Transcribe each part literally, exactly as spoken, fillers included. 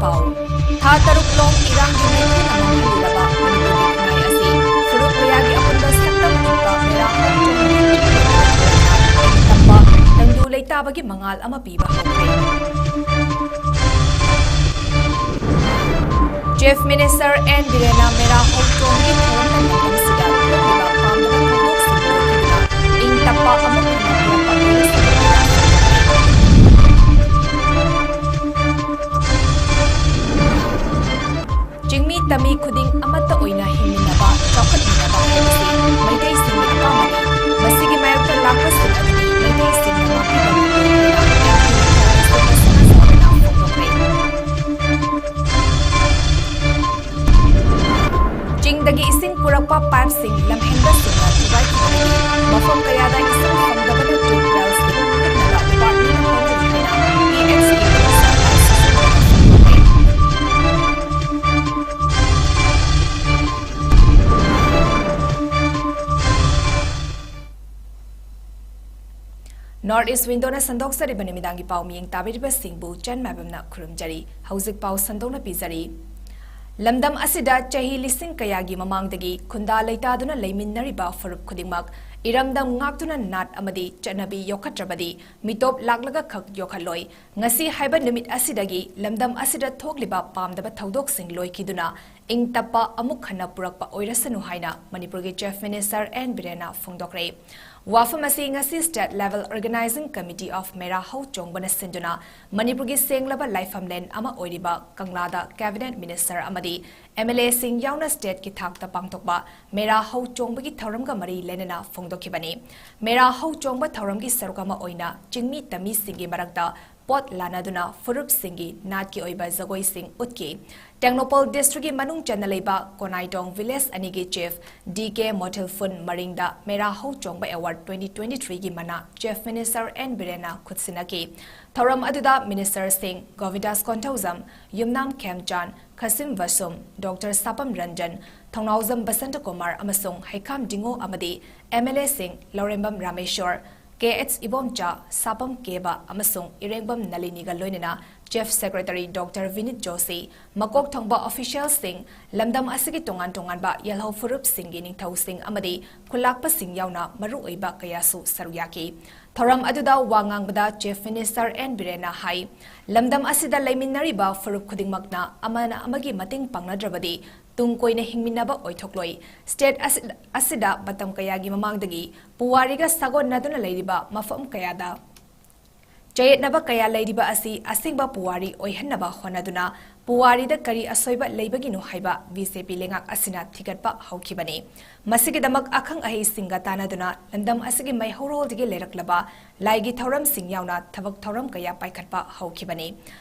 ꯄꯥꯎ꯫ ꯊꯥ ꯇꯔꯨꯛ ꯂꯣꯝ ꯏꯔꯥꯡꯒꯤ ꯃꯩꯈꯨꯅ ꯃꯥꯡꯍꯜꯂꯨꯔꯕ ꯃꯅꯤꯄꯨꯔꯒꯤ ꯈꯨꯟꯅꯥꯏ ꯑꯁꯤ ꯐꯨꯔꯨꯞ ꯀꯌꯥꯒꯤ ꯑꯄꯨꯟꯕ ꯁꯛꯇꯝ ꯎꯠꯄ ꯃꯦꯔꯥ ꯍꯧ ꯆꯣꯡꯕꯒꯤ ꯏꯪ ꯇꯞꯄ ꯇꯪꯗꯨ ꯂꯩꯇꯥꯕꯒꯤ ꯃꯉꯥꯜ ꯑꯃ ꯄꯤꯕ ꯍꯧꯈ꯭ꯔꯦ꯫ Chief Minister N ꯕꯤꯔꯦꯟꯅ ꯃꯦꯔꯥ ꯍꯧ ꯆꯣꯡꯕꯒꯤ ꯊꯧꯔꯝ ꯃꯇꯝꯁꯤꯗ ꯊꯣꯛꯂꯤꯕ ꯄꯥꯝꯗꯕ ꯊꯧꯗꯣꯛꯁꯤꯡ ꯂꯣꯏꯈꯤꯗꯨꯅ ꯏꯪ ꯇꯞꯄ ꯑꯃꯨꯛ ꯍꯟꯅ ꯄꯨꯔꯛꯄ ꯑꯣꯏꯔꯁꯅꯨ꯫ ꯆꯤꯡꯃꯤ ꯇꯝꯃꯤ ꯈꯨꯗꯤꯡ ꯑꯃꯠꯇ ꯑꯣꯏꯅ ꯍꯤꯡꯃꯤꯟꯅꯕ, ꯆꯥꯎꯈꯠꯃꯤꯟꯅꯕ ꯍꯥꯏꯕꯁꯤ ꯃꯩꯇꯩꯁꯤꯡꯒꯤ ꯑꯄꯥꯝꯕꯅꯤ꯫ ꯃꯁꯤꯒꯤ ꯃꯥꯌꯣꯛꯇ ꯂꯥꯛꯄꯁꯤꯡ ꯑꯗꯨꯗꯤ ꯃꯩꯇꯩꯁꯤꯡꯅ ꯉꯥꯛꯄꯤꯕ ꯉꯝꯂꯣꯏ ꯍꯥꯏꯅ ꯆꯤꯡꯗꯒꯤ ꯏꯁꯤꯡ ꯄꯨꯔꯛꯄ ꯄꯥꯏꯞꯁꯤꯡ ꯂꯝꯍꯦꯟꯕꯁꯤꯡꯅ ꯊꯨꯒꯥꯏꯈꯤꯕꯗꯒꯤ ꯃꯐꯝ ꯀꯌꯥꯗ ꯏꯁꯤꯡ ꯐꯪꯗꯕꯅ ꯇ꯭ꯌꯨꯕ ꯋꯦꯜꯁꯤꯡ ꯍꯨꯠꯅꯕ ꯗꯤꯄꯥꯔꯠꯃꯦꯟꯅ ꯍꯣꯠꯅꯔꯤ ꯍꯥꯏꯅ ꯄꯤ ꯑꯦꯆ ꯏ ꯄ꯭ꯔꯣꯐꯦꯁꯔ ꯑꯥꯏ ꯁꯤꯁꯨꯅ ꯐꯣꯡꯗꯣꯛꯈ꯭ꯔꯦ꯫ North East Window ꯅ ꯁꯟꯗꯣꯛꯆꯔꯤꯕ ꯅꯨꯃꯤꯗꯥꯡꯒꯤ ꯄꯥꯎ ꯃꯤꯌꯦꯡ ꯇꯥꯕꯤꯔꯤꯕꯁꯤꯡꯕꯨ ꯆꯟ ꯃꯥꯏꯕꯝꯅ ꯈꯨꯔꯨꯝꯖꯔꯤ꯫ ꯍꯧꯖꯤꯛ ꯄꯥꯎ ꯁꯟꯗꯣꯛꯅ ꯄꯤꯖꯔꯤ꯫ ꯂꯝꯗꯝ ꯑꯁꯤꯗ ꯆꯍꯤ ꯂꯤꯁꯤꯡ ꯀꯌꯥꯒꯤ ꯃꯃꯥꯡꯗꯒꯤ ꯈꯨꯟꯗꯥ ꯂꯩꯇꯥꯗꯨꯅ ꯂꯩꯃꯤꯟꯅꯔꯤꯕ ꯐꯨꯔꯨꯞ ꯈꯨꯗꯤꯡꯃꯛ ꯏꯔꯝꯗꯝ ꯉꯥꯛꯇꯨꯅ ꯅꯥꯠ ꯑꯃꯗꯤ ꯆꯠꯅꯕꯤ ꯌꯣꯛꯈꯠꯇ꯭ꯔꯕꯗꯤ ꯃꯤꯇꯣꯞ ꯂꯥꯛꯂꯒ ꯈꯛ ꯌꯣꯛꯈꯠꯂꯣꯏ꯫ ꯉꯁꯤ ꯍꯥꯏꯕ ꯅꯨꯃꯤꯠ ꯑꯁꯤꯗꯒꯤ ꯂꯝꯗꯝ ꯑꯁꯤꯗ ꯊꯣꯛꯂꯤꯕ ꯄꯥꯝꯗꯕ ꯊꯧꯗꯣꯛꯁꯤꯡ ꯂꯣꯏꯈꯤꯗꯨꯅ ꯏꯪ ꯇꯞꯄ ꯑꯃꯨꯛ ꯍꯟꯅ ꯄꯨꯔꯛꯄ ꯑꯣꯏꯔꯁꯅꯨ ꯍꯥꯏꯅ ꯃꯅꯤꯄꯨꯔꯒꯤ Chief Minister N ꯕꯤꯔꯦꯟꯅ ꯐꯣꯡꯗꯣꯛꯈ꯭ꯔꯦ꯫ ꯋꯥꯐꯝ ꯑꯁꯤ ꯉꯁꯤ state level organizing committee of ꯃꯦꯔꯥ ꯍꯧ ꯆꯣꯡꯕꯅ ꯁꯤꯟꯗꯨꯅ ꯃꯅꯤꯄꯨꯔꯒꯤ ꯁꯦꯡꯂꯕ ꯂꯥꯏꯐꯝꯂꯦꯟ ꯑꯃ ꯑꯣꯏꯔꯤꯕ ꯀꯪꯂꯥꯗ cabinet minister ꯑꯃꯗꯤ M L A ꯁꯤꯡ ꯌꯥꯎꯅ state ꯀꯤ ꯊꯥꯛꯇ ꯄꯥꯡꯊꯣꯛꯄ ꯃꯦꯔꯥ ꯍꯧ ꯆꯣꯡꯕꯒꯤ ꯊꯧꯔꯝꯒ ꯃꯔꯤ ꯂꯩꯅꯅ ꯐꯣꯡꯗꯣꯛꯈꯤꯕꯅꯤ꯫ ꯃꯦꯔꯥ ꯍꯧ ꯆꯣꯡꯕ ꯊꯧꯔꯝꯒꯤ ꯁꯔꯨꯛ ꯑꯃ ꯑꯣꯏꯅ ꯆꯤꯡꯃꯤ ꯇꯝꯃꯤꯁꯤꯡꯒꯤ ꯃꯔꯛꯇ ꯄꯣꯠ ꯂꯥꯟꯅꯗꯨꯅ ꯐꯨꯔꯨꯞꯁꯤꯡꯒꯤ ꯅꯥꯠꯀꯤ ꯑꯣꯏꯕ ꯖꯒꯣꯏꯁꯤꯡ ꯎꯠꯈꯤ꯫ ꯇꯦꯡꯅꯧꯄꯜ district ꯀꯤ ꯃꯅꯨꯡ ꯆꯟꯅ ꯂꯩꯕ ꯀꯣꯅꯥꯏꯇꯣꯡ village ꯑꯅꯤꯒꯤ chief D K ꯃꯣꯊꯤꯜꯐꯨꯟ ꯃꯔꯤꯡꯗ ꯃꯦꯔꯥ ꯍꯧ ꯆꯣꯡꯕ award twenty twenty three ꯒꯤ ꯃꯅꯥ Chief Minister N ꯕꯤꯔꯦꯟꯅ ꯈꯨꯠꯁꯤꯟꯅꯈꯤ꯫ ꯊꯧꯔꯝ ꯑꯗꯨꯗ minister ꯁꯤꯡ ꯒꯣꯕꯤꯟꯗꯥꯁ ꯀꯣꯟꯊꯧꯖꯝ, ꯌꯨꯝꯅꯥꯝ ꯈꯦꯝꯆꯥꯟ, ꯈꯥꯁꯤꯝ ꯕꯁꯨꯝ, Doctor ꯁꯥꯄꯝ ꯔꯟꯖꯟ, ꯊꯧꯅꯥꯎꯖꯝ ꯕꯁꯟꯇ ꯀꯨꯃꯥꯔ ꯑꯃꯁꯨꯡ ꯍꯩꯈꯥꯝ ꯗꯤꯡꯉꯣ ꯑꯃꯗꯤ M L A ꯁꯤꯡ ꯂꯧꯔꯦꯝꯕꯝ ꯔꯥꯃꯦꯁꯣꯔ, K H ꯏꯕꯣꯝꯆꯥ, ꯁꯥꯄꯝ ꯀꯦꯕ ꯑꯃꯁꯨꯡ ꯏꯔꯦꯡꯕꯝ ꯅꯂꯤꯅꯤꯒ ꯂꯣꯏꯅꯅ Chief Secretary Doctor Vinit Joshi, ꯃꯀꯣꯛ ꯊꯣꯡꯕ officialꯁꯤꯡ, ꯂꯝꯗꯝ ꯑꯁꯤꯒꯤ ꯇꯣꯉꯥꯟ ꯇꯣꯉꯥꯟꯕ ꯌꯦꯜꯍꯧ ꯐꯨꯔꯨꯞꯁꯤꯡꯒꯤ ꯅꯤꯡꯊꯧꯁꯤꯡ ꯑꯃꯗꯤ ꯈꯨꯜꯂꯥꯛꯄꯁꯤꯡ ꯌꯥꯎꯅ ꯃꯔꯨꯑꯣꯏꯕ ꯀꯌꯥꯁꯨ ꯁꯔꯨꯛ ꯌꯥꯈꯤ꯫ ꯊꯧꯔꯝ ꯑꯗꯨꯗ ꯋꯥ ꯉꯥꯡꯕꯗ Chief Minister N ꯕꯤꯔꯦꯟꯅ ꯍꯥꯏ, ꯂꯝꯗꯝ ꯑꯁꯤꯗ ꯂꯩꯃꯤꯟꯅꯔꯤꯕ ꯐꯨꯔꯨꯞ ꯈꯨꯗꯤꯡꯃꯛꯅ ꯑꯃꯅ ꯑꯃꯒꯤ ꯃꯇꯦꯡ ꯄꯥꯡꯅꯗ꯭ꯔꯕꯗꯤ ꯇꯨꯡ ꯀꯣꯏꯅ ꯍꯤꯡꯃꯤꯟꯅꯕ ꯑꯣꯏꯊꯣꯛꯂꯣꯏ꯫ State ꯑꯁꯤ-, ꯑꯁꯤꯗ ꯃꯇꯝ ꯀꯌꯥꯒꯤ ꯃꯃꯥꯡꯗꯒꯤ ꯄꯨꯋꯥꯔꯤꯒ ꯁꯥꯒꯣꯟꯅꯗꯨꯅ ꯂꯩꯔꯤꯕ ꯃꯐꯝ ꯀꯌꯥꯗ ꯆꯌꯦꯠꯅꯕ ꯀꯌꯥ ꯂꯩꯔꯤꯕ ꯑꯁꯤ ꯑꯁꯦꯡꯕ ꯄꯨꯋꯥꯔꯤ ꯑꯣꯏꯍꯟꯅꯕ ꯍꯣꯠꯅꯗꯨꯅ ꯄꯨꯋꯥꯔꯤꯗ ꯀꯔꯤ ꯑꯁꯣꯏꯕ ꯂꯩꯕꯒꯤꯅꯣ ꯍꯥꯏꯕ ꯕꯤ ꯖꯦ ꯄꯤ ꯂꯩꯉꯥꯛ ꯑꯁꯤꯅ ꯊꯤꯒꯠꯄ ꯍꯧꯈꯤꯕꯅꯤ꯫ ꯃꯁꯤꯒꯤꯗꯃꯛ ꯑꯈꯪ ꯑꯍꯩꯁꯤꯡꯒ ꯇꯥꯟꯅꯗꯨꯅ ꯂꯝꯗꯝ ꯑꯁꯤꯒꯤ ꯃꯩꯍꯧꯔꯣꯜꯗꯒꯤ ꯂꯩꯔꯛꯂꯕ ꯂꯥꯏꯒꯤ ꯊꯧꯔꯝꯁꯤꯡ ꯌꯥꯎꯅ ꯊꯕꯛ ꯊꯧꯔꯝ ꯀꯌꯥ ꯄꯥꯏꯈꯠꯄ ꯍꯧꯈꯤꯕꯅꯤ꯫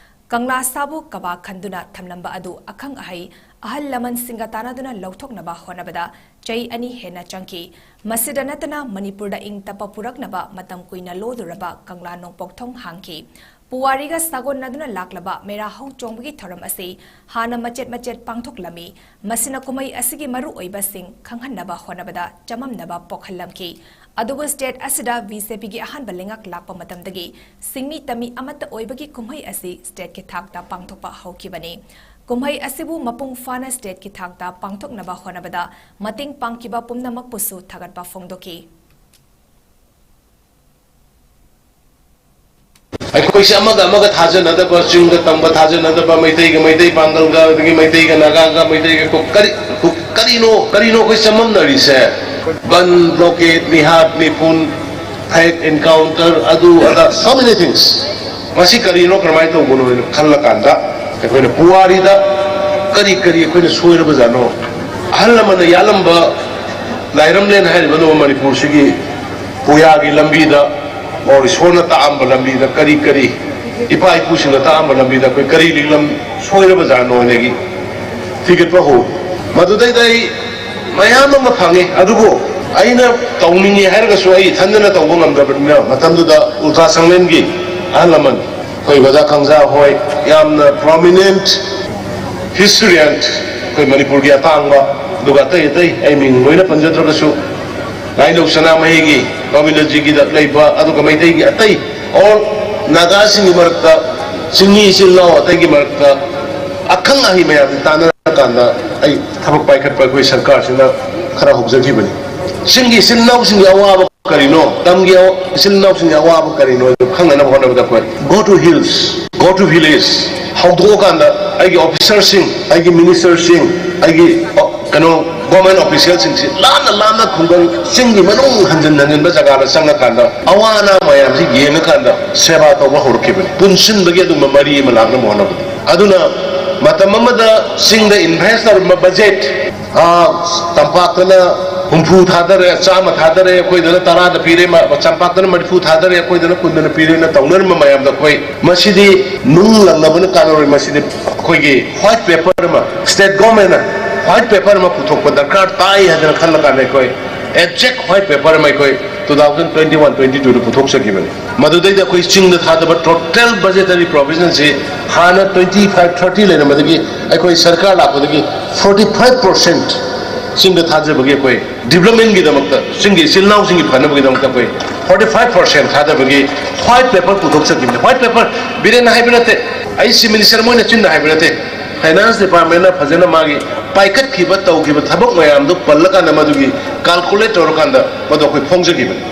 ꯀꯪꯂꯥ ꯁꯥꯕꯨ ꯀꯕꯥ ꯈꯟꯗꯨꯅ ꯊꯝꯂꯝꯕ ꯑꯗꯨ ꯑꯈꯪ ꯑꯍꯩ ꯑꯍꯜ ꯂꯃꯟꯁꯤꯡꯒ ꯇꯥꯟꯅꯗꯨꯅ ꯂꯧꯊꯣꯛꯅꯕ ꯍꯣꯠꯅꯕꯗ ꯆꯍꯤ ꯑꯅꯤ ꯍꯦꯟꯅ ꯆꯪꯈꯤ꯫ ꯃꯁꯤꯗ ꯅꯠꯇꯅ ꯃꯅꯤꯄꯨꯔꯗ ꯏꯪ ꯇꯞꯄ ꯄꯨꯔꯛꯅꯕ ꯃꯇꯝ ꯀꯨꯏꯅ ꯂꯣꯗꯨꯔꯕ ꯀꯪꯂꯥ ꯅꯣꯡꯄꯣꯛ ꯊꯣꯡ ꯍꯥꯡꯈꯤ꯫ ꯄꯨꯋꯥꯔꯤꯒ ꯁꯥꯒꯣꯟꯅꯗꯨꯅ ꯂꯥꯛꯂꯕ ꯃꯦꯔꯥ ꯍꯧ ꯆꯣꯡꯕꯒꯤ ꯊꯧꯔꯝ ꯑꯁꯤ ꯍꯥꯟꯅ ꯃꯆꯦꯠ ꯃꯆꯦꯠ ꯄꯥꯡꯊꯣꯛꯂꯝꯃꯤ꯫ ꯃꯁꯤꯅ ꯀꯨꯝꯍꯩ ꯑꯁꯤꯒꯤ ꯃꯔꯨꯑꯣꯏꯕꯁꯤꯡ ꯈꯪꯍꯟꯅꯕ ꯍꯣꯠꯅꯕꯗ ꯆꯃꯝꯅꯕ ꯄꯣꯛꯍꯜꯂꯝꯈꯤ꯫ ꯑꯗꯨꯕꯨ state ꯑꯁꯤꯗ ꯕꯤ ꯖꯦ ꯄꯤꯒꯤ ꯑꯍꯥꯟꯕ ꯂꯩꯉꯥꯛ ꯂꯥꯛꯄ ꯃꯇꯝꯗꯒꯤ ꯁꯤꯡꯃꯤ ꯇꯝꯃꯤ ꯑꯃꯠꯇ ꯑꯣꯏꯕꯒꯤ ꯀꯨꯝꯍꯩ ꯑꯁꯤ stateꯀꯤ ꯊꯥꯛꯇ ꯄꯥꯡꯊꯣꯛꯄ ꯍꯧꯈꯤꯕꯅꯤ꯫ ꯀꯨꯝꯍꯩ ꯑꯁꯤꯕꯨ ꯃꯄꯨꯡ ꯐꯥꯅ stateꯀꯤ ꯊꯥꯛꯇ ꯄꯥꯡꯊꯣꯛꯅꯕ ꯍꯣꯠꯅꯕꯗ ꯃꯇꯦꯡ ꯄꯥꯡꯈꯤꯕ ꯄꯨꯝꯅꯃꯛꯄꯨꯁꯨ ꯊꯥꯒꯠꯄ ꯐꯣꯡꯗꯣꯛꯈꯤ꯫ ꯑꯩꯈꯣꯏꯁꯦ ꯑꯃꯒ ꯑꯃꯒ ꯊꯥꯖꯅꯗꯕ, ꯆꯤꯡꯒ ꯇꯝꯒ ꯊꯥꯖꯅꯗꯕ, ꯃꯩꯇꯩꯒ ꯃꯩꯇꯩ ꯄꯥꯡꯒꯜꯒ, ꯑꯗꯒꯤ ꯃꯩꯇꯩꯒ ꯅꯥꯒꯥꯒ, ꯃꯩꯇꯩꯒ ꯀꯣ-, ꯀꯔꯤ, ꯀꯔꯤꯅꯣ, ꯀꯔꯤꯅꯣ ꯑꯩꯈꯣꯏ ꯆꯃꯝꯅꯔꯤꯁꯦ? ꯕꯟ, ꯕ꯭ꯂꯣꯀꯦꯠ, ꯃꯤꯍꯥꯠ, ꯃꯤꯄꯨꯟ, ꯐꯦꯛ ꯑꯦꯟꯀꯥꯎꯟꯇꯔ, ꯑꯗꯨ ꯑꯗꯥ, so many things꯫ ꯃꯁꯤ ꯀꯔꯤꯅꯣ, ꯀꯔꯝꯍꯥꯏꯅ ꯇꯧꯕꯅꯣ ꯍꯥꯏꯅ ꯈꯜꯂꯀꯥꯟꯗ ꯑꯩꯈꯣꯏꯅ ꯄꯨꯋꯥꯔꯤꯗ ꯀꯔꯤ ꯀꯔꯤ ꯑꯩꯈꯣꯏꯅ ꯁꯣꯏꯔꯕꯖꯥꯠꯅꯣ? ꯑꯍꯜ ꯂꯃꯟꯅ ꯌꯥꯜꯂꯝꯕ ꯂꯥꯏꯔꯝꯂꯦꯟ ꯍꯥꯏꯔꯤꯕ ꯅꯣꯡ ꯃꯅꯤꯄꯨꯔꯁꯤꯒꯤ ꯄꯨꯌꯥꯒꯤ ꯂꯝꯕꯤꯗ, ꯑꯣꯔ ꯏꯁꯣꯔꯅ ꯇꯥꯛꯑꯝꯕ ꯂꯝꯕꯤꯗ ꯀꯔꯤ ꯀꯔꯤ, ꯏꯄꯥ ꯏꯄꯨꯁꯤꯡꯅ ꯇꯥꯛꯑꯝꯕ ꯂꯝꯕꯤꯗ ꯑꯩꯈꯣꯏ ꯀꯔꯤ ꯂꯤꯛꯂꯝ ꯁꯣꯏꯔꯕꯖꯥꯠꯅꯣ ꯍꯥꯏꯅ ꯊꯤꯒꯠꯄ ꯍꯧ꯫ ꯃꯗꯨꯗꯩꯗ ꯑꯩ ꯃꯌꯥꯝ ꯑꯃ ꯐꯪꯉꯤ, ꯑꯗꯨꯕꯨ ꯑꯩꯅ ꯇꯧꯅꯤꯡꯉꯤ ꯍꯥꯏꯔꯒꯁꯨ ꯑꯩ ꯏꯊꯟꯗꯅ ꯇꯧꯕ ꯉꯝꯗꯕꯅꯤꯅ, ꯃꯇꯝꯗꯨꯗ ꯎꯜꯀꯥ ꯁꯪꯂꯦꯟꯒꯤ ꯑꯍꯜ ꯂꯃꯟ, ꯑꯩꯈꯣꯏ ꯑꯣꯖꯥ ꯈꯪꯖꯥ ꯍꯣꯏ, ꯌꯥꯝꯅ prominent historian, ꯑꯩꯈꯣꯏ ꯃꯅꯤꯄꯨꯔꯒꯤ ꯑꯇꯥꯡꯕ, ꯑꯗꯨꯒ ꯑꯇꯩ ꯑꯇꯩ ꯑꯩ ꯃꯤꯡ ꯂꯣꯏꯅ ꯄꯟꯖꯗ꯭ꯔꯒꯁꯨ, ꯂꯥꯏꯅꯧ ꯁꯅꯥꯃꯍꯤꯒꯤ, ꯒꯣꯕꯤꯟꯗꯖꯤꯒꯤꯗ ꯂꯩꯕ, ꯑꯗꯨꯒ ꯃꯩꯇꯩꯒꯤ ꯑꯇꯩ all ꯅꯥꯒꯥꯁꯤꯡꯒꯤ ꯃꯔꯛꯇ ꯆꯤꯡꯃꯤ ꯏꯆꯤꯜ ꯏꯅꯥꯎ ꯑꯇꯩꯒꯤ ꯃꯔꯛꯇ ꯑꯈꯪ ꯑꯍꯩ ꯃꯌꯥꯝꯁꯤ ꯇꯥꯟꯅꯔꯀꯥꯟꯗ ꯑꯩ ꯊꯕꯛ ꯄꯥꯏꯈꯠꯄ ꯑꯩꯈꯣꯏ ꯁꯔꯀꯥꯔꯁꯤꯅ ꯈꯔ ꯍꯧꯖꯈꯤꯕꯅꯤ꯫ ꯆꯤꯡꯒꯤ ꯏꯆꯤꯜ ꯏꯅꯥꯎꯁꯤꯡꯒꯤ ꯑꯋꯥꯕ ꯀꯔꯤꯅꯣ, ꯇꯝꯒꯤ ꯑꯋꯥ-, ꯏꯆꯤꯜ ꯏꯅꯥꯎꯁꯤꯡꯒꯤ ꯑꯋꯥꯕ ꯀꯔꯤꯅꯣ ꯍꯥꯏꯕꯗꯨ ꯈꯪꯅꯅꯕ ꯍꯣꯠꯅꯕꯗ ꯑꯩꯈꯣꯏ "Go to Hills, Go to Village" ꯍꯧꯗꯣꯛꯑꯀꯥꯟꯗ ꯑꯩꯒꯤ officer ꯁꯤꯡ, ꯑꯩꯒꯤ minister ꯁꯤꯡ, ꯑꯩꯒꯤ, ꯑ, ꯀꯩꯅꯣ, government official ꯁꯤꯡꯁꯤ ꯂꯥꯞꯅ ꯂꯥꯞꯅ ꯈꯨꯡꯒꯪ ꯆꯤꯡꯒꯤ ꯃꯅꯨꯡ ꯍꯟꯖꯤꯟ ꯍꯟꯖꯤꯟꯕ ꯖꯒꯥꯗ ꯆꯪꯉꯀꯥꯟꯗ ꯑꯋꯥ ꯑꯅꯥ ꯃꯌꯥꯝꯁꯤ ꯌꯦꯡꯉꯀꯥꯟꯗ ꯁꯦꯕꯥ ꯇꯧꯕ ꯍꯧꯔꯛꯈꯤꯕꯅꯤ꯫ ꯄꯨꯟꯁꯤꯟꯕꯒꯤ ꯑꯗꯨꯒꯨꯝꯕ ꯃꯔꯤ ꯑꯃ ꯂꯥꯛꯅꯕ ꯍꯣꯠꯅꯕꯗ꯫ ꯑꯗꯨꯅ ꯃꯇꯝ ꯑꯃꯗ ꯆꯤꯡꯗ invest ꯇꯧꯔꯝꯕ budget, ꯑꯥ, ꯇꯝꯄꯥꯛꯇꯅ ꯍꯨꯝꯐꯨ ꯊꯥꯗꯔꯦ, ꯆꯥꯝꯃ ꯊꯥꯗꯔꯦ, ꯑꯩꯈꯣꯏꯗꯅ ꯇꯔꯥꯗ ꯄꯤꯔꯦ, ꯃ-, ꯇꯝꯄꯥꯛꯇꯅ ꯃꯔꯤꯐꯨ ꯊꯥꯗꯔꯦ, ꯑꯩꯈꯣꯏꯗꯅ ꯀꯨꯟꯗꯅ ꯄꯤꯔꯦꯅ ꯇꯧꯅꯔꯝꯕ ꯃꯌꯥꯝꯗꯣ ꯑꯩꯈꯣꯏ ꯃꯁꯤꯗꯤ ꯅꯨꯡ ꯂꯪꯅꯕꯅ ꯀꯥꯟꯅꯔꯣꯏ꯫ ꯃꯁꯤꯗꯤ ꯑꯩꯈꯣꯏꯒꯤ white paper ꯑꯃ, state government ꯅ white paper ꯑꯃ ꯄꯨꯊꯣꯛꯄ ꯗꯔꯀꯥꯔ ꯇꯥꯏ ꯍꯥꯏꯗꯅ ꯈꯜꯂꯀꯥꯟꯗ ꯑꯩꯈꯣꯏ exact white paper ꯑꯃ ꯑꯩꯈꯣꯏ two thousand twenty one twenty two ꯗ ꯄꯨꯊꯣꯛꯆꯈꯤꯕꯅꯤ꯫ ꯃꯗꯨꯗꯩꯗ ꯑꯩꯈꯣꯏ ꯆꯤꯡꯗ ꯊꯥꯗꯕ total budgetary provision ꯁꯤ ꯍꯥꯟꯅ twenty five thirty ꯂꯩꯔꯝꯕꯗꯒꯤ ꯑꯩꯈꯣꯏ ꯁꯔꯀꯥꯔ ꯂꯥꯛꯄꯗꯒꯤ forty five percent ꯆꯤꯡꯗ ꯊꯥꯖꯕꯒꯤ ꯑꯩꯈꯣꯏ development ꯒꯤꯗꯃꯛꯇ, ꯆꯤꯡꯒꯤ ꯏꯆꯤꯜ ꯏꯅꯥꯎꯁꯤꯡꯒꯤ ꯐꯅꯕꯒꯤꯗꯃꯛꯇ ꯑꯩꯈꯣꯏ forty five percent ꯊꯥꯗꯕꯒꯤ white paper ꯄꯨꯊꯣꯛꯆꯈꯤꯕꯅꯤ꯫ White paper ꯕꯤꯔꯦꯟꯅ ꯍꯥꯏꯕ ꯅꯠꯇꯦ, ꯑꯩ Chief Minister ꯃꯣꯏꯅ ꯆꯤꯟꯅ ꯍꯥꯏꯕ ꯅꯠꯇꯦ꯫ Finance Department ꯅ ꯐꯖꯅ ꯃꯥꯒꯤ ꯄꯥꯏꯈꯠꯈꯤꯕ, ꯇꯧꯈꯤꯕ ꯊꯕꯛ ꯃꯌꯥꯝꯗꯨ ꯄꯜꯂꯀꯥꯟꯗ ꯃꯗꯨꯒꯤ calculate ꯇꯧꯔꯀꯥꯟꯗ ꯃꯗꯨ ꯑꯩꯈꯣꯏ ꯐꯣꯡꯖꯈꯤꯕꯅꯤ꯫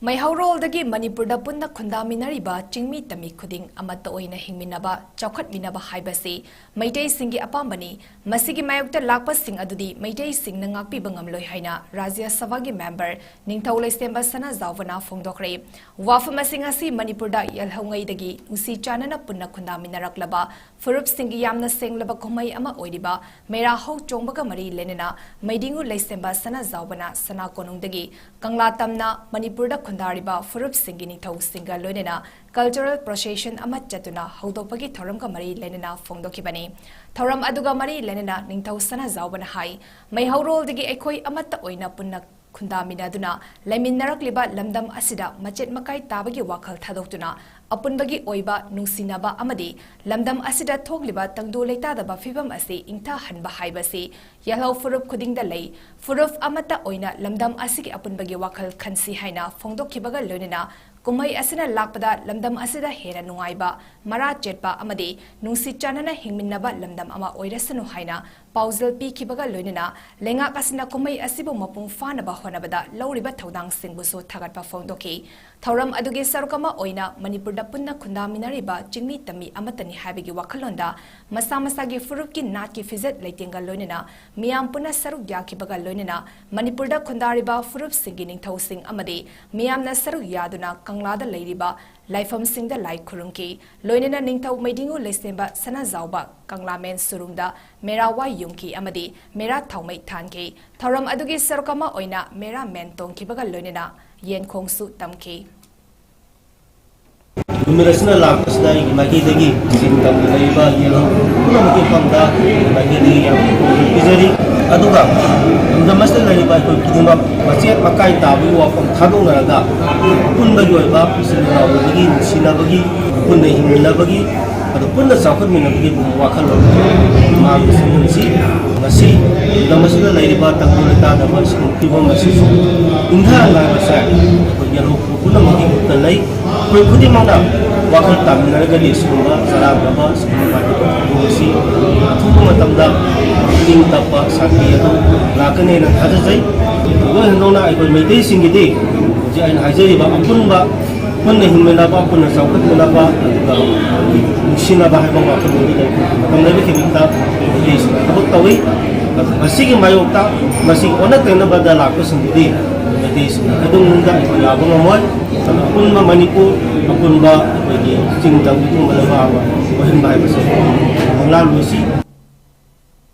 ꯃꯩꯍꯧꯔꯣꯜꯗꯒꯤ ꯃꯅꯤꯄꯨꯔꯗ ꯄꯨꯟꯅ ꯈꯨꯟꯗꯥꯃꯤꯟꯅꯔꯤꯕ ꯆꯤꯡꯃꯤ ꯇꯝꯃꯤ ꯈꯨꯗꯤꯡ ꯑꯃꯠꯇ ꯑꯣꯏꯅ ꯍꯤꯡꯃꯤꯟꯅꯕ, ꯆꯥꯎꯈꯠꯃꯤꯟꯅꯕ ꯍꯥꯏꯕꯁꯤ ꯃꯩꯇꯩꯁꯤꯡꯒꯤ ꯑꯄꯥꯝꯕꯅꯤ꯫ ꯃꯁꯤꯒꯤ ꯃꯥꯌꯣꯛꯇ ꯂꯥꯛꯄꯁꯤꯡ ꯑꯗꯨꯗꯤ ꯃꯩꯇꯩꯁꯤꯡꯅ ꯉꯥꯛꯄꯤꯕ ꯉꯝꯂꯣꯏ ꯍꯥꯏꯅ ꯔꯥꯖ꯭ꯌ ꯁꯚꯥꯒꯤ ꯃꯦꯝꯕꯔ ꯅꯤꯡꯊꯧ ꯂꯩꯁꯦꯝꯕ ꯁꯅꯥꯖꯥꯎꯕꯅ ꯐꯣꯡꯗꯣꯛꯈ꯭ꯔꯦ꯫ ꯋꯥꯐꯝ ꯑꯁꯤ ꯉꯁꯤ ꯃꯅꯤꯄꯨꯔꯗ ꯌꯦꯜꯍꯧꯉꯩꯗꯒꯤ ꯅꯨꯡꯁꯤ ꯆꯥꯟꯅꯅ ꯄꯨꯟꯅ ꯈꯨꯟꯗꯥꯃꯤꯟꯅꯔꯛꯂꯕ ꯐꯨꯔꯨꯞꯁꯤꯡꯒꯤ ꯌꯥꯝꯅ ꯁꯦꯡꯂꯕ ꯀꯨꯝꯍꯩ ꯑꯃ ꯑꯣꯏꯔꯤꯕ ꯃꯦꯔꯥ ꯍꯧ ꯆꯣꯡꯕꯒ ꯃꯔꯤ ꯂꯩꯅꯅ ꯃꯩꯗꯤꯡꯉꯨ ꯂꯩꯁꯦꯝꯕ ꯁꯅꯥꯖꯥꯎꯕꯅ ꯁꯅꯥ ꯀꯣꯅꯨꯡꯗꯒꯤ ꯀꯪꯂꯥ ꯇꯝꯅ ꯃꯅꯤꯄꯨꯔꯗ ꯈꯨꯟꯗꯥꯔꯤꯕ ꯐꯨꯔꯨꯞꯁꯤꯡꯒꯤ ꯅꯤꯡꯊꯧꯁꯤꯡꯒ ꯂꯣꯏꯅꯅ cultural procession ꯑꯃ ꯆꯠꯇꯨꯅ ꯍꯧꯗꯣꯛꯄꯒꯤ ꯊꯧꯔꯝꯒ ꯃꯔꯤ ꯂꯩꯅꯅ ꯐꯣꯡꯗꯣꯛꯈꯤꯕꯅꯤ꯫ ꯊꯧꯔꯝ ꯑꯗꯨꯒ ꯃꯔꯤ ꯂꯩꯅꯅ ꯅꯤꯡꯊꯧ ꯁꯅꯥꯖꯥꯎꯕꯅ ꯍꯥꯏ, ꯃꯩꯍꯧꯔꯣꯜꯗꯒꯤ ꯑꯩꯈꯣꯏ ꯑꯃꯠꯇ ꯑꯣꯏꯅ ꯄꯨꯟꯅ ꯈꯨꯟꯗꯥꯃꯤꯟꯅꯗꯨꯅ ꯂꯩꯃꯤꯟꯅꯔꯛꯂꯤꯕ ꯂꯝꯗꯝ ꯑꯁꯤꯗ ꯃꯆꯦꯠ ꯃꯀꯥꯏ ꯇꯥꯕꯒꯤ ꯋꯥꯈꯜ ꯊꯥꯗꯣꯛꯇꯨꯅ ꯑꯄꯨꯟꯕꯒꯤ ꯑꯣꯏꯕ ꯅꯨꯡꯁꯤꯅꯕ ꯑꯃꯗꯤ ꯂꯝꯗꯝ ꯑꯁꯤꯗ ꯊꯣꯛꯂꯤꯕ ꯇꯪꯗꯨ ꯂꯩꯇꯥꯗꯕ ꯐꯤꯚꯝ ꯑꯁꯤ ꯏꯪꯊꯍꯟꯕ ꯍꯥꯏꯕꯁꯤ ꯌꯦꯜꯍꯧ ꯐꯨꯔꯨꯞ ꯈꯨꯗꯤꯡꯗ ꯂꯩ꯫ ꯐꯨꯔꯨꯞ ꯑꯃꯠꯇ ꯑꯣꯏꯅ ꯂꯝꯗꯝ ꯑꯁꯤꯒꯤ ꯑꯄꯨꯟꯕꯒꯤ ꯋꯥꯈꯜ ꯈꯟꯁꯤ ꯍꯥꯏꯅ ꯐꯣꯡꯗꯣꯛꯈꯤꯕꯒ ꯂꯣꯏꯅꯅ ꯀꯨꯝꯍꯩ ꯑꯁꯤꯅ ꯂꯥꯛꯄꯗ ꯂꯝꯗꯝ ꯑꯁꯤꯗ ꯍꯦꯟꯅ ꯅꯨꯡꯉꯥꯏꯕ, ꯃꯔꯥ ꯆꯦꯠꯄ ꯑꯃꯗꯤ ꯅꯨꯡꯁꯤ ꯆꯥꯟꯅꯅ ꯍꯤꯡꯃꯤꯟꯅꯕ ꯂꯝꯗꯝ ꯑꯃ ꯑꯣꯏꯔꯁꯅꯨ ꯍꯥꯏꯅ ꯄꯥꯎꯖꯦꯜ ꯄꯤꯈꯤꯕꯒ ꯂꯣꯏꯅꯅ ꯂꯩꯉꯥꯛ ꯑꯁꯤꯅ ꯀꯨꯝꯍꯩ ꯑꯁꯤꯕꯨ ꯃꯄꯨꯡ ꯐꯥꯅꯕ ꯍꯣꯠꯅꯕꯗ ꯂꯧꯔꯤꯕ ꯊꯧꯗꯥꯡꯁꯤꯡꯕꯨꯁꯨ ꯊꯥꯒꯠꯄ ꯐꯣꯡꯗꯣꯛꯈꯤ꯫ ꯊꯧꯔꯝ ꯑꯗꯨꯒꯤ ꯁꯔꯨꯛ ꯑꯃ ꯑꯣꯏꯅ ꯃꯅꯤꯄꯨꯔꯗ ꯄꯨꯟꯅ ꯈꯨꯟꯗꯥꯃꯤꯟꯅꯔꯤꯕ ꯆꯤꯡꯃꯤ ꯇꯝꯃꯤ ꯑꯃꯠꯇꯅꯤ ꯍꯥꯏꯕꯒꯤ ꯋꯥꯈꯜꯂꯣꯟꯗ ꯃꯁꯥ ꯃꯁꯥꯒꯤ ꯐꯨꯔꯨꯞꯀꯤ ꯅꯥꯠꯀꯤ ꯐꯤꯖꯦꯠ ꯂꯩꯇꯦꯡꯒ ꯂꯣꯏꯅꯅ ꯃꯤꯌꯥꯝ ꯄꯨꯟꯅ ꯁꯔꯨꯛ ꯌꯥꯈꯤꯕꯒ ꯂꯣꯏꯅꯅ ꯃꯅꯤꯄꯨꯔꯗ ꯈꯨꯟꯗꯥꯔꯤꯕ ꯐꯨꯔꯨꯞꯁꯤꯡꯒꯤ ꯅꯤꯡꯊꯧꯁꯤꯡ ꯑꯃꯗꯤ ꯃꯤꯌꯥꯝꯅ ꯁꯔꯨꯛ ꯌꯥꯗꯨꯅ ꯀꯪꯂꯥꯗ ꯂꯩꯔꯤꯕ ꯂꯥꯏꯐꯝꯁꯤꯡꯗ ꯂꯥꯏ ꯈꯨꯔꯨꯝꯈꯤ꯫ ꯂꯣꯏꯅꯅ ꯅꯤꯡꯊꯧ ꯃꯩꯗꯤꯡꯉꯨ ꯂꯩꯁꯦꯝꯕ ꯁꯅꯥꯖꯥꯎꯕ ꯀꯪꯂꯥꯃꯦꯟ ꯁꯨꯔꯨꯡꯗ ꯃꯦꯔꯥ ꯋꯥꯏ ꯌꯨꯡꯈꯤ ꯑꯃꯗꯤ ꯃꯦꯔꯥ ꯊꯥꯎꯃꯩ ꯊꯥꯟꯈꯤ꯫ ꯊꯧꯔꯝ ꯑꯗꯨꯒꯤ ꯁꯔꯨꯛ ꯑꯃ ꯑꯣꯏꯅ ꯃꯦꯔꯥ ꯃꯦꯟ ꯇꯣꯡꯈꯤꯕꯒ ꯂꯣꯏꯅꯅ ꯌꯦꯟꯈꯣꯡꯁꯨ ꯇꯝꯈꯤ꯫ ꯅꯨꯃꯤꯠ ꯑꯁꯤꯅ ꯂꯥꯛꯄꯁꯤꯗ ꯑꯩꯒꯤ ꯃꯥꯏꯀꯩꯗꯒꯤ ꯆꯤꯡ ꯇꯝꯗ ꯂꯩꯔꯤꯕ ꯌꯦꯜꯍꯧ ꯄꯨꯝꯅꯃꯛꯀꯤ ꯃꯐꯝꯗ ꯑꯩꯒꯤ ꯃꯥꯏꯀꯩꯗꯒꯤ ꯌꯥꯝꯅ ꯈꯨꯔꯨꯝꯖꯔꯤ꯫ ꯑꯗꯨꯒ ꯂꯝꯗꯝ ꯑꯁꯤꯗ ꯂꯩꯔꯤꯕ ꯑꯩꯈꯣꯏ ꯈꯨꯗꯤꯡꯃꯛ ꯃꯆꯦꯠ ꯃꯀꯥꯏ ꯇꯥꯕꯒꯤ ꯋꯥꯐꯝ ꯊꯥꯗꯣꯛꯅꯔꯒ ꯑꯄꯨꯟꯕꯒꯤ ꯑꯣꯏꯕ ꯏꯆꯤꯜ ꯏꯅꯥꯎ ꯑꯣꯏꯕꯒꯤ ꯅꯨꯡꯁꯤꯅꯕꯒꯤ ꯄꯨꯟꯅ ꯍꯤꯡꯃꯤꯟꯅꯕꯒꯤ ꯑꯗꯨ ꯄꯨꯟꯅ ꯆꯥꯎꯈꯠꯃꯤꯟꯅꯕꯒꯤ ꯋꯥꯈꯜꯂꯣꯟ ꯃꯥꯡꯕ ꯁꯤꯟꯐꯝꯁꯤ ꯉꯁꯤ ꯂꯝꯗꯝ ꯑꯁꯤꯗ ꯂꯩꯔꯤꯕ ꯇꯪꯗꯨ ꯂꯩꯇꯥꯗꯕ ꯑꯁꯤꯒꯨꯝꯕ ꯐꯤꯕꯝ ꯑꯁꯤꯁꯨ ꯏꯪꯊꯍꯟꯕ ꯍꯥꯏꯕꯁꯦ ꯑꯩꯈꯣꯏ ꯌꯦꯜꯍꯧ ꯄꯨꯝꯅꯃꯛꯀꯤ ꯈꯨꯠꯇ ꯂꯩ꯫ ꯑꯩꯈꯣꯏ ꯈꯨꯗꯤꯡꯃꯛꯅ ꯋꯥꯈꯜ ꯇꯥꯃꯤꯟꯅꯔꯒꯗꯤ ꯁꯤꯒꯨꯝꯕ ꯆꯔꯥꯡꯅꯕ, ꯁꯤꯒꯨꯝꯕ ꯃꯥꯏꯌꯣꯛꯅꯕ ꯊꯧꯗꯣꯛ ꯑꯁꯤ ꯑꯊꯨꯕ ꯃꯇꯝꯗ ꯏꯪ ꯇꯞꯄ ꯁꯥꯟꯇꯤ ꯑꯗꯨ ꯂꯥꯛꯀꯅꯤ ꯍꯥꯏꯅ ꯊꯥꯖꯖꯩ꯫ ꯂꯣꯏ ꯍꯟꯗꯣꯛꯅ ꯑꯩꯈꯣꯏ ꯃꯩꯇꯩꯁꯤꯡꯒꯤꯗꯤ ꯍꯧꯖꯤꯛ ꯑꯩꯅ ꯍꯥꯏꯖꯔꯤꯕ ꯑꯄꯨꯟꯕ, ꯄꯨꯟꯅ ꯍꯤꯡꯃꯤꯟꯅꯕ, ꯄꯨꯟꯅ ꯆꯥꯎꯈꯠꯃꯤꯟꯅꯕ, ꯑꯗꯨꯒ ꯑꯩꯈꯣꯏꯒꯤ ꯅꯨꯡꯁꯤꯅꯕ ꯍꯥꯏꯕ ꯋꯥꯐꯝ ꯑꯗꯨꯗ ꯃꯇꯝ ꯂꯩꯕ ꯈꯤꯇꯪꯗ ꯊꯕꯛ ꯇꯧꯏ꯫ ꯃꯁꯤꯒꯤ ꯃꯥꯌꯣꯛꯇ, ꯃꯁꯤꯒꯤ ꯑꯣꯟꯅ ꯇꯩꯅꯕꯗ ꯂꯥꯛꯄꯁꯤꯡꯗꯨꯗꯤ ꯃꯩꯇꯩꯁꯤꯡꯅ ꯀꯩꯗꯧꯅꯨꯡꯗ ꯑꯩꯈꯣꯏ ꯌꯥꯕ ꯉꯝꯃꯣꯏ꯫ ꯑꯗꯨꯅ ꯑꯄꯨꯟꯕ ꯃꯅꯤꯄꯨꯔ, ꯑꯄꯨꯟꯕ ꯑꯩꯈꯣꯏꯒꯤ ꯆꯤꯡ ꯇꯝꯒꯤ ꯊꯣꯡꯕ ꯂꯩꯕꯥꯛ ꯑꯃ ꯑꯣꯏꯍꯟꯕ ꯍꯥꯏꯕꯁꯤ ꯃꯪꯂꯥꯟ ꯑꯣꯏꯁꯤ꯫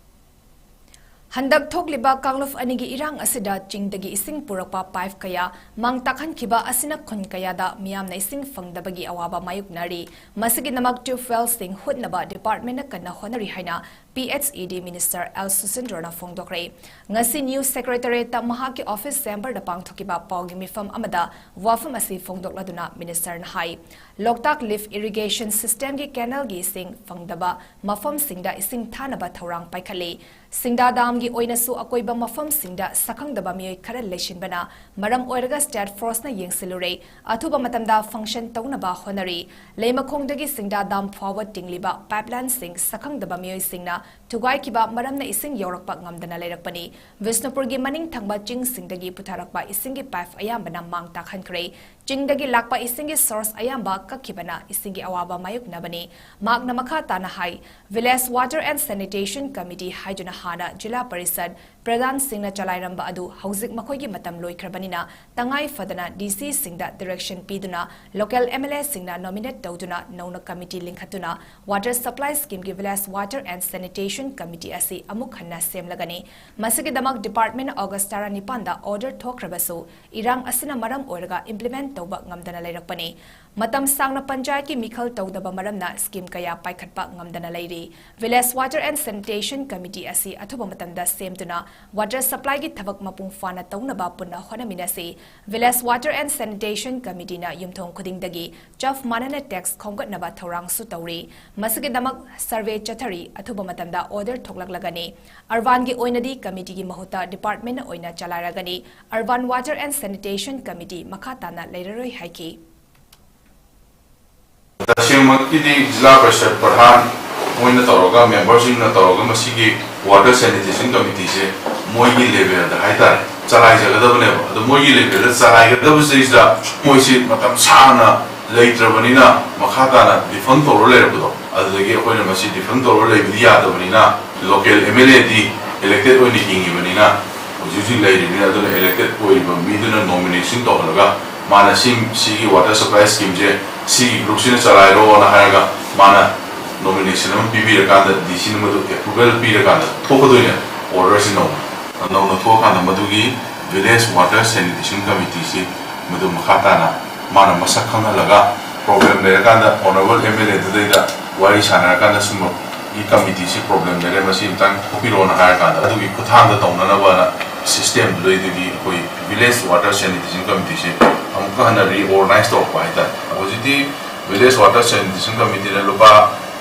ꯍꯟꯗꯛ ꯊꯣꯛꯂꯤꯕ ꯀꯥꯡꯂꯨꯞ ꯑꯅꯤꯒꯤ ꯏꯔꯥꯡ ꯑꯁꯤꯗ ꯆꯤꯡꯗꯒꯤ ꯏꯁꯤꯡ ꯄꯨꯔꯛꯄ ꯄꯥꯏꯞ ꯀꯌꯥ ꯃꯥꯡ ꯇꯥꯛꯍꯟꯈꯤꯕ ꯑꯁꯤꯅ ꯈꯨꯟ ꯀꯌꯥꯗ ꯃꯤꯌꯥꯝꯅ ꯏꯁꯤꯡ ꯐꯪꯗꯕꯒꯤ ꯑꯋꯥꯕ ꯃꯥꯌꯣꯛꯅꯔꯤ꯫ ꯃꯁꯤꯒꯤꯗꯃꯛ ꯇ꯭ꯌꯨꯕꯋꯦꯜꯁꯤꯡ ꯍꯨꯠꯅꯕ departmentꯅ ꯀꯟꯅ ꯍꯣꯠꯅꯔꯤ ꯍꯥꯏꯅ P H E D minister L ꯁꯨꯁꯤꯟꯗ꯭ꯔꯣꯅ ꯐꯣꯡꯗꯣꯛꯈ꯭ꯔꯦ꯫ ꯉꯁꯤ news secretariatꯇ ꯃꯍꯥꯛꯀꯤ office chamberꯗ ꯄꯥꯡꯊꯣꯛꯈꯤꯕ ꯄꯥꯎꯒꯤ ꯃꯤꯐꯝ ꯑꯃꯗ ꯋꯥꯐꯝ ꯑꯁꯤ ꯐꯣꯡꯗꯣꯛꯂꯗꯨꯅ ministerꯅ ꯍꯥꯏ, ꯂꯣꯛꯇꯥꯛ lift irrigation systemꯒꯤ canalꯒꯤ ꯏꯁꯤꯡ ꯐꯪꯗꯕ ꯃꯐꯝꯁꯤꯡꯗ ꯏꯁꯤꯡ ꯊꯥꯅꯕ ꯊꯧꯔꯥꯡ ꯄꯥꯏꯈꯠꯂꯤ꯫ ꯁꯤꯡꯗꯥ damꯒꯤ ꯑꯣꯏꯅꯁꯨ ꯑꯀꯣꯏꯕ ꯃꯐꯝꯁꯤꯡꯗ ꯁꯛꯈꯪꯗꯕ ꯃꯤꯑꯣꯏ ꯈꯔ ꯂꯩꯁꯤꯟꯕꯅ ꯃꯔꯝ ꯑꯣꯏꯔꯒ state forceꯅ ꯌꯦꯡꯁꯤꯜꯂꯨꯔꯦ꯫ ꯑꯊꯨꯕ ꯃꯇꯝꯗ function ꯇꯧꯅꯕ ꯍꯣꯠꯅꯔꯤ꯫ ꯂꯩꯃꯈꯣꯡꯗꯒꯤ ꯁꯤꯡꯗꯥ dam ꯐꯥꯎꯕ ꯇꯤꯡꯂꯤꯕ pipelineꯁꯤꯡ ꯁꯛꯈꯪꯗꯕ ꯃꯤꯑꯣꯏꯁꯤꯡꯅ ꯊꯨꯒꯥꯏꯈꯤꯕ ꯃꯔꯝꯅ ꯏꯁꯤꯡ ꯌꯧꯔꯛꯄ ꯉꯝꯗꯅ ꯂꯩꯔꯛꯄꯅꯤ꯫ ꯕꯤꯁꯅꯨꯄꯨꯔꯒꯤ ꯃꯅꯤꯡ ꯊꯪꯕ ꯆꯤꯡꯁꯤꯡꯗꯒꯤ ꯄꯨꯊꯔꯛꯄ ꯏꯁꯤꯡꯒꯤ pipe ꯑꯌꯥꯝꯕꯅ ꯃꯥꯡ ꯇꯥꯛꯍꯟꯈ꯭ꯔꯦ꯫ ꯆꯤꯡꯗꯒꯤ ꯂꯥꯛꯄ ꯏꯁꯤꯡꯒꯤ source ꯑꯌꯥꯝꯕ ꯀꯛꯈꯤꯕꯅ ꯏꯁꯤꯡꯒꯤ ꯑꯋꯥꯕ ꯃꯥꯌꯣꯛꯅꯕꯅꯤ꯫ ꯃꯍꯥꯛꯅ ꯃꯈꯥ ꯇꯥꯅ ꯍꯥꯏ, Village Water and Sanitation Committee ꯍꯥꯏꯗꯨꯅ ꯍꯥꯟꯅ ꯖꯤꯂꯥ ꯄꯔꯤꯁꯗ ꯄ꯭ꯔꯙꯥꯟꯁꯤꯡꯅ ꯆꯂꯥꯏꯔꯝꯕ ꯑꯗꯨ ꯍꯧꯖꯤꯛ ꯃꯈꯣꯏꯒꯤ ꯃꯇꯝ ꯂꯣꯏꯈ꯭ꯔꯕꯅꯤꯅ ꯇꯉꯥꯏ ꯐꯗꯅ D Cꯁꯤꯡꯗ direction ꯄꯤꯗꯨꯅ local M L Aꯁꯤꯡꯅ nominate ꯇꯧꯗꯨꯅ ꯅꯧꯅ committee ꯂꯤꯡꯈꯠꯇꯨꯅ water supply schemeꯒꯤ Village Water and Sanitation Committee ꯑꯁꯤ ꯑꯃꯨꯛ ꯍꯟꯅ ꯁꯦꯝꯂꯒꯅꯤ꯫ ꯃꯁꯤꯒꯤꯗꯃꯛ department August ꯇꯔꯥꯅꯤꯄꯥꯟꯗ order ꯊꯣꯛꯈ꯭ꯔꯕꯁꯨ ꯏꯔꯥꯡ ꯑꯁꯤꯅ ꯃꯔꯝ ꯑꯣꯏꯔꯒ implement ꯇꯧꯕ ꯉꯝꯗꯅ ꯂꯩꯔꯛꯄꯅꯤ꯫ ꯃꯇꯝ ꯁꯥꯡꯅ ꯄꯟꯆꯥꯌꯠꯀꯤ ꯃꯤꯈꯜ ꯇꯧꯗꯕ ꯃꯔꯝꯅ scheme ꯀꯌꯥ ꯄꯥꯏꯈꯠꯄ ꯉꯝꯗꯅ ꯂꯩꯔꯤ꯫ Village Water and Sanitation Committee ꯑꯁꯤ ꯑꯊꯨꯕ ꯃꯇꯝꯗ ꯁꯦꯝꯗꯨꯅ water supplyꯒꯤ ꯊꯕꯛ ꯃꯄꯨꯡ ꯐꯥꯅ ꯇꯧꯅꯕ ꯄꯨꯟꯅ ꯍꯣꯠꯅꯃꯤꯟꯅꯁꯤ꯫ Village Water and Sanitation Committeeꯅ ꯌꯨꯝꯊꯣꯡ ꯈꯨꯗꯤꯡꯗꯒꯤ ꯆꯞ ꯃꯥꯟꯅꯅ tax ꯈꯣꯝꯒꯠꯅꯕ ꯊꯧꯔꯥꯡꯁꯨ ꯇꯧꯔꯤ꯫ ꯃꯁꯤꯒꯤꯗꯃꯛ survey ꯆꯠꯊꯔꯤ꯫ ꯑꯊꯨꯕ ꯃꯇꯝꯗ order ꯊꯣꯛꯂꯛꯂꯒꯅꯤ꯫ Urbanꯒꯤ ꯑꯣꯏꯅꯗꯤ committeeꯒꯤ ꯃꯍꯨꯠꯇ departmentꯅ ꯑꯣꯏꯅ ꯆꯂꯥꯏꯔꯒꯅꯤ꯫ Urban Water and Sanitation Committee ꯃꯈꯥ ꯇꯥꯅ ꯂꯩꯔꯔꯣꯏ ꯍꯥꯏꯈꯤ꯫ ꯇꯁꯦꯡꯃꯛꯀꯤꯗꯤ ꯖꯤꯂꯥ ꯄꯔꯤꯁꯗ ꯄ꯭ꯔꯙꯥꯟ ꯃꯣꯏꯅ ꯇꯧꯔꯒ, memberꯁꯤꯡꯅ ꯇꯧꯔꯒ ꯃꯁꯤꯒꯤ water sanitation committeeꯁꯦ ꯃꯣꯏꯒꯤ levelꯗ ꯍꯥꯏꯇꯥꯔꯦ, ꯆꯂꯥꯏꯖꯒꯗꯕꯅꯦꯕ꯫ ꯑꯗꯣ ꯃꯣꯏꯒꯤ ꯂꯦꯚꯦꯜꯗ ꯆꯂꯥꯏꯒꯗꯕꯁꯤꯗꯩꯁꯤꯗ ꯃꯣꯏꯁꯤ ꯃꯇꯝ ꯁꯥꯡꯅ ꯂꯩꯇ꯭ꯔꯕꯅꯤꯅ, ꯃꯈꯥ ꯇꯥꯅ ꯗꯤꯐꯪ ꯇꯧꯔ ꯂꯩꯔꯛꯄꯗꯣ, ꯑꯗꯨꯗꯒꯤ ꯑꯩꯈꯣꯏꯅ ꯃꯁꯤ ꯗꯤꯐꯪ ꯇꯧꯔ ꯂꯩꯕꯗꯤ ꯌꯥꯗꯕꯅꯤꯅ, ꯂꯣꯀꯦꯜ ꯑꯦꯝ ꯑꯦꯜ ꯑꯦꯗꯤ ꯏꯂꯦꯛꯇꯦꯗ ꯑꯣꯏꯅ ꯍꯤꯡꯉꯤꯕꯅꯤꯅ, ꯍꯧꯖꯤꯛ ꯍꯧꯖꯤꯛ ꯂꯩꯔꯤꯕꯅꯤꯅ, ꯑꯗꯨꯅ ꯏꯂꯦꯛꯇꯦꯗ ꯑꯣꯏꯔꯤꯕ ꯃꯤꯗꯨꯅ ꯅꯣꯃꯤꯅꯦꯁꯟ ꯇꯧꯍꯜꯂꯒ, ꯃꯥꯅ ꯁꯤ, ꯁꯤꯒꯤ ꯋꯥꯇꯔ ꯁꯄ꯭ꯂꯥꯏ ꯁ꯭ꯀꯤꯝꯁꯦ ꯁꯤꯒꯤ ꯒ꯭ꯔꯨꯞꯁꯤꯅ ꯆꯂꯥꯏꯔꯣꯅ ꯍꯥꯏꯔꯒ, ꯃꯥꯅ ꯅꯣꯃꯤꯅꯦꯁꯟ ꯑꯃ ꯄꯤꯕꯤꯔꯀꯥꯟꯗ, ꯗꯤ ꯁꯤꯅ ꯃꯗꯨ ꯑꯦꯄ꯭ꯔꯨꯚꯦꯜ ꯄꯤꯔꯀꯥꯟꯗ ꯊꯣꯛꯀꯗꯣꯏꯅꯦ ꯑꯣꯔꯗꯔꯁꯤ ꯅꯧꯅ꯫ ꯅꯧꯅ ꯊꯣꯛꯑꯀꯥꯟꯗ ꯃꯗꯨꯒꯤ ꯚꯤꯂꯦꯖ ꯋꯥꯇꯔ ꯁꯦꯅꯤꯇꯦꯁꯟ ꯀꯃꯤꯇꯤꯁꯤ ꯃꯗꯨ ꯃꯈꯥ ꯇꯥꯅ ꯃꯥꯅ ꯃꯁꯛ ꯈꯪꯍꯜꯂꯒ, ꯄ꯭ꯔꯣꯕ꯭ꯂꯦꯝ ꯂꯩꯔꯀꯥꯟꯗ ꯑꯣꯅꯔꯦꯕꯜ ꯑꯦꯝ ꯑꯦꯜ ꯑꯦꯗꯨꯗꯩꯗ ꯋꯥꯔꯤ ꯁꯥꯟꯅꯔꯀꯥꯟꯗ, ꯁꯨꯝꯕꯒꯤ ꯀꯃꯤꯇꯤꯁꯤ ꯄ꯭ꯔꯣꯕ꯭ꯂꯦꯝ ꯂꯩꯔꯦ, ꯃꯁꯤ ꯑꯝꯇꯪ ꯊꯣꯛꯄꯤꯔꯛꯑꯣꯅ ꯍꯥꯏꯔꯀꯥꯟꯗ, ꯑꯗꯨꯒꯤ ꯈꯨꯠꯊꯥꯡꯗ ꯇꯧꯅꯅꯕꯅ ꯁꯤꯁꯇꯦꯝꯗꯨꯗꯩꯗꯒꯤ ꯑꯩꯈꯣꯏ ꯚꯤꯂꯦꯖ ꯋꯥꯇꯔ ꯁꯦꯅꯤꯇꯦꯁꯟ ꯀꯃꯤꯇꯤꯁꯦ ꯑꯃꯨꯛꯀ ꯍꯟꯅ ꯔꯤꯑꯣꯔꯒꯅꯥꯏꯁ ꯇꯧꯔꯛꯄ ꯍꯥꯏꯇꯥꯔꯦ꯫ ꯍꯧꯖꯤꯛꯇꯤ ꯚꯤꯂꯦꯖ ꯋꯥꯇꯔ ꯁꯦꯅꯤꯇꯦꯁꯟ ꯀꯃꯤꯇꯤꯅ ꯂꯨꯄꯥ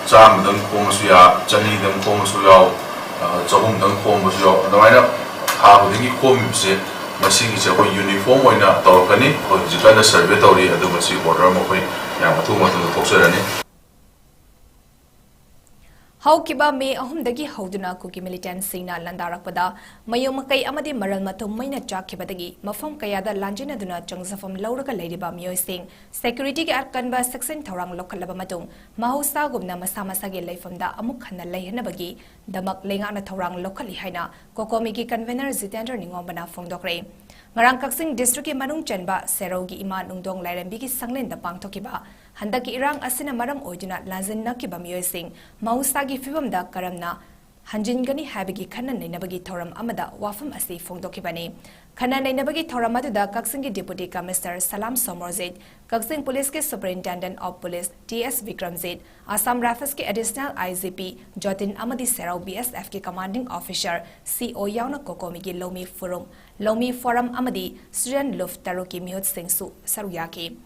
ꯆꯥꯝꯃꯗꯪ ꯈꯣꯝꯃꯁꯨ ꯌꯥ, ꯆꯅꯤꯗꯪ ꯈꯣꯝꯃꯁꯨ ꯌꯥꯎ, ꯑ, ꯆꯍꯨꯝꯗꯪ ꯈꯣꯝꯕꯁꯨ ꯌꯥꯎ꯫ ꯑꯗꯨꯃꯥꯏꯅ ꯊꯥ ꯈꯨꯗꯤꯡꯒꯤ ꯈꯣꯝꯃꯤꯕꯁꯦ, ꯃꯁꯤꯒꯤꯁꯦ ꯑꯩꯈꯣꯏ ꯌꯨꯅꯤꯐꯣꯔꯝ ꯑꯣꯏꯅ ꯇꯧꯔꯛꯀꯅꯤ꯫ ꯑꯩꯈꯣꯏ ꯍꯧꯖꯤꯛ ꯀꯟꯅ ꯁꯔꯚꯦ ꯇꯧꯔꯤ, ꯑꯗꯨ ꯃꯁꯤ ꯑꯣꯔꯗꯔ ꯑꯃ ꯑꯩꯈꯣꯏ ꯌꯥꯝ ꯑꯊꯨꯕ ꯃꯇꯝꯗ ꯊꯣꯛꯆꯔꯅꯤ꯫ ꯍꯧꯈꯤꯕ ꯃꯦ ꯑꯍꯨꯝꯗꯒꯤ ꯍꯧꯗꯨꯅ ꯀꯨꯀꯤ ꯃꯤꯂꯤꯇꯦꯟꯠꯁꯤꯡꯅ ꯂꯥꯟꯗꯥꯔꯛꯄꯗ ꯃꯌꯨꯝ ꯃꯀꯩ ꯑꯃꯗꯤ ꯃꯔꯜ ꯃꯊꯨꯝ ꯃꯩꯅ ꯆꯥꯛꯈꯤꯕꯗꯒꯤ ꯃꯐꯝ ꯀꯌꯥꯗ ꯂꯥꯟꯖꯦꯟꯅꯗꯨꯅ ꯆꯪꯖꯐꯝ ꯂꯧꯔꯒ ꯂꯩꯔꯤꯕ ꯃꯤꯑꯣꯏꯁꯤꯡ ꯁꯦꯀ꯭ꯌꯨꯔꯤꯇꯤꯒꯤ ꯑꯀꯟꯕ ꯆꯦꯛꯁꯤꯟ ꯊꯧꯔꯥꯡ ꯂꯧꯈꯠꯂꯕ ꯃꯇꯨꯡ ꯃꯍꯧꯁꯥꯒꯨꯝꯅ ꯃꯁꯥ ꯃꯁꯥꯒꯤ ꯂꯩꯐꯝꯗ ꯑꯃꯨꯛ ꯍꯟꯅ ꯂꯩꯍꯟꯅꯕꯒꯤ ꯗꯃꯛ ꯂꯩꯉꯥꯛꯅ ꯊꯧꯔꯥꯡ ꯂꯧꯈꯠꯂꯤ ꯍꯥꯏꯅ ꯀꯣꯀꯣꯃꯤꯒꯤ ꯀꯟꯚꯦꯅꯔ ꯖꯤꯇꯦꯟꯗ꯭ꯔ ꯅꯤꯉꯣꯝꯕꯅ ꯐꯣꯡꯗꯣꯛꯈ꯭ꯔꯦ꯫ ꯉꯔꯥꯡ ꯀꯛꯆꯤꯡ ꯗꯤꯁꯇ꯭ꯔꯤꯛꯀꯤ ꯃꯅꯨꯡ ꯆꯟꯕ ꯁꯦꯔꯧꯒꯤ ꯏꯃꯥ ꯅꯨꯡꯗꯣꯡ ꯂꯥꯏꯔꯦꯝꯕꯤꯒꯤ ꯁꯪꯂꯦꯟꯗ ꯄꯥꯡꯊꯣꯛꯈꯤꯕ ꯍꯟꯗꯛꯀꯤ ꯏꯔꯥꯡ ꯑꯁꯤꯅ ꯃꯔꯝ ꯑꯣꯏꯗꯨꯅ ꯂꯥꯟꯖꯤꯟꯅꯈꯤꯕ ꯃꯤꯑꯣꯏꯁꯤꯡ ꯃꯍꯧꯁꯥꯒꯤ ꯐꯤꯕꯝꯗ ꯀꯔꯝꯅ ꯍꯟꯖꯤꯟꯒꯅꯤ ꯍꯥꯏꯕꯒꯤ ꯈꯟꯅ ꯅꯩꯅꯕꯒꯤ ꯊꯧꯔꯝ ꯑꯃꯗ ꯋꯥꯐꯝ ꯑꯁꯤ ꯐꯣꯡꯗꯣꯛꯈꯤꯕꯅꯤ꯫ ꯈꯟꯅ ꯅꯩꯅꯕꯒꯤ ꯊꯧꯔꯝ ꯑꯗꯨꯗ ꯀꯛꯆꯤꯡꯒꯤ ꯗꯤꯄꯨꯇꯤ ꯀꯃꯤꯁꯅꯔ ꯁꯂꯥꯝ ꯁꯣꯃꯣꯔꯖꯤꯠ, ꯀꯛꯆꯤꯡ ꯄꯨꯂꯤꯁꯀꯤ superintendent of police T S Bikramjit, Assam ꯔꯥꯏꯐꯜꯁꯀꯤ additional I G P Jotin ꯑꯃꯗꯤ ꯁꯦꯔꯧ ꯕꯤ ꯑꯦꯁ ꯑꯦꯐꯀꯤ ꯀꯃꯥꯟꯗꯤꯡ ꯑꯣꯐꯤꯁꯥꯔ ꯁꯤ ꯑꯣ ꯌꯥꯎꯅ ꯀꯣꯀꯣꯃꯤꯒꯤ ꯂꯧꯃꯤ ꯐꯨꯔꯨꯞ, ꯂꯧꯃꯤ ꯐꯣꯔꯝ ꯑꯃꯗꯤ ꯁ꯭ꯇꯨꯗꯦꯟꯠ ꯂꯨꯞ ꯇꯔꯨꯛꯀꯤ ꯃꯤꯍꯨꯠꯁꯤꯡꯁꯨ ꯁꯔꯨꯛ ꯌꯥꯈꯤ꯫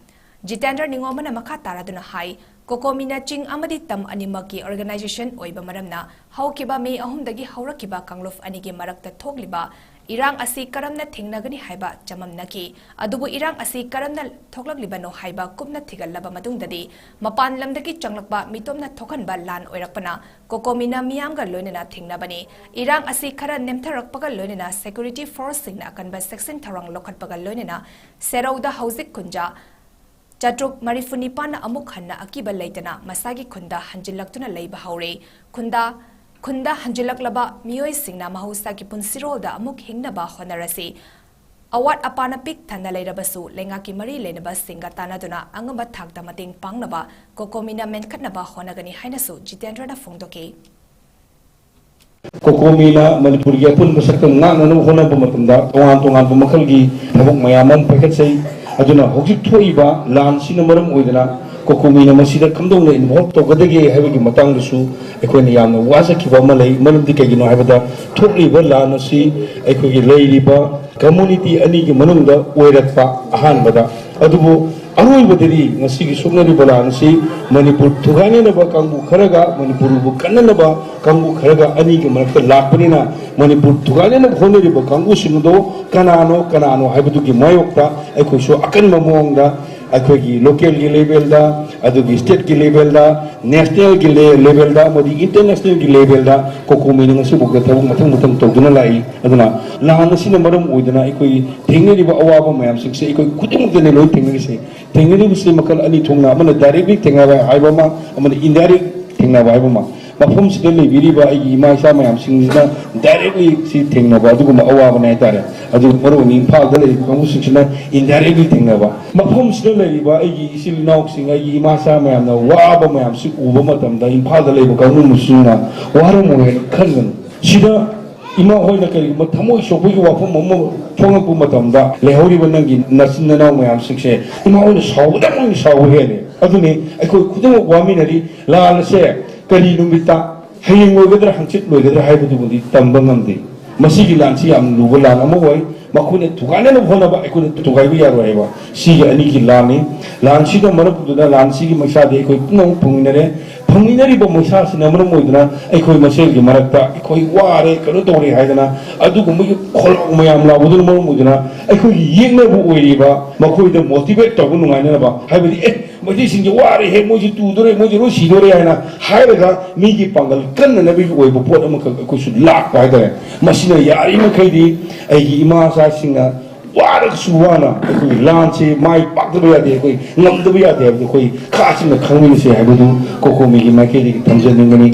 ꯖꯤꯇꯦꯟꯗ꯭ꯔ ꯅꯤꯉꯣꯝꯕꯅ ꯃꯈꯥ ꯇꯥꯔꯗꯨꯅ ꯍꯥꯏ, ꯀꯣꯀꯣꯃꯤꯅ ꯆꯤꯡ ꯑꯃꯗꯤ ꯇꯝ ꯑꯅꯤꯃꯛꯀꯤ ꯑꯣꯔꯒꯅꯥꯏꯖꯦꯁꯟ ꯑꯣꯏꯕ ꯃꯔꯝꯅ ꯍꯧꯈꯤꯕ ꯃꯦ ꯑꯍꯨꯝꯗꯒꯤ ꯍꯧꯔꯛꯈꯤꯕ ꯀꯥꯡꯂꯨꯞ ꯑꯅꯤꯒꯤ ꯃꯔꯛꯇ ꯊꯣꯛꯂꯤꯕ ꯏꯔꯥꯡ ꯑꯁꯤ ꯀꯔꯝꯅ ꯊꯤꯡꯅꯒꯅꯤ ꯍꯥꯏꯕ ꯆꯃꯝꯅꯈꯤ꯫ ꯑꯗꯨꯕꯨ ꯏꯔꯥꯡ ꯑꯁꯤ ꯀꯔꯝꯅ ꯊꯣꯛꯂꯛꯂꯤꯕꯅꯣ ꯍꯥꯏꯕ ꯀꯨꯞꯅ ꯊꯤꯒꯠꯂꯕ ꯃꯇꯨꯡꯗꯗꯤ, ꯃꯄꯥꯟ ꯂꯝꯗꯒꯤ ꯆꯪꯂꯛꯄ ꯃꯤꯇꯣꯞꯅ ꯊꯣꯛꯍꯟꯕ ꯂꯥꯟ ꯑꯣꯏꯔꯛꯄꯅ ꯀꯣꯀꯣꯃꯤꯅ ꯃꯤꯌꯥꯝꯒ ꯂꯣꯏꯅꯅ ꯊꯤꯡꯅꯕꯅꯤ꯫ ꯏꯔꯥꯡ ꯑꯁꯤ ꯈꯔ ꯅꯦꯝꯊꯔꯛꯄꯒ ꯂꯣꯏꯅꯅ security forceꯁꯤꯡꯅ ꯑꯀꯟꯕ ꯆꯦꯛꯁꯤꯟ ꯊꯧꯔꯥꯡ ꯂꯧꯈꯠꯄꯒ ꯂꯣꯏꯅꯅ ꯁꯦꯔꯧꯗ ꯍꯧꯖꯤꯛ ꯈꯨꯟꯖꯥ ꯆꯥꯇ꯭ꯔꯨꯛ ꯃꯔꯤꯐꯨ ꯅꯤꯄꯥꯟꯅ ꯑꯃꯨꯛ ꯍꯟꯅ ꯑꯀꯤꯕ ꯂꯩꯇꯅ ꯃꯁꯥꯒꯤ ꯈꯨꯟꯗ ꯍꯟꯖꯤꯜꯂꯛꯇꯨꯅ ꯂꯩꯕ ꯍꯧꯔꯦ꯫ ꯈꯨꯟꯗ, ꯈꯨꯟꯗ ꯍꯟꯖꯤꯜꯂꯛꯂꯕ ꯃꯤꯑꯣꯏꯁꯤꯡꯅ ꯃꯍꯧꯁꯥꯒꯤ ꯄꯨꯟꯁꯤꯔꯣꯜꯗ ꯑꯃꯨꯛ ꯍꯤꯡꯅꯕ ꯍꯣꯠꯅꯔꯁꯤ꯫ ꯑꯋꯥꯠ ꯑꯄꯥꯅ ꯄꯤꯛ ꯊꯟꯅ ꯂꯩꯔꯕꯁꯨ, ꯂꯩꯉꯥꯛꯀꯤ ꯃꯔꯤ ꯂꯩꯅꯕꯁꯤꯡꯒ ꯇꯥꯟꯅꯗꯨꯅ ꯑꯉꯝꯕ ꯊꯥꯛꯇ ꯃꯇꯦꯡ ꯄꯥꯡꯅꯕ ꯀꯣꯀꯣꯃꯤꯅ ꯃꯦꯟꯈꯠꯅꯕ ꯍꯣꯠꯅꯒꯅꯤ ꯍꯥꯏꯅꯁꯨ ꯖꯤꯇꯦꯟꯗ꯭ꯔꯅ ꯐꯣꯡꯗꯣꯛꯈꯤ꯫ ꯀꯣꯀꯣꯃꯤꯅ ꯃꯅꯤꯄꯨꯔꯒꯤ ꯑꯄꯨꯟꯕ ꯁꯛꯇꯝ ꯉꯥꯛꯅꯅꯕ ꯍꯣꯠꯅꯕ ꯃꯇꯝꯗ ꯇꯣꯉꯥꯟ ꯇꯣꯉꯥꯟꯕ ꯃꯈꯜꯒꯤ ꯊꯕꯛ ꯃꯌꯥꯝ ꯑꯃ ꯄꯥꯏꯈꯠꯆꯩ꯫ ꯑꯗꯨꯅ ꯍꯧꯖꯤꯛ ꯊꯣꯛꯏꯕ ꯂꯥꯟꯁꯤꯅ ꯃꯔꯝ ꯑꯣꯏꯗꯅ ꯀꯣꯀꯣꯃꯤꯅ ꯃꯁꯤꯗ ꯀꯝꯗꯧꯅ involve ꯇꯧꯒꯗꯒꯦ ꯍꯥꯏꯕꯒꯤ ꯃꯇꯥꯡꯗꯁꯨ ꯑꯩꯈꯣꯏꯅ ꯌꯥꯝꯅ ꯋꯥꯖꯈꯤꯕ ꯑꯃ ꯂꯩ꯫ ꯃꯔꯝꯗꯤ ꯀꯩꯒꯤꯅꯣ ꯍꯥꯏꯕꯗ, ꯊꯣꯛꯂꯤꯕ ꯂꯥꯟ ꯑꯁꯤ ꯑꯩꯈꯣꯏꯒꯤ ꯂꯩꯔꯤꯕ community ꯑꯅꯤꯒꯤ ꯃꯅꯨꯡꯗ ꯑꯣꯏꯔꯛꯄ ꯑꯍꯥꯟꯕꯗ, ꯑꯗꯨꯕꯨ ꯑꯔꯣꯏꯕꯗꯗꯤ ꯉꯁꯤꯒꯤ ꯁꯣꯛꯅꯔꯤꯕ ꯂꯥꯟ ꯑꯁꯤ ꯃꯅꯤꯄꯨꯔ ꯊꯨꯒꯥꯏꯅꯅꯕ ꯀꯥꯡꯕꯨ ꯈꯔꯒ ꯃꯅꯤꯄꯨꯔꯕꯨ ꯀꯟꯅꯅꯕ ꯀꯥꯡꯕꯨ ꯈꯔꯒ ꯑꯅꯤꯒꯤ ꯃꯔꯛꯇ ꯂꯥꯛꯄꯅꯤꯅ, ꯃꯅꯤꯄꯨꯔ ꯊꯨꯒꯥꯏꯅꯅꯕ ꯍꯣꯠꯅꯔꯤꯕ ꯀꯥꯡꯕꯨꯁꯤꯡ ꯑꯗꯣ ꯀꯅꯥꯅꯣ ꯀꯅꯥꯅꯣ ꯍꯥꯏꯕꯗꯨꯒꯤ ꯃꯥꯌꯣꯛꯇ ꯑꯩꯈꯣꯏꯁꯨ ꯑꯀꯟꯕ ꯃꯑꯣꯡꯗ ꯑꯩꯈꯣꯏꯒꯤ local ꯒꯤ level ꯗ, ꯑꯗꯨꯒꯤ state ꯀꯤ level ꯗ, national ꯒꯤ level ꯗ ꯑꯃꯗꯤ international ꯒꯤ level ꯗ ꯀꯣꯀꯣꯃꯤꯅ ꯉꯁꯤꯐꯥꯎꯗ ꯊꯕꯛ ꯃꯊꯪ ꯃꯊꯪ ꯇꯧꯗꯨꯅ ꯂꯥꯛꯏ꯫ ꯑꯗꯨꯅ ꯂꯥꯟ ꯑꯁꯤꯅ ꯃꯔꯝ ꯑꯣꯏꯗꯅ ꯑꯩꯈꯣꯏ ꯊꯦꯡꯅꯔꯤꯕ ꯑꯋꯥꯕ ꯃꯌꯥꯝꯁꯤꯡꯁꯦ ꯑꯩꯈꯣꯏ ꯈꯨꯗꯤꯡꯃꯛꯇꯅꯦ ꯂꯣꯏ ꯊꯦꯡꯅꯔꯤꯁꯦ꯫ ꯊꯦꯡꯅꯔꯤꯕꯁꯤ ꯃꯈꯜ ꯑꯅꯤ ꯊꯣꯛꯅ, ꯑꯃꯅ directly ꯊꯦꯡꯅꯕ ꯍꯥꯏꯕ ꯑꯃ, ꯑꯃꯅ indirect ꯊꯦꯡꯅꯕ ꯍꯥꯏꯕ ꯑꯃ꯫ ꯃꯐꯝꯁꯤꯗ ꯂꯩꯕꯤꯔꯤꯕ ꯑꯩꯒꯤ ꯏꯃꯥ ꯏꯆꯥ ꯃꯌꯥꯝꯁꯤꯡꯁꯤꯅ directly ꯁꯤ ꯊꯦꯡꯅꯕ ꯑꯗꯨꯒꯨꯝꯕ ꯑꯋꯥꯕꯅꯦ ꯍꯥꯏꯇꯥꯔꯦ꯫ ꯑꯗꯨ ꯃꯔꯨꯑꯣꯏꯅ ꯏꯝꯐꯥꯜꯗ ꯂꯩꯔꯤꯕ ꯀꯥꯡꯕꯨꯁꯤꯡꯁꯤꯅ indirectly ꯊꯦꯡꯅꯕ꯫ ꯃꯐꯝꯁꯤꯗ ꯂꯩꯔꯤꯕ ꯑꯩꯒꯤ ꯏꯆꯤꯜ ꯏꯅꯥꯎꯁꯤꯡ, ꯑꯩꯒꯤ ꯏꯃꯥ ꯏꯆꯥ ꯃꯌꯥꯝꯅ ꯋꯥꯕ ꯃꯌꯥꯝꯁꯤ ꯎꯕ ꯃꯇꯝꯗ ꯏꯝꯐꯥꯜꯗ ꯂꯩꯕ ꯀꯥꯡꯕꯨꯁꯤꯡꯅ ꯋꯥꯔꯝꯃꯣꯏ ꯍꯥꯏꯅ ꯈꯟꯒꯅꯨ꯫ ꯁꯤꯗ ꯏꯃꯥ ꯍꯣꯏꯅ ꯀꯔꯤꯒꯨꯝꯕ ꯊꯃꯣꯏ ꯁꯣꯛꯄꯒꯤ ꯋꯥꯐꯝ ꯑꯃ ꯐꯣꯡꯂꯛꯄ ꯃꯇꯝꯗ, ꯂꯩꯍꯧꯔꯤꯕ ꯅꯪꯒꯤ ꯅꯆꯤꯟ ꯅꯅꯥꯎ ꯃꯌꯥꯝꯁꯤꯡꯁꯦ ꯏꯃꯥ ꯍꯣꯏꯅ ꯁꯥꯎꯕꯗ ꯃꯣꯏꯅ ꯁꯥꯎꯕ ꯍꯦꯜꯂꯦ꯫ ꯑꯗꯨꯅꯤ ꯑꯩꯈꯣꯏ ꯈꯨꯗꯤꯡꯃꯛ ꯋꯥꯃꯤꯟꯅꯔꯤ꯫ ꯂꯥꯟ ꯑꯁꯦ ꯀꯔꯤ ꯅꯨꯃꯤꯠꯇ, ꯍꯌꯦꯡ ꯂꯣꯏꯒꯗ꯭ꯔꯥ ꯍꯪꯆꯤꯠ ꯂꯣꯏꯒꯗ꯭ꯔꯥ ꯍꯥꯏꯕꯗꯨꯕꯨꯗꯤ ꯇꯝꯕ ꯉꯝꯗꯦ꯫ ꯃꯁꯤꯒꯤ ꯂꯥꯟꯁꯤ ꯌꯥꯝ ꯂꯨꯕ ꯂꯥꯟ ꯑꯃ ꯑꯣꯏ꯫ ꯃꯈꯣꯏꯅ ꯊꯨꯒꯥꯏꯅꯅꯕ ꯍꯣꯠꯅꯕ ꯑꯩꯈꯣꯏꯅ ꯊꯨꯒꯥꯏꯕ ꯌꯥꯔꯣꯏ ꯍꯥꯏꯕ ꯁꯤꯒꯤ ꯑꯅꯤꯒꯤ ꯂꯥꯟꯅꯤ꯫ ꯂꯥꯟꯁꯤꯗ ꯃꯔꯝ ꯑꯗꯨꯅ ꯂꯥꯟꯁꯤꯒꯤ ꯃꯩꯁꯥꯗꯤ ꯑꯩꯈꯣꯏ ꯄꯨꯝꯅꯃꯛ ꯐꯪꯃꯤꯟꯅꯔꯦ꯫ ꯐꯪꯃꯤꯟꯅꯔꯤꯕ ꯃꯩꯁꯥꯁꯤꯅ ꯃꯔꯝ ꯑꯣꯏꯗꯨꯅ ꯑꯩꯈꯣꯏ ꯃꯁꯦꯜꯒꯤ ꯃꯔꯛꯇ ꯑꯩꯈꯣꯏ ꯋꯥꯔꯦ, ꯀꯩꯅꯣ ꯇꯧꯔꯦ ꯍꯥꯏꯗꯅ ꯑꯗꯨꯒꯨꯝꯕꯒꯤ ꯈꯣꯜꯂꯥꯎ ꯃꯌꯥꯝ ꯂꯥꯎꯕꯗꯨꯅ ꯃꯔꯝ ꯑꯣꯏꯗꯨꯅ ꯑꯩꯈꯣꯏꯒꯤ ꯌꯦꯛꯅꯕ ꯑꯣꯏꯔꯤꯕ ꯃꯈꯣꯏꯗ ꯃꯣꯇꯤꯚꯦꯠ ꯇꯧꯕ ꯅꯨꯡꯉꯥꯏꯅꯅꯕ, ꯍꯥꯏꯕꯗꯤ, "ꯑꯦ, ꯃꯩꯇꯩꯁꯤꯡꯁꯦ ꯋꯥꯔꯦꯍꯦ, ꯃꯣꯏꯁꯦ ꯇꯨꯗꯣꯔꯦ, ꯃꯣꯏꯁꯦ ꯂꯣꯏ ꯁꯤꯗꯣꯔꯦ" ꯍꯥꯏꯅ ꯍꯥꯏꯔꯒ ꯃꯤꯒꯤ ꯄꯥꯡꯒꯜ ꯀꯟꯅꯅꯕꯒꯤ ꯑꯣꯏꯕ ꯄꯣꯠ ꯑꯃꯈꯛ ꯑꯩꯈꯣꯏꯁꯨ ꯂꯥꯛꯄ ꯍꯥꯏꯇꯥꯔꯦ꯫ ꯃꯁꯤꯅ ꯌꯥꯔꯤꯃꯈꯩꯗꯤ ꯑꯩꯒꯤ ꯏꯃꯥ ꯏꯆꯥꯁꯤꯡꯅ ꯋꯥꯔꯒꯁꯨ ꯋꯥꯅ ꯑꯩꯈꯣꯏꯒꯤ ꯂꯥꯟꯁꯤ ꯃꯥꯏ ꯄꯥꯛꯇꯕ ꯌꯥꯗꯦ, ꯑꯩꯈꯣꯏ ꯉꯝꯗꯕ ꯌꯥꯗꯦ ꯍꯥꯏꯕꯗꯨ ꯑꯩꯈꯣꯏ ꯈꯥ ꯆꯤꯟꯅ ꯈꯪꯃꯤꯟꯅꯁꯤ ꯍꯥꯏꯕꯗꯨ ꯀꯣꯀꯣꯃꯤꯒꯤ ꯃꯥꯏꯀꯩꯗꯒꯤ ꯊꯝꯖꯅꯤꯡꯕꯅꯤ꯫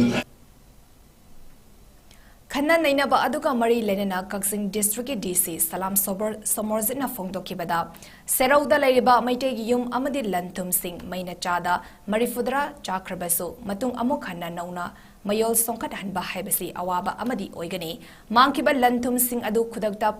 ꯈꯟꯅ ꯅꯩꯅꯕ ꯑꯗꯨꯒ ꯃꯔꯤ ꯂꯩꯅꯅ ꯀꯛꯆꯤꯡ ꯗꯤꯁꯇ꯭ꯔꯤꯛꯀꯤ ꯗꯤ ꯁꯤ ꯁꯂꯥꯝ ꯁꯣꯕꯔ-, ꯁꯣꯃꯣꯔꯖꯤꯠꯅ ꯐꯣꯡꯗꯣꯛꯈꯤꯕꯗ, ꯁꯦꯔꯧꯗ ꯂꯩꯔꯤꯕ ꯃꯩꯇꯩꯒꯤ ꯌꯨꯝ ꯑꯃꯗꯤ ꯂꯟ ꯊꯨꯝꯁꯤꯡ ꯃꯩꯅ ꯆꯥꯗ ꯃꯔꯤꯐꯨꯇꯔꯥ ꯆꯥꯈ꯭ꯔꯕꯁꯨ, ꯃꯇꯨꯡ ꯑꯃꯨꯛ ꯍꯟꯅ ꯅꯧꯅ ꯃꯌꯣꯜ ꯁꯣꯡꯈꯠꯍꯟꯕ ꯍꯥꯏꯕꯁꯤ ꯑꯋꯥꯕ ꯑꯃꯗꯤ ꯑꯣꯏꯒꯅꯤ꯫ ꯃꯥꯡꯈꯤꯕ ꯂꯟ ꯊꯨꯝꯁꯤꯡ ꯑꯗꯨ ꯈꯨꯗꯛꯇ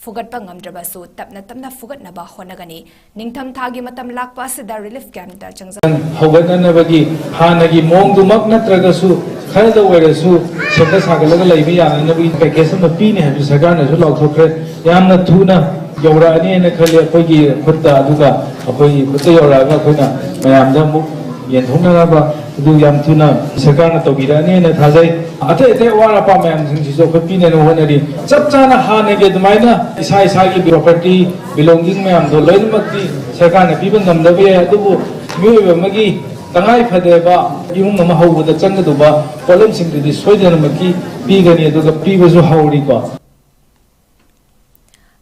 ꯐꯨꯒꯠꯄ ꯉꯝꯗ꯭ꯔꯕꯁꯨ, ꯇꯞꯅ ꯇꯞꯅ ꯐꯨꯒꯠꯅꯕ ꯍꯣꯠꯅꯒꯅꯤ꯫ ꯅꯤꯡꯊꯝ ꯊꯥꯒꯤ ꯃꯇꯝ ꯂꯥꯛꯄ ꯑꯁꯤꯗ ꯔꯤꯂꯤꯐ ꯀꯦꯝꯞꯇ ꯆꯪꯖ- ꯍꯧꯒꯠꯅꯅꯕꯒꯤ ꯍꯥꯟꯅꯒꯤ ꯃꯑꯣꯡꯗꯨꯃꯛ ꯅꯠꯇ꯭ꯔꯒꯁꯨ ꯈꯔꯗ ꯑꯣꯏꯔꯁꯨ ꯁꯦꯝꯒꯠ ꯁꯥꯒꯠꯂꯒ ꯂꯩꯕ ꯌꯥꯅꯅꯕꯒꯤ ꯄꯦꯀꯦꯖ ꯑꯃ ꯄꯤꯅꯤ ꯍꯥꯏꯕꯁꯨ ꯁꯔꯀꯥꯔꯅꯁꯨ ꯂꯥꯎꯊꯣꯛꯈ꯭ꯔꯦ꯫ ꯌꯥꯝꯅ ꯊꯨꯅ ꯌꯧꯔꯛꯑꯅꯤꯅ ꯈꯜꯂꯤ ꯑꯩꯈꯣꯏꯒꯤ ꯈꯨꯠꯇ, ꯑꯗꯨꯒ ꯑꯩꯈꯣꯏꯒꯤ ꯈꯨꯠꯇ ꯌꯧꯔꯛꯑꯒ ꯑꯩꯈꯣꯏꯅ ꯃꯌꯥꯝꯗ ꯑꯃꯨꯛ ꯌꯦꯟꯊꯣꯛꯅꯅꯕ ꯑꯗꯨ ꯌꯥꯝ ꯊꯨꯅ ꯁꯔꯀꯥꯔꯅ ꯇꯧꯕꯤꯔꯛꯑꯅꯤꯅ ꯊꯥꯖꯩ꯫ ꯑꯇꯩ ꯑꯇꯩ ꯑꯋꯥꯠ ꯑꯄꯥ ꯃꯌꯥꯝꯁꯤꯡꯁꯤꯁꯨ ꯑꯩꯈꯣꯏ ꯄꯤꯅꯅꯕ ꯍꯣꯠꯅꯔꯤ꯫ ꯆꯞ ꯆꯥꯅ ꯍꯥꯟꯅꯒꯤ ꯑꯗꯨꯃꯥꯏꯅ ꯏꯁꯥ ꯏꯁꯥꯒꯤ ꯄ꯭ꯔꯣꯄꯔꯇꯤ, ꯕꯤꯂꯣꯡꯗꯤꯡ ꯃꯌꯥꯝꯗꯣ ꯂꯣꯏꯅꯃꯛꯇꯤ ꯁꯔꯀꯥꯔꯅ ꯄꯤꯕ ꯉꯝꯗꯕ ꯌꯥꯏ, ꯑꯗꯨꯕꯨ ꯃꯤꯑꯣꯏꯕ ꯑꯃꯒꯤ ꯇꯉꯥꯏ ꯐꯗꯕ ꯏꯃꯨꯡ ꯑꯃ ꯍꯧꯕꯗ ꯆꯪꯒꯗꯧꯕ ꯄꯣꯠꯂꯝꯁꯤꯡꯗꯨꯗꯤ ꯁꯣꯏꯗꯅꯃꯛꯀꯤ ꯄꯤꯒꯅꯤ, ꯑꯗꯨꯒ ꯄꯤꯕꯁꯨ ꯍꯧꯔꯤꯀꯣ꯫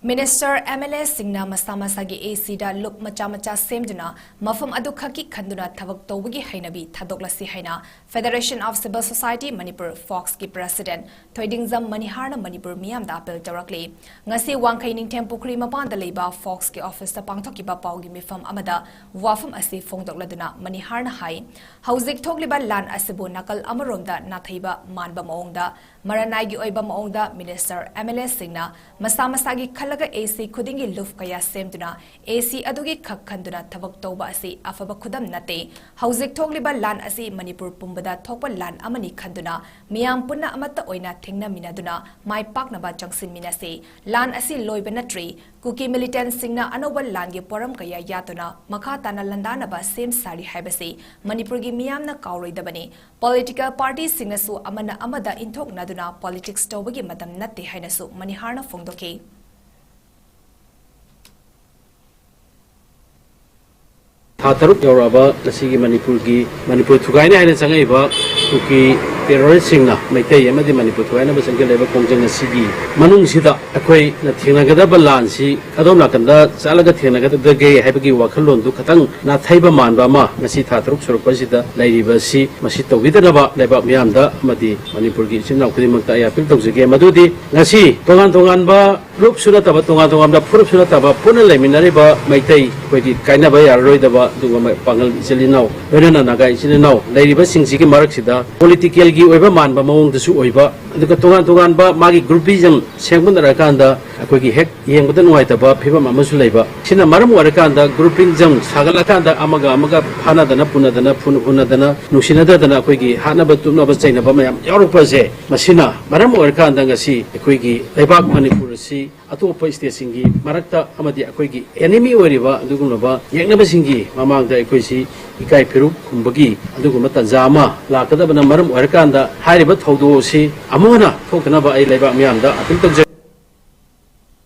ꯃꯤꯅꯤꯁꯇꯔ, ꯑꯦꯝ ꯑꯦꯜ ꯑꯦꯁꯤꯡꯅ ꯃꯁꯥ ꯃꯁꯥꯒꯤ ꯑꯦ ꯁꯤꯗ ꯂꯨꯞ ꯃꯆꯥ ꯃꯆꯥ ꯁꯦꯝꯗꯨꯅ ꯃꯐꯝ ꯑꯗꯨ ꯈꯛꯀꯤ ꯈꯟꯗꯨꯅ ꯊꯕꯛ ꯇꯧꯕꯒꯤ ꯍꯩꯅꯕꯤ ꯊꯥꯗꯣꯛꯂꯁꯤ ꯍꯥꯏꯅ Federation of Civil Society Manipur, ꯐꯣꯛꯁꯀꯤ ꯄ꯭ꯔꯁꯤꯗꯦꯟꯠ ꯊꯣꯏꯗꯤꯡꯖꯝ ꯃꯅꯤꯍꯥꯔꯅ ꯃꯅꯤꯄꯨꯔ ꯃꯤꯌꯥꯝꯗ ꯑꯥꯄꯤꯜ ꯇꯧꯔꯛꯂꯤ꯫ ꯉꯁꯤ ꯋꯥꯡꯈꯩ ꯅꯤꯡꯊꯦꯝ ꯄꯨꯈ꯭ꯔꯤ ꯃꯄꯥꯟꯗ ꯂꯩꯕ ꯐꯣꯛꯁꯀꯤ ꯑꯣꯐꯤꯁꯇ ꯄꯥꯡꯊꯣꯛꯈꯤꯕ ꯄꯥꯎꯒꯤ ꯃꯤꯐꯝ ꯑꯃꯗ ꯋꯥꯐꯝ ꯑꯁꯤ ꯐꯣꯡꯗꯣꯛꯂꯗꯨꯅ ꯃꯅꯤꯍꯥꯔꯅ ꯍꯥꯏ, ꯍꯧꯖꯤꯛ ꯊꯣꯛꯂꯤꯕ ꯂꯥꯟ ꯑꯁꯤꯕꯨ ꯅꯥꯀꯜ ꯑꯃꯔꯣꯝꯗ ꯅꯥꯊꯩꯕ ꯃꯥꯟꯕ ꯃꯑꯣꯡꯗ, ꯃꯔꯅꯥꯏꯒꯤ ꯑꯣꯏꯕ ꯃꯑꯣꯡꯗ ꯃꯤꯅꯤꯁꯇꯔ, ꯑꯦꯝ ꯑꯦꯜ ꯑꯦꯁꯤꯡꯅ ꯃꯁꯥ ꯃꯁꯥꯒꯤ ꯈꯜ ꯆꯠꯂꯒ ꯑꯦ ꯁꯤ ꯈꯨꯗꯤꯡꯒꯤ ꯂꯨꯞ ꯀꯌꯥ ꯁꯦꯝꯗꯨꯅ ꯑꯦ ꯁꯤ ꯑꯗꯨꯒꯤ ꯈꯛ ꯈꯟꯗꯨꯅ ꯊꯕꯛ ꯇꯧꯕ ꯑꯁꯤ ꯑꯐꯕ ꯈꯨꯗꯝ ꯅꯠꯇꯦ꯫ ꯍꯧꯖꯤꯛ ꯊꯣꯛꯂꯤꯕ ꯂꯥꯟ ꯑꯁꯤ ꯃꯅꯤꯄꯨꯔ ꯄꯨꯝꯕꯗ ꯊꯣꯛꯄ ꯂꯥꯟ ꯑꯃꯅꯤ ꯈꯟꯗꯨꯅ ꯃꯤꯌꯥꯝ ꯄꯨꯟꯅ ꯑꯃꯠꯇ ꯑꯣꯏꯅ ꯊꯦꯡꯅꯃꯤꯟꯅꯗꯨꯅ ꯃꯥꯏ ꯄꯥꯛꯅꯕ ꯆꯪꯁꯤꯟꯃꯤꯟꯅꯁꯤ꯫ ꯂꯥꯟ ꯑꯁꯤ ꯂꯣꯏꯕ ꯅꯠꯇ꯭ꯔꯤ꯫ ꯀꯨꯀꯤ ꯃꯤꯂꯤꯇꯦꯟꯠꯁꯤꯡꯅ ꯑꯅꯧꯕ ꯂꯥꯟꯒꯤ ꯄꯣꯔꯝ ꯀꯌꯥ ꯌꯥꯠꯇꯨꯅ ꯃꯈꯥ ꯇꯥꯅ ꯂꯥꯟꯗꯥꯅꯕ ꯁꯦꯝ ꯁꯥꯔꯤ ꯍꯥꯏꯕꯁꯤ ꯃꯅꯤꯄꯨꯔꯒꯤ ꯃꯤꯌꯥꯝꯅ ꯀꯥꯎꯔꯣꯏꯗꯕꯅꯤ꯫ ꯄꯣꯂꯤꯇꯤꯀꯦꯜ ꯄꯥꯔꯇꯤꯁꯤꯡꯅꯁꯨ ꯑꯃꯅ ꯑꯃꯗ ꯏꯟꯊꯣꯛꯅꯗꯨꯅ ꯄꯣꯂꯤꯇꯤꯛꯁ ꯇꯧꯕꯒꯤ ꯃꯇꯝ ꯅꯠꯇꯦ ꯍꯥꯏꯅꯁꯨ ꯃꯅꯤꯍꯥꯔꯅ ꯐꯣꯡꯗꯣꯛꯈꯤ꯫ ꯊꯥ ꯇꯔꯨꯛ ꯌꯧꯔꯛꯑꯕ ꯉꯁꯤꯒꯤ ꯃꯅꯤꯄꯨꯔꯒꯤ, ꯃꯅꯤꯄꯨꯔ ꯊꯨꯒꯥꯏꯅꯤ ꯍꯥꯏꯅ ꯆꯪꯉꯛꯏꯕ ꯀꯨꯀꯤ ꯇꯦꯔꯣꯔꯤꯁꯁꯤꯡꯅ ꯃꯩꯇꯩ ꯑꯃꯗꯤ ꯃꯅꯤꯄꯨꯔ ꯊꯨꯒꯥꯏꯅꯕ ꯆꯪꯁꯤꯜꯂꯛꯂꯤꯕ ꯈꯣꯡꯖꯪ ꯑꯁꯤꯒꯤ ꯃꯅꯨꯡꯁꯤꯗ ꯑꯩꯈꯣꯏꯅ ꯊꯦꯡꯅꯒꯗꯕ ꯂꯥꯟꯁꯤ ꯀꯗꯣꯝ ꯅꯥꯀꯟꯗ ꯆꯠꯂꯒ ꯊꯦꯡꯅꯒꯗꯒꯦ ꯍꯥꯏꯕꯒꯤ ꯋꯥꯈꯜꯂꯣꯟꯗꯨ ꯈꯇꯪ ꯅꯥꯊꯩꯕ ꯃꯥꯟꯕ ꯑꯃ ꯉꯁꯤ ꯊꯥ ꯇꯔꯨꯛ ꯁꯨꯔꯛꯄꯁꯤꯗ ꯂꯩꯔꯤꯕ ꯑꯁꯤ, ꯃꯁꯤ ꯇꯧꯕꯤꯗꯅꯕ ꯂꯩꯕꯥꯛ ꯃꯤꯌꯥꯝꯗ ꯑꯃꯗꯤ ꯃꯅꯤꯄꯨꯔꯒꯤ ꯏꯆꯤꯟ ꯏꯅꯥꯎ ꯈꯨꯗꯤꯡꯃꯛꯇ ꯑꯩ ꯑꯥꯄꯤꯜ ꯇꯧꯖꯒꯦ꯫ ꯃꯗꯨꯗꯤ ꯉꯁꯤ ꯇꯣꯉꯥꯟ ꯇꯣꯉꯥꯟꯕ ꯒ꯭ꯔꯨꯞꯁꯨ ꯅꯠꯇꯕ, ꯇꯣꯉꯥꯟ ꯇꯣꯉꯥꯟꯕ ꯐꯨꯔꯨꯞꯁꯨ ꯅꯠꯇꯕ, ꯄꯨꯟꯅ ꯂꯩꯃꯤꯟꯅꯔꯤꯕ ꯃꯩꯇꯩ ꯑꯩꯈꯣꯏꯒꯤ ꯀꯥꯏꯅꯕ ꯌꯥꯔꯔꯣꯏꯗꯕ ꯑꯗꯨꯒꯨꯝꯕ ꯄꯥꯉꯜ ꯏꯆꯤꯜ ꯏꯅꯥꯎ, ꯂꯣꯏꯅꯅ ꯅꯥꯒꯥ ꯏꯆꯤꯜ ꯏꯅꯥꯎ ꯂꯩꯔꯤꯕꯁꯤꯡꯁꯤꯒꯤ ꯃꯔꯛꯁꯤꯗ ꯄꯣꯂꯤꯇꯤꯀꯦꯜꯒꯤ ꯑꯣꯏꯕ ꯃꯥꯟꯕ ꯃꯑꯣꯡꯗꯁꯨ ꯑꯣꯏꯕ, ꯑꯗꯨꯒ ꯇꯣꯉꯥꯟ ꯇꯣꯉꯥꯟꯕ ꯃꯥꯒꯤ ꯒ꯭ꯔꯨꯄꯤꯖꯝ ꯁꯦꯝꯒꯠꯅꯔꯀꯥꯟꯗ ꯑꯩꯈꯣꯏꯒꯤ ꯍꯦꯛ ꯌꯦꯡꯕꯗ ꯅꯨꯡꯉꯥꯏꯇꯕ ꯐꯤꯕꯝ ꯑꯃꯁꯨ ꯂꯩꯕ꯫ ꯁꯤꯅ ꯃꯔꯝ ꯑꯣꯏꯔꯀꯥꯟꯗ ꯒ꯭ꯔꯨꯄꯤꯖꯝ ꯁꯥꯒꯠꯂꯀꯥꯟꯗ ꯑꯃꯒ ꯑꯃꯒ ꯐꯥꯅꯗꯅ, ꯄꯨꯅꯗꯅ, ꯐꯨ-, ꯍꯨꯟꯅꯗꯅ, ꯅꯨꯡꯁꯤꯅꯗꯗꯅ ꯑꯩꯈꯣꯏꯒꯤ ꯍꯥꯠꯅꯕ ꯇꯨꯞꯅꯕ ꯆꯩꯅꯕ ꯃꯌꯥꯝ ꯌꯥꯎꯔꯛꯄꯁꯦ, ꯃꯁꯤꯅ ꯃꯔꯝ ꯑꯣꯏꯔꯀꯥꯟꯗ ꯉꯁꯤ ꯑꯩꯈꯣꯏꯒꯤ ꯂꯩꯕꯥꯛ ꯃꯅꯤꯄꯨꯔ ꯑꯁꯤ ꯑꯇꯣꯞꯄ ꯁ꯭ꯇꯦꯠꯁꯤꯡꯒꯤ ꯃꯔꯛꯇ ꯑꯃꯗꯤ ꯑꯩꯈꯣꯏꯒꯤ ꯑꯦꯅꯤꯃꯤ ꯑꯣꯏꯔꯤꯕ ꯑꯗꯨꯒꯨꯝꯂꯕ ꯌꯦꯛꯅꯕꯁꯤꯡꯒꯤ ꯃꯃꯥꯡꯗ ꯑꯩꯈꯣꯏꯁꯤ ꯏꯀꯥꯏ ꯐꯤꯔꯨꯛ ꯈꯨꯝꯕꯒꯤ ꯑꯗꯨꯒꯨꯝꯕ ꯇꯥꯟꯖꯥ ꯑꯃ ꯂꯥꯛꯀꯗꯕꯅ ꯃꯔꯝ ꯑꯣꯏꯔꯀꯥꯟꯗ ꯍꯥꯏꯔꯤꯕ ꯊꯧꯗꯣꯛ ꯑꯁꯤ ꯑꯃꯨꯛ ꯍꯟꯅ ꯊꯣꯛꯇꯅꯕ ꯑꯩ ꯂꯩꯕꯥꯛ ꯃꯤꯌꯥꯝꯗ ꯑꯥꯄꯤꯜ ꯇꯧꯖꯔꯤ꯫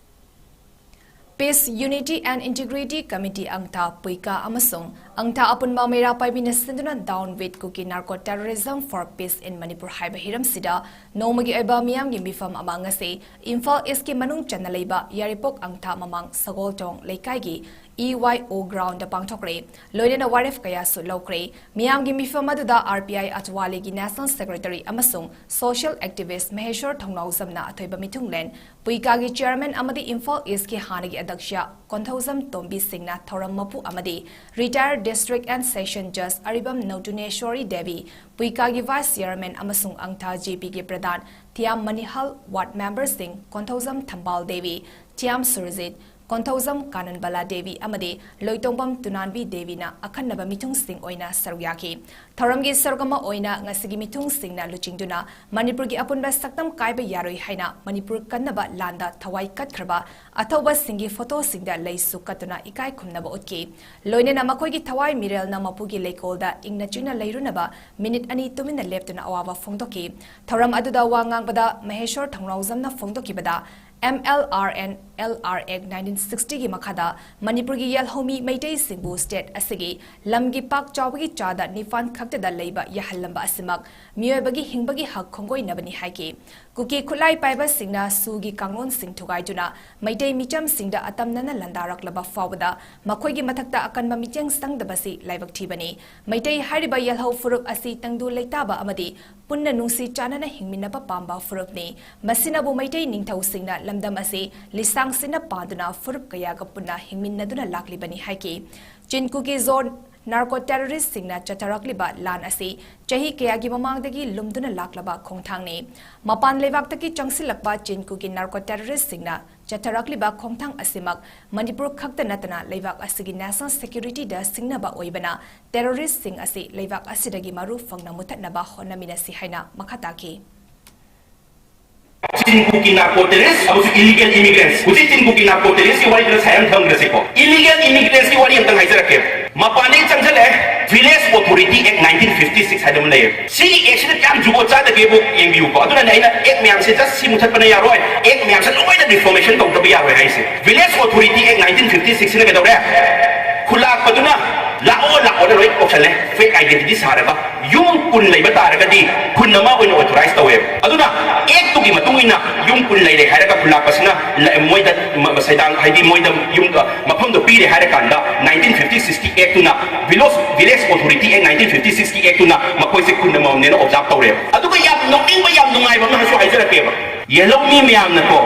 Peace, Unity and Integrity Committee ꯑꯪꯊꯥ ꯄꯨꯏꯀꯥ ꯑꯃꯁꯨꯡ ꯑꯪꯊꯥ ꯑꯄꯨꯟꯕ ꯃꯩꯔꯥ ꯄꯥꯏꯕꯤꯅ ꯁꯤꯟꯗꯨꯅ Down with Kuki Narco Terrorism for Peace in Manipur ꯍꯥꯏꯕ ꯍꯤꯔꯝꯁꯤꯗ ꯅꯣꯡꯃꯒꯤ ꯑꯣꯏꯕ ꯃꯤꯌꯥꯝꯒꯤ ꯃꯤꯐꯝ ꯑꯃ ꯉꯁꯤ ꯏꯝꯐꯥꯜ ꯏꯁꯀꯤ ꯃꯅꯨꯡ ꯆꯟꯅ ꯂꯩꯕ ꯌꯥꯏꯔꯤꯄꯣꯛ ꯑꯪꯊꯥ ꯃꯃꯥꯡ ꯁꯒꯣꯜꯇꯣꯡ ꯂꯩꯀꯥꯏꯒꯤ ꯏ ꯋꯥꯏ ꯑꯣ ꯒ꯭ꯔꯥꯎꯟꯗ ꯄꯥꯡꯊꯣꯛꯈ꯭ꯔꯦ꯫ ꯂꯣꯏꯅꯅ ꯋꯥꯔꯦꯞ ꯀꯌꯥꯁꯨ ꯂꯧꯈ꯭ꯔꯦ꯫ ꯃꯤꯌꯥꯝꯒꯤ ꯃꯤꯐꯝ ꯑꯗꯨꯗ ꯑꯥꯔ ꯄꯤ ꯑꯥꯏ ꯑꯆꯋꯥꯂꯦꯒꯤ ꯅꯦꯁꯅꯦꯜ ꯁꯦꯀ꯭ꯔꯦꯇꯔꯤ ꯑꯃꯁꯨꯡ ꯁꯣꯁꯤꯌꯦꯜ ꯑꯦꯛꯇꯤꯚꯤꯁ ꯃꯍꯦꯁ꯭ꯋꯔ ꯊꯧꯅꯥꯎꯖꯝꯅ ꯑꯊꯣꯏꯕ ꯃꯤꯊꯨꯡꯂꯦꯟ, ꯄꯨꯏꯀꯥꯒꯤ ꯆꯤꯌꯔꯃꯦꯟ ꯑꯃꯗꯤ ꯏꯝꯐꯥꯜ ꯏꯁꯀꯤ ꯍꯥꯟꯅꯒꯤ ꯑꯗꯛꯁ꯭ꯌ ꯀꯣꯟꯊꯧꯖꯝ ꯇꯣꯝꯕꯤ ꯁꯤꯡꯅ ꯊꯧꯔꯝ ꯃꯄꯨ ꯑꯃꯗꯤ ꯔꯤꯇꯥꯌꯔ ꯗꯤꯁꯇ꯭ꯔꯤꯛ ꯑꯦꯟ ꯁꯦꯁꯟ ꯖꯖ ꯑꯔꯤꯕꯝ ꯅꯧꯇꯨꯅꯦꯁ꯭ꯋꯔꯤ ꯗꯦꯕꯤ, ꯄꯨꯏꯀꯥꯒꯤ ꯚꯥꯏꯁ ꯆꯤꯌꯔꯃꯦꯟ ꯑꯃꯁꯨꯡ ꯑꯪꯊꯥ ꯖꯦ ꯄꯤꯒꯤ ꯄ꯭ꯔꯙꯥꯟ ꯊꯤꯌꯥꯝ ꯃꯅꯤꯍꯜ, ꯋꯥꯔꯗ ꯃꯦꯝꯕꯔꯁꯤꯡ ꯀꯣꯟꯊꯧꯖꯝ ꯊꯝꯕꯥꯜ ꯗꯦꯕꯤ, ꯊꯤꯌꯥꯝ ꯁꯨꯔꯖꯤꯠ, ꯀꯣꯟꯊꯧꯖꯝ ꯀꯥꯅꯟꯕꯂꯥ ꯗꯦꯕꯤ ꯑꯃꯗꯤ ꯂꯣꯏꯇꯣꯡꯕꯝ ꯇꯨꯅꯥꯟꯕꯤ ꯗꯦꯕꯤꯅ ꯑꯈꯟꯅꯕ ꯃꯤꯊꯨꯡꯁꯤꯡ ꯑꯣꯏꯅ ꯁꯔꯨꯛ ꯌꯥꯈꯤ꯫ ꯊꯧꯔꯝꯒꯤ ꯁꯔꯨꯛ ꯑꯃ ꯑꯣꯏꯅ ꯉꯁꯤꯒꯤ ꯃꯤꯊꯨꯡꯁꯤꯡꯅ ꯂꯨꯆꯤꯡꯗꯨꯅ ꯃꯅꯤꯄꯨꯔꯒꯤ ꯑꯄꯨꯟꯕ ꯁꯛꯇꯝ ꯀꯥꯏꯕ ꯌꯥꯔꯣꯏ ꯍꯥꯏꯅ ꯃꯅꯤꯄꯨꯔ ꯀꯟꯅꯕ ꯂꯥꯟꯗ ꯊꯋꯥꯏ ꯀꯠꯈ꯭ꯔꯕ ꯑꯊꯧꯕꯁꯤꯡꯒꯤ ꯐꯣꯇꯣꯁꯤꯡꯗ ꯂꯩꯁꯨ ꯀꯠꯇꯨꯅ ꯏꯀꯥꯏ ꯈꯨꯝꯅꯕ ꯎꯠꯈꯤ꯫ ꯂꯣꯏꯅꯅ ꯃꯈꯣꯏꯒꯤ ꯊꯋꯥꯏ ꯃꯤꯔꯦꯜꯅ ꯃꯄꯨꯒꯤ ꯂꯩꯀꯣꯜꯗ ꯏꯪꯅ ꯆꯤꯛꯅ ꯂꯩꯔꯨꯅꯕ ꯃꯤꯅꯤꯠ ꯑꯅꯤ ꯇꯨꯃꯤꯟꯅ ꯂꯦꯞꯇꯨꯅ ꯑꯋꯥꯕ ꯐꯣꯡꯗꯣꯛꯈꯤ꯫ ꯊꯧꯔꯝ ꯑꯗꯨꯗ ꯋꯥ ꯉꯥꯡꯕꯗ ꯃꯍꯦꯁꯣꯔ ꯊꯧꯅꯥꯎꯖꯝꯅ ꯐꯣꯡꯗꯣꯛꯈꯤꯕꯗ, M L R and L R Act nineteen sixty ꯒꯤ ꯃꯈꯥꯗ ꯃꯅꯤꯄꯨꯔꯒꯤ ꯌꯦꯜꯍꯧꯃꯤ ꯃꯩꯇꯩꯁꯤꯡꯕꯨ state ꯑꯁꯤꯒꯤ ꯂꯝꯒꯤ ꯄꯥꯛ ꯆꯥꯎꯕꯒꯤ ꯆꯥꯗ ꯅꯤꯄꯥꯟ ꯈꯛꯇꯗ ꯂꯩꯕ ꯌꯥꯍꯜꯂꯝꯕ ꯑꯁꯤꯃꯛ ꯃꯤꯑꯣꯏꯕꯒꯤ ꯍꯤꯡꯕꯒꯤ ꯍꯛ ꯈꯣꯡꯒꯣꯏꯅꯕꯅꯤ ꯍꯥꯏꯈꯤ꯫ ꯀꯨꯀꯤ ꯈꯨꯠꯂꯥꯏ ꯄꯥꯏꯕꯁꯤꯡꯅ ꯁꯨꯒꯤ ꯀꯥꯡꯂꯣꯟꯁꯤꯡ ꯊꯨꯒꯥꯏꯗꯨꯅ ꯃꯩꯇꯩ ꯃꯤꯆꯝꯁꯤꯡꯗ ꯑꯇꯝꯅꯅ ꯂꯥꯟꯗꯥꯔꯛꯂꯕ ꯐꯥꯎꯕꯗ ꯃꯈꯣꯏꯒꯤ ꯃꯊꯛꯇ ꯑꯀꯟꯕ ꯃꯤꯠꯌꯦꯡ ꯆꯪꯗꯕꯁꯤ ꯂꯥꯏꯕꯛ ꯊꯤꯕꯅꯤ꯫ ꯃꯩꯇꯩ ꯍꯥꯏꯔꯤꯕ ꯌꯦꯜꯍꯧ ꯐꯨꯔꯨꯞ ꯑꯁꯤ ꯇꯪꯗꯨ ꯂꯩꯇꯥꯕ ꯑꯃꯗꯤ ꯄꯨꯟꯅ ꯅꯨꯡꯁꯤ ꯆꯥꯟꯅꯅ ꯍꯤꯡꯃꯤꯟꯅꯕ ꯄꯥꯝꯕ ꯐꯨꯔꯨꯞꯅꯤ꯫ ꯃꯁꯤꯅꯕꯨ ꯃꯩꯇꯩ ꯅꯤꯡꯊꯧꯁꯤꯡꯅ ꯂꯝꯗꯝ ꯑꯁꯤ ꯂꯤꯁꯥꯡꯁꯤꯟꯅ ꯄꯥꯟꯗꯨꯅ ꯐꯨꯔꯨꯞ ꯀꯌꯥꯒ ꯄꯨꯟꯅ ꯍꯤꯡꯃꯤꯟꯅꯗꯨꯅ ꯂꯥꯛꯂꯤꯕꯅꯤ ꯍꯥꯏꯈꯤ꯫ ꯆꯤꯟ ꯀꯨꯀꯤ ꯖꯣꯟ narco terrorist ꯁꯤꯡꯅ ꯆꯠꯊꯔꯛꯂꯤꯕ ꯂꯥꯟ ꯑꯁꯤ ꯆꯍꯤ ꯀꯌꯥꯒꯤ ꯃꯃꯥꯡꯗꯒꯤ ꯂꯨꯝꯗꯨꯅ ꯂꯥꯛꯂꯕ ꯈꯣꯡꯊꯥꯡꯅꯤ꯫ ꯃꯄꯥꯟ ꯂꯩꯕꯥꯛꯇꯒꯤ ꯆꯪꯁꯤꯜꯂꯛꯄ ꯆꯤꯟ ꯀꯨꯀꯤ narco terrorist ꯁꯤꯡꯅ ꯆꯠꯊꯔꯛꯂꯤꯕ ꯈꯣꯡꯊꯥꯡ ꯑꯁꯤꯃꯛ ꯃꯅꯤꯄꯨꯔ ꯈꯛꯇ ꯅꯠꯇꯅ ꯂꯩꯕꯥꯛ ꯑꯁꯤꯒꯤ national security ꯗ ꯁꯤꯡꯅꯕ ꯑꯣꯏꯕꯅ terrorist ꯁꯤꯡ ꯑꯁꯤ ꯂꯩꯕꯥꯛ ꯑꯁꯤꯗꯒꯤ ꯃꯔꯨ ꯐꯪꯅ ꯃꯨꯊꯠꯅꯕ ꯍꯣꯠꯅꯃꯤꯟꯅꯁꯤ ꯍꯥꯏꯅ ꯃꯈꯥ ꯇꯥꯈꯤ꯫ ꯆꯤꯟ ꯀꯨꯀꯤ narco terrorist ꯑꯃꯁꯨꯡ illegal immigrants, ꯍꯧꯖꯤꯛ ꯆꯤꯟ ꯀꯨꯀꯤ narco terrorist ꯀꯤ ꯋꯥꯔꯤꯗꯨꯗ ꯁꯥꯏ ꯑꯃ ꯊꯝꯈ꯭ꯔꯁꯤꯀꯣ꯫ Illegal immigrants ꯀꯤ ꯋꯥꯔꯤ ꯑꯝꯇꯪ ꯍꯥꯏꯖꯔꯛꯀꯦ꯫ ꯃꯄꯥꯟꯗꯒꯤ ꯆꯪꯁꯤꯜꯂꯛꯑꯦ, Village Authority Act nineteen fifty six ꯍꯥꯏꯕ ꯑꯃ ꯂꯩꯌꯦ꯫ ꯁꯤꯒꯤ act ꯁꯤꯅ ꯀꯌꯥꯝ ꯖꯨꯒꯣꯠ ꯆꯥꯗꯒꯦꯕꯨ ꯌꯦꯡꯕꯤꯌꯨꯀꯣ꯫ ꯑꯗꯨꯅꯅꯦ ꯑꯩꯅ act ꯃꯌꯥꯝꯁꯦ just ꯁꯤ ꯃꯨꯊꯠꯄꯅ ꯌꯥꯔꯣꯏ, act ꯃꯌꯥꯝꯁꯦ ꯂꯣꯏꯅ reformation ꯇꯧꯗꯕ ꯌꯥꯔꯣꯏ ꯍꯥꯏꯁꯦ꯫ Village Authority Act nineteen fifty six ꯁꯤꯅ ꯀꯩꯗꯧꯔꯦ? ꯈꯨꯂꯥꯛꯄꯗꯨꯅ ꯂꯥꯛꯑꯣ ꯂꯥꯛꯑꯣꯅ ꯂꯣꯏ ꯀꯧꯁꯜꯂꯦ, fake identity ꯁꯥꯔꯒ꯫ ꯌꯨꯝ ꯀꯨꯟ ꯂꯩꯕ ꯇꯥꯔꯒꯗꯤ ꯈꯨꯟ ꯑꯃ ꯑꯣꯏꯅ authorize ꯇꯧꯋꯦꯕ꯫ ꯑꯗꯨꯅ act ꯇꯨꯒꯤ ꯃꯇꯨꯡ ꯏꯟꯅ ꯌꯨꯝ ꯀꯨꯟ ꯂꯩꯔꯦ ꯍꯥꯏꯔꯒ ꯈꯨꯂꯥꯛꯄꯁꯤꯅ ꯂ-, ꯃꯣꯏꯗ ꯃ-, ꯃꯁꯩꯗꯥꯡ, ꯍꯥꯏꯗꯤ ꯃꯣꯏꯗ ꯌꯨꯝ, ꯑ, ꯃꯐꯝꯗꯣ ꯄꯤꯔꯦ ꯍꯥꯏꯔꯀꯥꯟꯗ nineteen fifty six ꯀꯤ act ꯇꯨꯅ, Village, Village Authority Act nineteen fifty six ꯀꯤ act ꯇꯨꯅ ꯃꯈꯣꯏꯁꯦ ꯈꯨꯟ ꯑꯃꯃꯝꯅꯦꯅ observe ꯇꯧꯔꯦꯕ꯫ ꯑꯗꯨꯒ ꯌꯥꯝ ꯅꯣꯛꯅꯤꯡꯕ, ꯌꯥꯝ ꯅꯨꯡꯉꯥꯏꯕ ꯑꯃꯁꯨ ꯍꯥꯏꯖꯔꯛꯀꯦꯕ꯫ ꯌꯦꯜꯍꯧꯃꯤ ꯃꯌꯥꯝꯅꯀꯣ,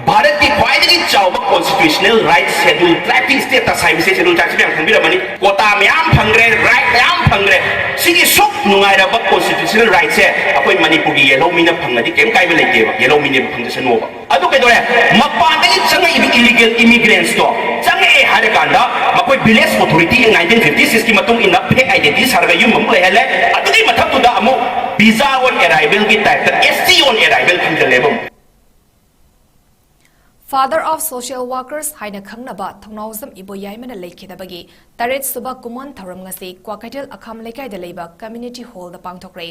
ꯚꯥꯔꯠꯀꯤ ꯈ꯭ꯋꯥꯏꯗꯒꯤ ꯆꯥꯎꯕ constitutional right schedule, tribe ꯀꯤ status ꯍꯥꯏꯕꯁꯦ schedule tribe ꯁꯤ ꯃꯌꯥꯝ ꯈꯪꯕꯤꯔꯝꯃꯅꯤ꯫ Quota ꯃꯌꯥꯝ ꯐꯪꯈ꯭ꯔꯦ, right ꯃꯌꯥꯝ ꯐꯪꯈ꯭ꯔꯦ꯫ ꯁꯤꯒꯤ ꯁꯨꯛ ꯅꯨꯡꯉꯥꯏꯔꯕ constitutional rightꯁꯦ ꯑꯩꯈꯣꯏ ꯃꯅꯤꯄꯨꯔꯒꯤ ꯌꯦꯜꯍꯧꯃꯤꯅ ꯐꯪꯉꯗꯤ ꯀꯩꯝ ꯀꯥꯏꯕ ꯂꯩꯇꯦꯕ, ꯌꯦꯜꯍꯧꯃꯤꯅꯦꯕ ꯐꯪꯖꯁꯅꯣꯕ꯫ ꯑꯗꯨ ꯀꯩꯗꯧꯔꯦ? ꯃꯄꯥꯟꯗꯒꯤ ꯆꯪꯉꯛꯏꯕ illegal immigrants ꯇꯣ ꯆꯪꯉꯛꯑꯦ ꯍꯥꯏꯔꯀꯥꯟꯗ ꯃꯈꯣꯏ village authority in nineteen fifty six ꯀꯤ ꯃꯇꯨꯡ ꯏꯟꯅ fake identity ꯁꯥꯔꯒ ꯌꯨꯝ ꯑꯃꯨꯛ ꯂꯩꯍꯜꯂꯦ꯫ ꯑꯗꯨꯒꯤ ꯃꯊꯛꯇꯨꯗ ꯑꯃꯨꯛ visa on arrival ꯒꯤ type ꯇ, S T on arrival ꯊꯝꯖꯜꯂꯦꯕ ꯑꯃꯨꯛ꯫ Father of Social Workers ꯍꯥꯏꯅ ꯈꯪꯅꯕ ꯊꯧꯅꯥꯎꯖꯝ ꯏꯕꯣꯌꯥꯏꯃꯅ ꯂꯩꯈꯤꯗꯕꯒꯤ ꯇꯔꯦꯠ ꯁꯨꯕ ꯀꯨꯃꯣꯟ ꯊꯧꯔꯝ ꯉꯁꯤ ꯀ꯭ꯋꯥꯀꯩꯊꯦꯜ ꯑꯈꯥꯝ ꯂꯩꯀꯥꯏꯗ ꯂꯩꯕ community hall the ꯄꯥꯡꯊꯣꯛꯈ꯭ꯔꯦ꯫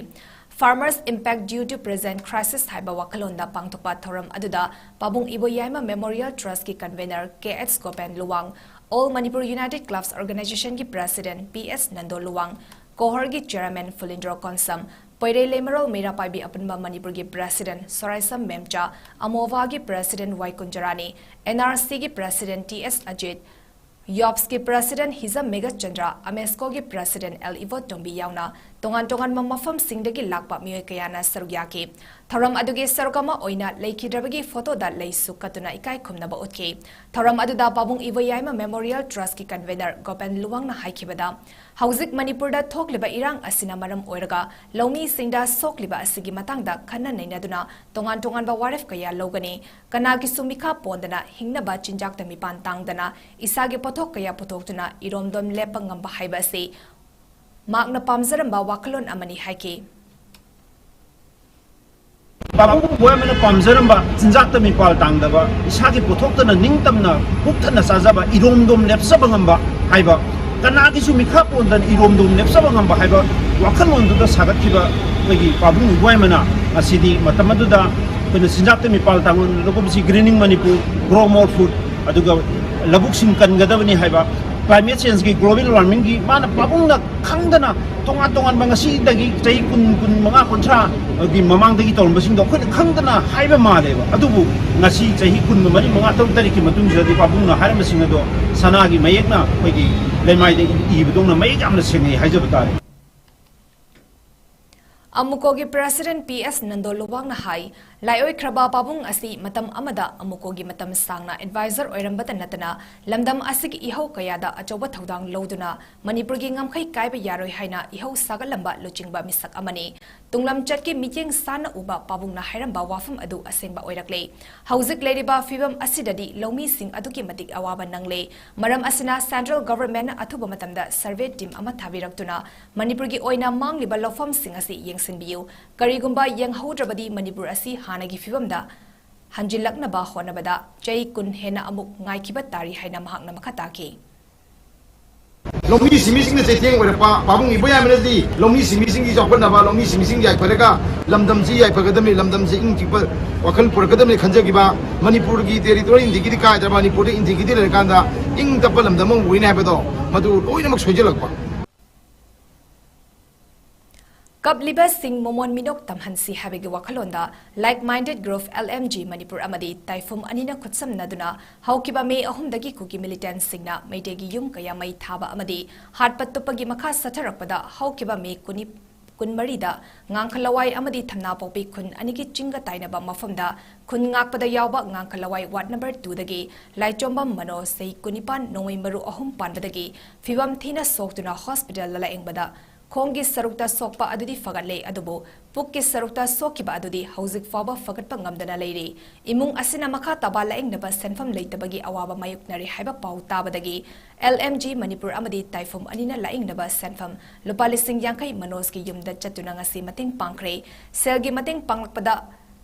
Farmers Impact Due to Present Crisis ꯍꯥꯏꯕ ꯋꯥꯈꯜꯂꯣꯟꯗ ꯄꯥꯡꯊꯣꯛꯄ ꯊꯧꯔꯝ ꯑꯗꯨꯗ ꯄꯥꯕꯨꯡ ꯏꯕꯣꯌꯥꯏꯃ Memorial Trust ꯀꯤ convenor K H ꯒꯣꯄꯦꯟ Luwang, All Manipur United Clubs Organization ꯒꯤ president P S Nando Luwang, ꯀꯣꯍꯔꯒꯤ chairman ꯐꯨꯂꯤꯟꯗ꯭ꯔꯣ Konsam, ꯄꯣꯏꯔꯩ ꯂꯩꯃꯔꯣꯜ ꯃꯩꯔꯥ ꯄꯥꯏꯕꯤ ꯑꯄꯨꯟꯕ ꯃꯅꯤꯄꯨꯔꯒꯤ president ꯁꯣꯔꯥꯏꯁꯝ ꯃꯦꯝꯆꯥ, ꯑꯃꯣꯚꯥꯒꯤ president ꯋꯥꯏ ꯀꯨꯟꯖꯔꯥꯅꯤ, N R C ꯒꯤ president T S Ajit, ꯌꯣꯞꯁꯀꯤ president ꯍꯤꯖꯝ ꯃꯦꯘꯆꯟꯗ꯭ꯔ, ꯑꯃꯦꯁꯀꯣꯒꯤ president L ꯏꯕꯣ ꯇꯣꯝꯕꯤ ꯌꯥꯎꯅ ꯇꯣꯉꯥꯟ ꯇꯣꯉꯥꯟꯕ ꯃꯐꯝꯁꯤꯡꯗꯒꯤ ꯂꯥꯛꯄ ꯃꯤꯑꯣꯏ ꯀꯌꯥꯅ ꯁꯔꯨꯛ ꯌꯥꯈꯤ꯫ ꯊꯧꯔꯝ ꯑꯗꯨꯒꯤ ꯁꯔꯨꯛ ꯑꯃ ꯑꯣꯏꯅ ꯂꯩꯈꯤꯗ꯭ꯔꯕꯒꯤ photo ꯗ ꯂꯩꯁꯨ ꯀꯠꯇꯨꯅ ꯏꯀꯥꯏ ꯈꯨꯝꯅꯕ ꯎꯠꯈꯤ꯫ ꯊꯧꯔꯝ ꯑꯗꯨꯗ ꯄꯥꯕꯨꯡ ꯏꯕꯣꯌꯥꯏꯃ Memorial Trust ꯀꯤ convenor ꯒꯣꯄꯦꯟ ꯂꯨꯋꯥꯡꯅ ꯍꯥꯏꯈꯤꯕꯗ, ꯍꯧꯖꯤꯛ ꯃꯅꯤꯄꯨꯔꯗ ꯊꯣꯛꯂꯤꯕ ꯏꯔꯥꯡ ꯑꯁꯤꯅ ꯃꯔꯝ ꯑꯣꯏꯔꯒ ꯂꯧꯃꯤꯁꯤꯡꯗ ꯁꯣꯛꯂꯤꯕ ꯑꯁꯤꯒꯤ ꯃꯇꯥꯡꯗ ꯈꯟꯅ ꯅꯩꯅꯗꯨꯅ ꯇꯣꯉꯥꯟ ꯇꯣꯉꯥꯟꯕ ꯋꯥꯔꯦꯞ ꯀꯌꯥ ꯂꯧꯒꯅꯤ꯫ ꯀꯅꯥꯒꯤꯁꯨ ꯃꯤꯈꯥ ꯄꯣꯟꯗꯅ ꯍꯤꯡꯅꯕ ꯆꯤꯟꯖꯥꯛꯇ ꯃꯤꯄꯥꯟ ꯇꯥꯡꯗꯅ ꯏꯁꯥꯒꯤ ꯄꯣꯠꯊꯣꯛ ꯀꯌꯥ ꯄꯨꯊꯣꯛꯇꯨꯅ ꯏꯔꯣꯝꯗꯣꯝ ꯂꯦꯞꯄ ꯉꯝꯕ ꯍꯥꯏꯕ ꯑꯁꯤ ꯃꯍꯥꯛꯅ ꯄꯥꯝꯖꯔꯝꯕ ꯋꯥꯈꯜꯂꯣꯟ ꯑꯃꯅꯤ ꯍꯥꯏꯈꯤ꯫ ꯄꯥꯕꯨꯡ ꯏꯕꯣꯌꯥꯏꯃꯅ ꯄꯥꯝꯖꯔꯝꯕ ꯆꯤꯟꯖꯥꯛꯇ ꯃꯤꯄꯥꯜ ꯇꯥꯡꯗꯕ, ꯏꯁꯥꯒꯤ ꯄꯣꯠꯊꯣꯛꯇꯅ ꯅꯤꯡꯇꯝꯅ ꯄꯨꯛ ꯊꯟꯅ ꯆꯥꯖꯕ, ꯏꯔꯣꯝꯗꯣꯝ ꯂꯦꯞꯆꯕ ꯉꯝꯕ ꯍꯥꯏꯕ, ꯀꯅꯥꯒꯤꯁꯨ ꯃꯤꯈꯥ ꯄꯣꯟꯗꯅ ꯏꯔꯣꯝꯗꯣꯝ ꯂꯦꯞꯆꯕ ꯉꯝꯕ ꯍꯥꯏꯕ ꯋꯥꯈꯜꯂꯣꯟꯗꯨꯗ ꯁꯥꯒꯠꯈꯤꯕ ꯑꯩꯈꯣꯏꯒꯤ ꯄꯥꯕꯨꯡ ꯏꯕꯣꯌꯥꯏꯃꯅ ꯉꯁꯤꯗꯤ ꯃꯇꯝ ꯑꯗꯨꯗ ꯑꯩꯈꯣꯏꯅ ꯆꯤꯟꯖꯥꯛꯇ ꯃꯤꯄꯥꯜ ꯇꯥꯡꯂꯨꯕꯁꯤ Greening Manipur, Grow More Food, ꯑꯗꯨꯒ ꯂꯧꯕꯨꯛꯁꯤꯡ ꯀꯟꯒꯗꯕꯅꯤ ꯍꯥꯏꯕ, climate change ꯒꯤ, global warming ꯒꯤ ꯃꯥꯅ ꯄꯥꯕꯨꯡꯅ ꯈꯪꯗꯅ ꯇꯣꯉꯥꯟ ꯇꯣꯉꯥꯟꯕ ꯉꯁꯤꯗꯒꯤ ꯆꯍꯤ ꯀꯨꯟ, ꯀꯨꯟ ꯃꯉꯥ, ꯀꯨꯟꯊ꯭ꯔꯥ ꯒꯤ ꯃꯃꯥꯡꯗꯒꯤ ꯇꯧꯔꯝꯕꯁꯤꯡꯗꯣ ꯑꯩꯈꯣꯏꯅ ꯈꯪꯗꯅ ꯍꯥꯏꯕ ꯃꯥꯜꯂꯦꯕ꯫ ꯑꯗꯨꯕꯨ ꯉꯁꯤ ꯆꯍꯤ ꯀꯨꯟ ꯃꯔꯤ, ꯃꯉꯥ, ꯇꯔꯨꯛ, ꯇꯔꯦꯠꯀꯤ ꯃꯇꯨꯡꯁꯤꯗꯗꯤ ꯄꯥꯕꯨꯡꯅ ꯍꯥꯏꯔꯝꯕꯁꯤꯡ ꯑꯗꯣ ꯁꯅꯥꯒꯤ ꯃꯌꯦꯛꯅ ꯑꯩꯈꯣꯏꯒꯤ ꯂꯩꯃꯥꯏꯗ ꯏꯕꯗꯧꯅ ꯃꯌꯦꯛ ꯌꯥꯝꯅ ꯁꯦꯡꯅꯩ ꯍꯥꯏꯖꯕ ꯇꯥꯔꯦ꯫ ꯑꯃꯨꯀꯣꯒꯤ president P S ꯅꯟꯗꯣ ꯂꯨꯋꯥꯡꯅ ꯍꯥꯏ, ꯂꯥꯏꯑꯣꯏꯈ꯭ꯔꯕ ꯄꯥꯕꯨꯡ ꯑꯁꯤ ꯃꯇꯝ ꯑꯃꯗ ꯑꯃꯨꯀꯣꯒꯤ ꯃꯇꯝ ꯁꯥꯡꯅ ꯑꯦꯗꯚꯥꯏꯖꯔ ꯑꯣꯏꯔꯝꯕꯇ ꯅꯠꯇꯅ, ꯂꯝꯗꯝ ꯑꯁꯤꯒꯤ ꯏꯍꯧ ꯀꯌꯥꯗ ꯑꯆꯧꯕ ꯊꯧꯗꯥꯡ ꯂꯧꯗꯨꯅ ꯃꯅꯤꯄꯨꯔꯒꯤ ꯉꯝꯈꯩ ꯀꯥꯏꯕ ꯌꯥꯔꯣꯏ ꯍꯥꯏꯅ ꯏꯍꯧ ꯁꯥꯒꯠꯂꯝꯕ ꯂꯨꯆꯤꯡꯕ ꯃꯤꯁꯛ ꯑꯃꯅꯤ꯫ ꯇꯨꯡꯂꯝꯆꯠꯀꯤ ꯃꯤꯠꯌꯦꯡ ꯁꯥꯟꯅ ꯎꯕ ꯄꯥꯕꯨꯡꯅ ꯍꯥꯏꯔꯝꯕ ꯋꯥꯐꯝ ꯑꯗꯨ ꯑꯁꯦꯡꯕ ꯑꯣꯏꯔꯛꯂꯦ꯫ ꯍꯧꯖꯤꯛ ꯂꯩꯔꯤꯕ ꯐꯤꯕꯝ ꯑꯁꯤꯗꯗꯤ ꯂꯧꯃꯤꯁꯤꯡ ꯑꯗꯨꯛꯀꯤ ꯃꯇꯤꯛ ꯑꯋꯥꯕ ꯅꯪꯂꯦ꯫ ꯃꯔꯝ ꯑꯁꯤꯅ, ꯁꯦꯟꯇ꯭ꯔꯦꯜ ꯒꯚꯔꯟꯃꯦꯟꯠꯅ ꯑꯊꯨꯕ ꯃꯇꯝꯗ ꯁꯔꯚꯦ ꯇꯤꯝ ꯑꯃ ꯊꯥꯕꯤꯔꯛꯇꯨꯅ ꯃꯅꯤꯄꯨꯔꯒꯤ ꯑꯣꯏꯅ ꯃꯥꯡꯂꯤꯕ ꯂꯧꯐꯝꯁꯤꯡ ꯑꯁꯤ ꯌꯦꯡꯁꯤꯟꯕꯤꯌꯨ꯫ ꯀꯔꯤꯒꯨꯝꯕ ꯌꯦꯡꯍꯧꯗ꯭ꯔꯕꯗꯤ ꯃꯅꯤꯄꯨꯔ ꯑꯁꯤ ꯍꯥꯟꯅꯒꯤ ꯐꯤꯕꯝꯗ ꯍꯟꯖꯤꯜꯂꯛꯅꯕ ꯍꯣꯠꯅꯕꯗ ꯆꯍꯤ ꯀꯨꯟ ꯍꯦꯟꯅ ꯑꯃꯨꯛ ꯉꯥꯏꯈꯤꯕ ꯇꯥꯔꯤ ꯍꯥꯏꯅ ꯃꯍꯥꯛꯅ ꯃꯈꯥ ꯇꯥꯈꯤ꯫ ꯂꯧꯃꯤ ꯁꯤꯟꯃꯤꯁꯤꯡꯅ ꯆꯩꯊꯦꯡ ꯑꯣꯏꯔꯛꯄ, ꯄꯥꯕꯨꯡ ꯏꯕꯣꯌꯥꯏꯃꯅꯗꯤ ꯂꯧꯃꯤ ꯁꯤꯟꯃꯤꯁꯤꯡꯒꯤ ꯆꯥꯎꯈꯠꯅꯕ, ꯂꯧꯃꯤ ꯁꯤꯟꯃꯤꯁꯤꯡ ꯌꯥꯏꯐꯔꯒ ꯂꯝꯗꯝꯁꯤ ꯌꯥꯏꯐꯒꯗꯕꯅꯤ, ꯂꯝꯗꯝꯁꯤ ꯏꯪ ꯆꯤꯛꯄ ꯋꯥꯈꯜ ꯄꯨꯔꯛꯀꯗꯕꯅꯤ ꯈꯟꯖꯈꯤꯕ, ꯃꯅꯤꯄꯨꯔꯒꯤ ꯇꯦꯔꯤꯇꯣꯔꯤ ꯏꯟꯇꯤꯒ꯭ꯔꯤꯇꯤ ꯀꯥꯏꯗ꯭ꯔꯕ, ꯃꯅꯤꯄꯨꯔꯗ ꯏꯟꯇꯤꯒ꯭ꯔꯤꯇꯤ ꯂꯩꯔꯀꯥꯟꯗ ꯏꯪ ꯇꯞꯄ ꯂꯝꯗꯝ ꯑꯃ ꯑꯣꯏꯅꯤ ꯍꯥꯏꯕꯗꯣ, ꯃꯗꯨ ꯂꯣꯏꯅꯃꯛ ꯁꯣꯏꯖꯤꯜꯂꯛꯄ꯫ ꯀꯞꯂꯤꯕꯁꯤꯡ ꯃꯃꯣꯟ ꯃꯤꯅꯣꯛ ꯇꯝꯍꯟꯁꯤ ꯍꯥꯏꯕꯒꯤ ꯋꯥꯈꯜꯂꯣꯟꯗ Like Minded Group, L M G, Manipur ꯑꯃꯗꯤ ꯇꯥꯏꯐꯨꯝ ꯑꯅꯤꯅ ꯈꯨꯠꯁꯝꯅꯗꯨꯅ ꯍꯧꯈꯤꯕ ꯃꯦ ꯑꯍꯨꯝꯗꯒꯤ ꯀꯨꯀꯤ ꯃꯤꯂꯤꯇꯦꯟꯠꯁꯤꯡꯅ ꯃꯩꯇꯩꯒꯤ ꯌꯨꯝ ꯀꯌꯥ ꯃꯩ ꯊꯥꯕ ꯑꯃꯗꯤ ꯍꯥꯠꯄ ꯇꯨꯞꯄꯒꯤ ꯃꯈꯥ ꯆꯠꯊꯔꯛꯄꯗ ꯍꯧꯈꯤꯕ ꯃꯦ ꯀꯨꯟꯅꯤ-, ꯀꯨꯟꯃꯔꯤꯗ ꯉꯥꯡꯈꯂꯋꯥꯏ ꯑꯃꯗꯤ ꯊꯝꯅꯥꯄꯣꯛꯄꯤ ꯈꯨꯟ ꯑꯅꯤꯒꯤ ꯆꯤꯡꯒ ꯇꯥꯏꯅꯕ ꯃꯐꯝꯗ ꯈꯨꯟ ꯉꯥꯛꯄꯗ ꯌꯥꯎꯕ ꯉꯥꯡꯈꯂꯋꯥꯏ ꯋꯥꯔꯗ ꯅꯝꯕꯔ ꯇꯨꯗꯒꯤ ꯂꯥꯏꯆꯣꯝꯕꯝ ꯃꯅꯣꯖ, ꯆꯍꯤ ꯀꯨꯟꯅꯤꯄꯥꯟ, ꯅꯣꯡꯃꯩ ꯃꯔꯨ ꯑꯍꯨꯝ ꯄꯥꯟꯕꯗꯒꯤ ꯐꯤꯕꯝ ꯊꯤꯅ ꯁꯣꯛꯇꯨꯅ ꯍꯣꯁꯄꯤꯇꯥꯜꯗ ꯂꯥꯌꯦꯡꯕꯗ ꯈꯣꯡꯒꯤ ꯁꯔꯨꯛꯇ ꯁꯣꯛꯄ ꯑꯗꯨꯗꯤ ꯐꯒꯠꯂꯦ, ꯑꯗꯨꯕꯨ ꯄꯨꯛꯀꯤ ꯁꯔꯨꯛꯇ ꯁꯣꯛꯈꯤꯕ ꯑꯗꯨꯗꯤ ꯍꯧꯖꯤꯛ ꯐꯥꯎꯕ ꯐꯒꯠꯄ ꯉꯝꯗꯅ ꯂꯩꯔꯤ꯫ ꯏꯃꯨꯡ ꯑꯁꯤꯅ ꯃꯈꯥ ꯇꯥꯕ ꯂꯥꯌꯦꯡꯅꯕ ꯁꯦꯟꯐꯝ ꯂꯩꯇꯕꯒꯤ ꯑꯋꯥꯕ ꯃꯥꯌꯣꯛꯅꯔꯤ ꯍꯥꯏꯕ ꯄꯥꯎ ꯇꯥꯕꯗꯒꯤ L M G ꯃꯅꯤꯄꯨꯔ ꯑꯃꯗꯤ ꯇꯥꯏꯐꯨꯝ ꯑꯅꯤꯅ ꯂꯥꯌꯦꯡꯅꯕ ꯁꯦꯟꯐꯝ ꯂꯨꯄꯥ ꯂꯤꯁꯤꯡ ꯌꯥꯡꯈꯩ ꯃꯅꯣꯖꯀꯤ ꯌꯨꯝꯗ ꯆꯠꯇꯨꯅ ꯉꯁꯤ ꯃꯇꯦꯡ ꯄꯥꯡꯈ꯭ꯔꯦ꯫ ꯁꯦꯜꯒꯤ ꯃꯇꯦꯡ ꯄꯥꯡꯂꯛꯄꯗ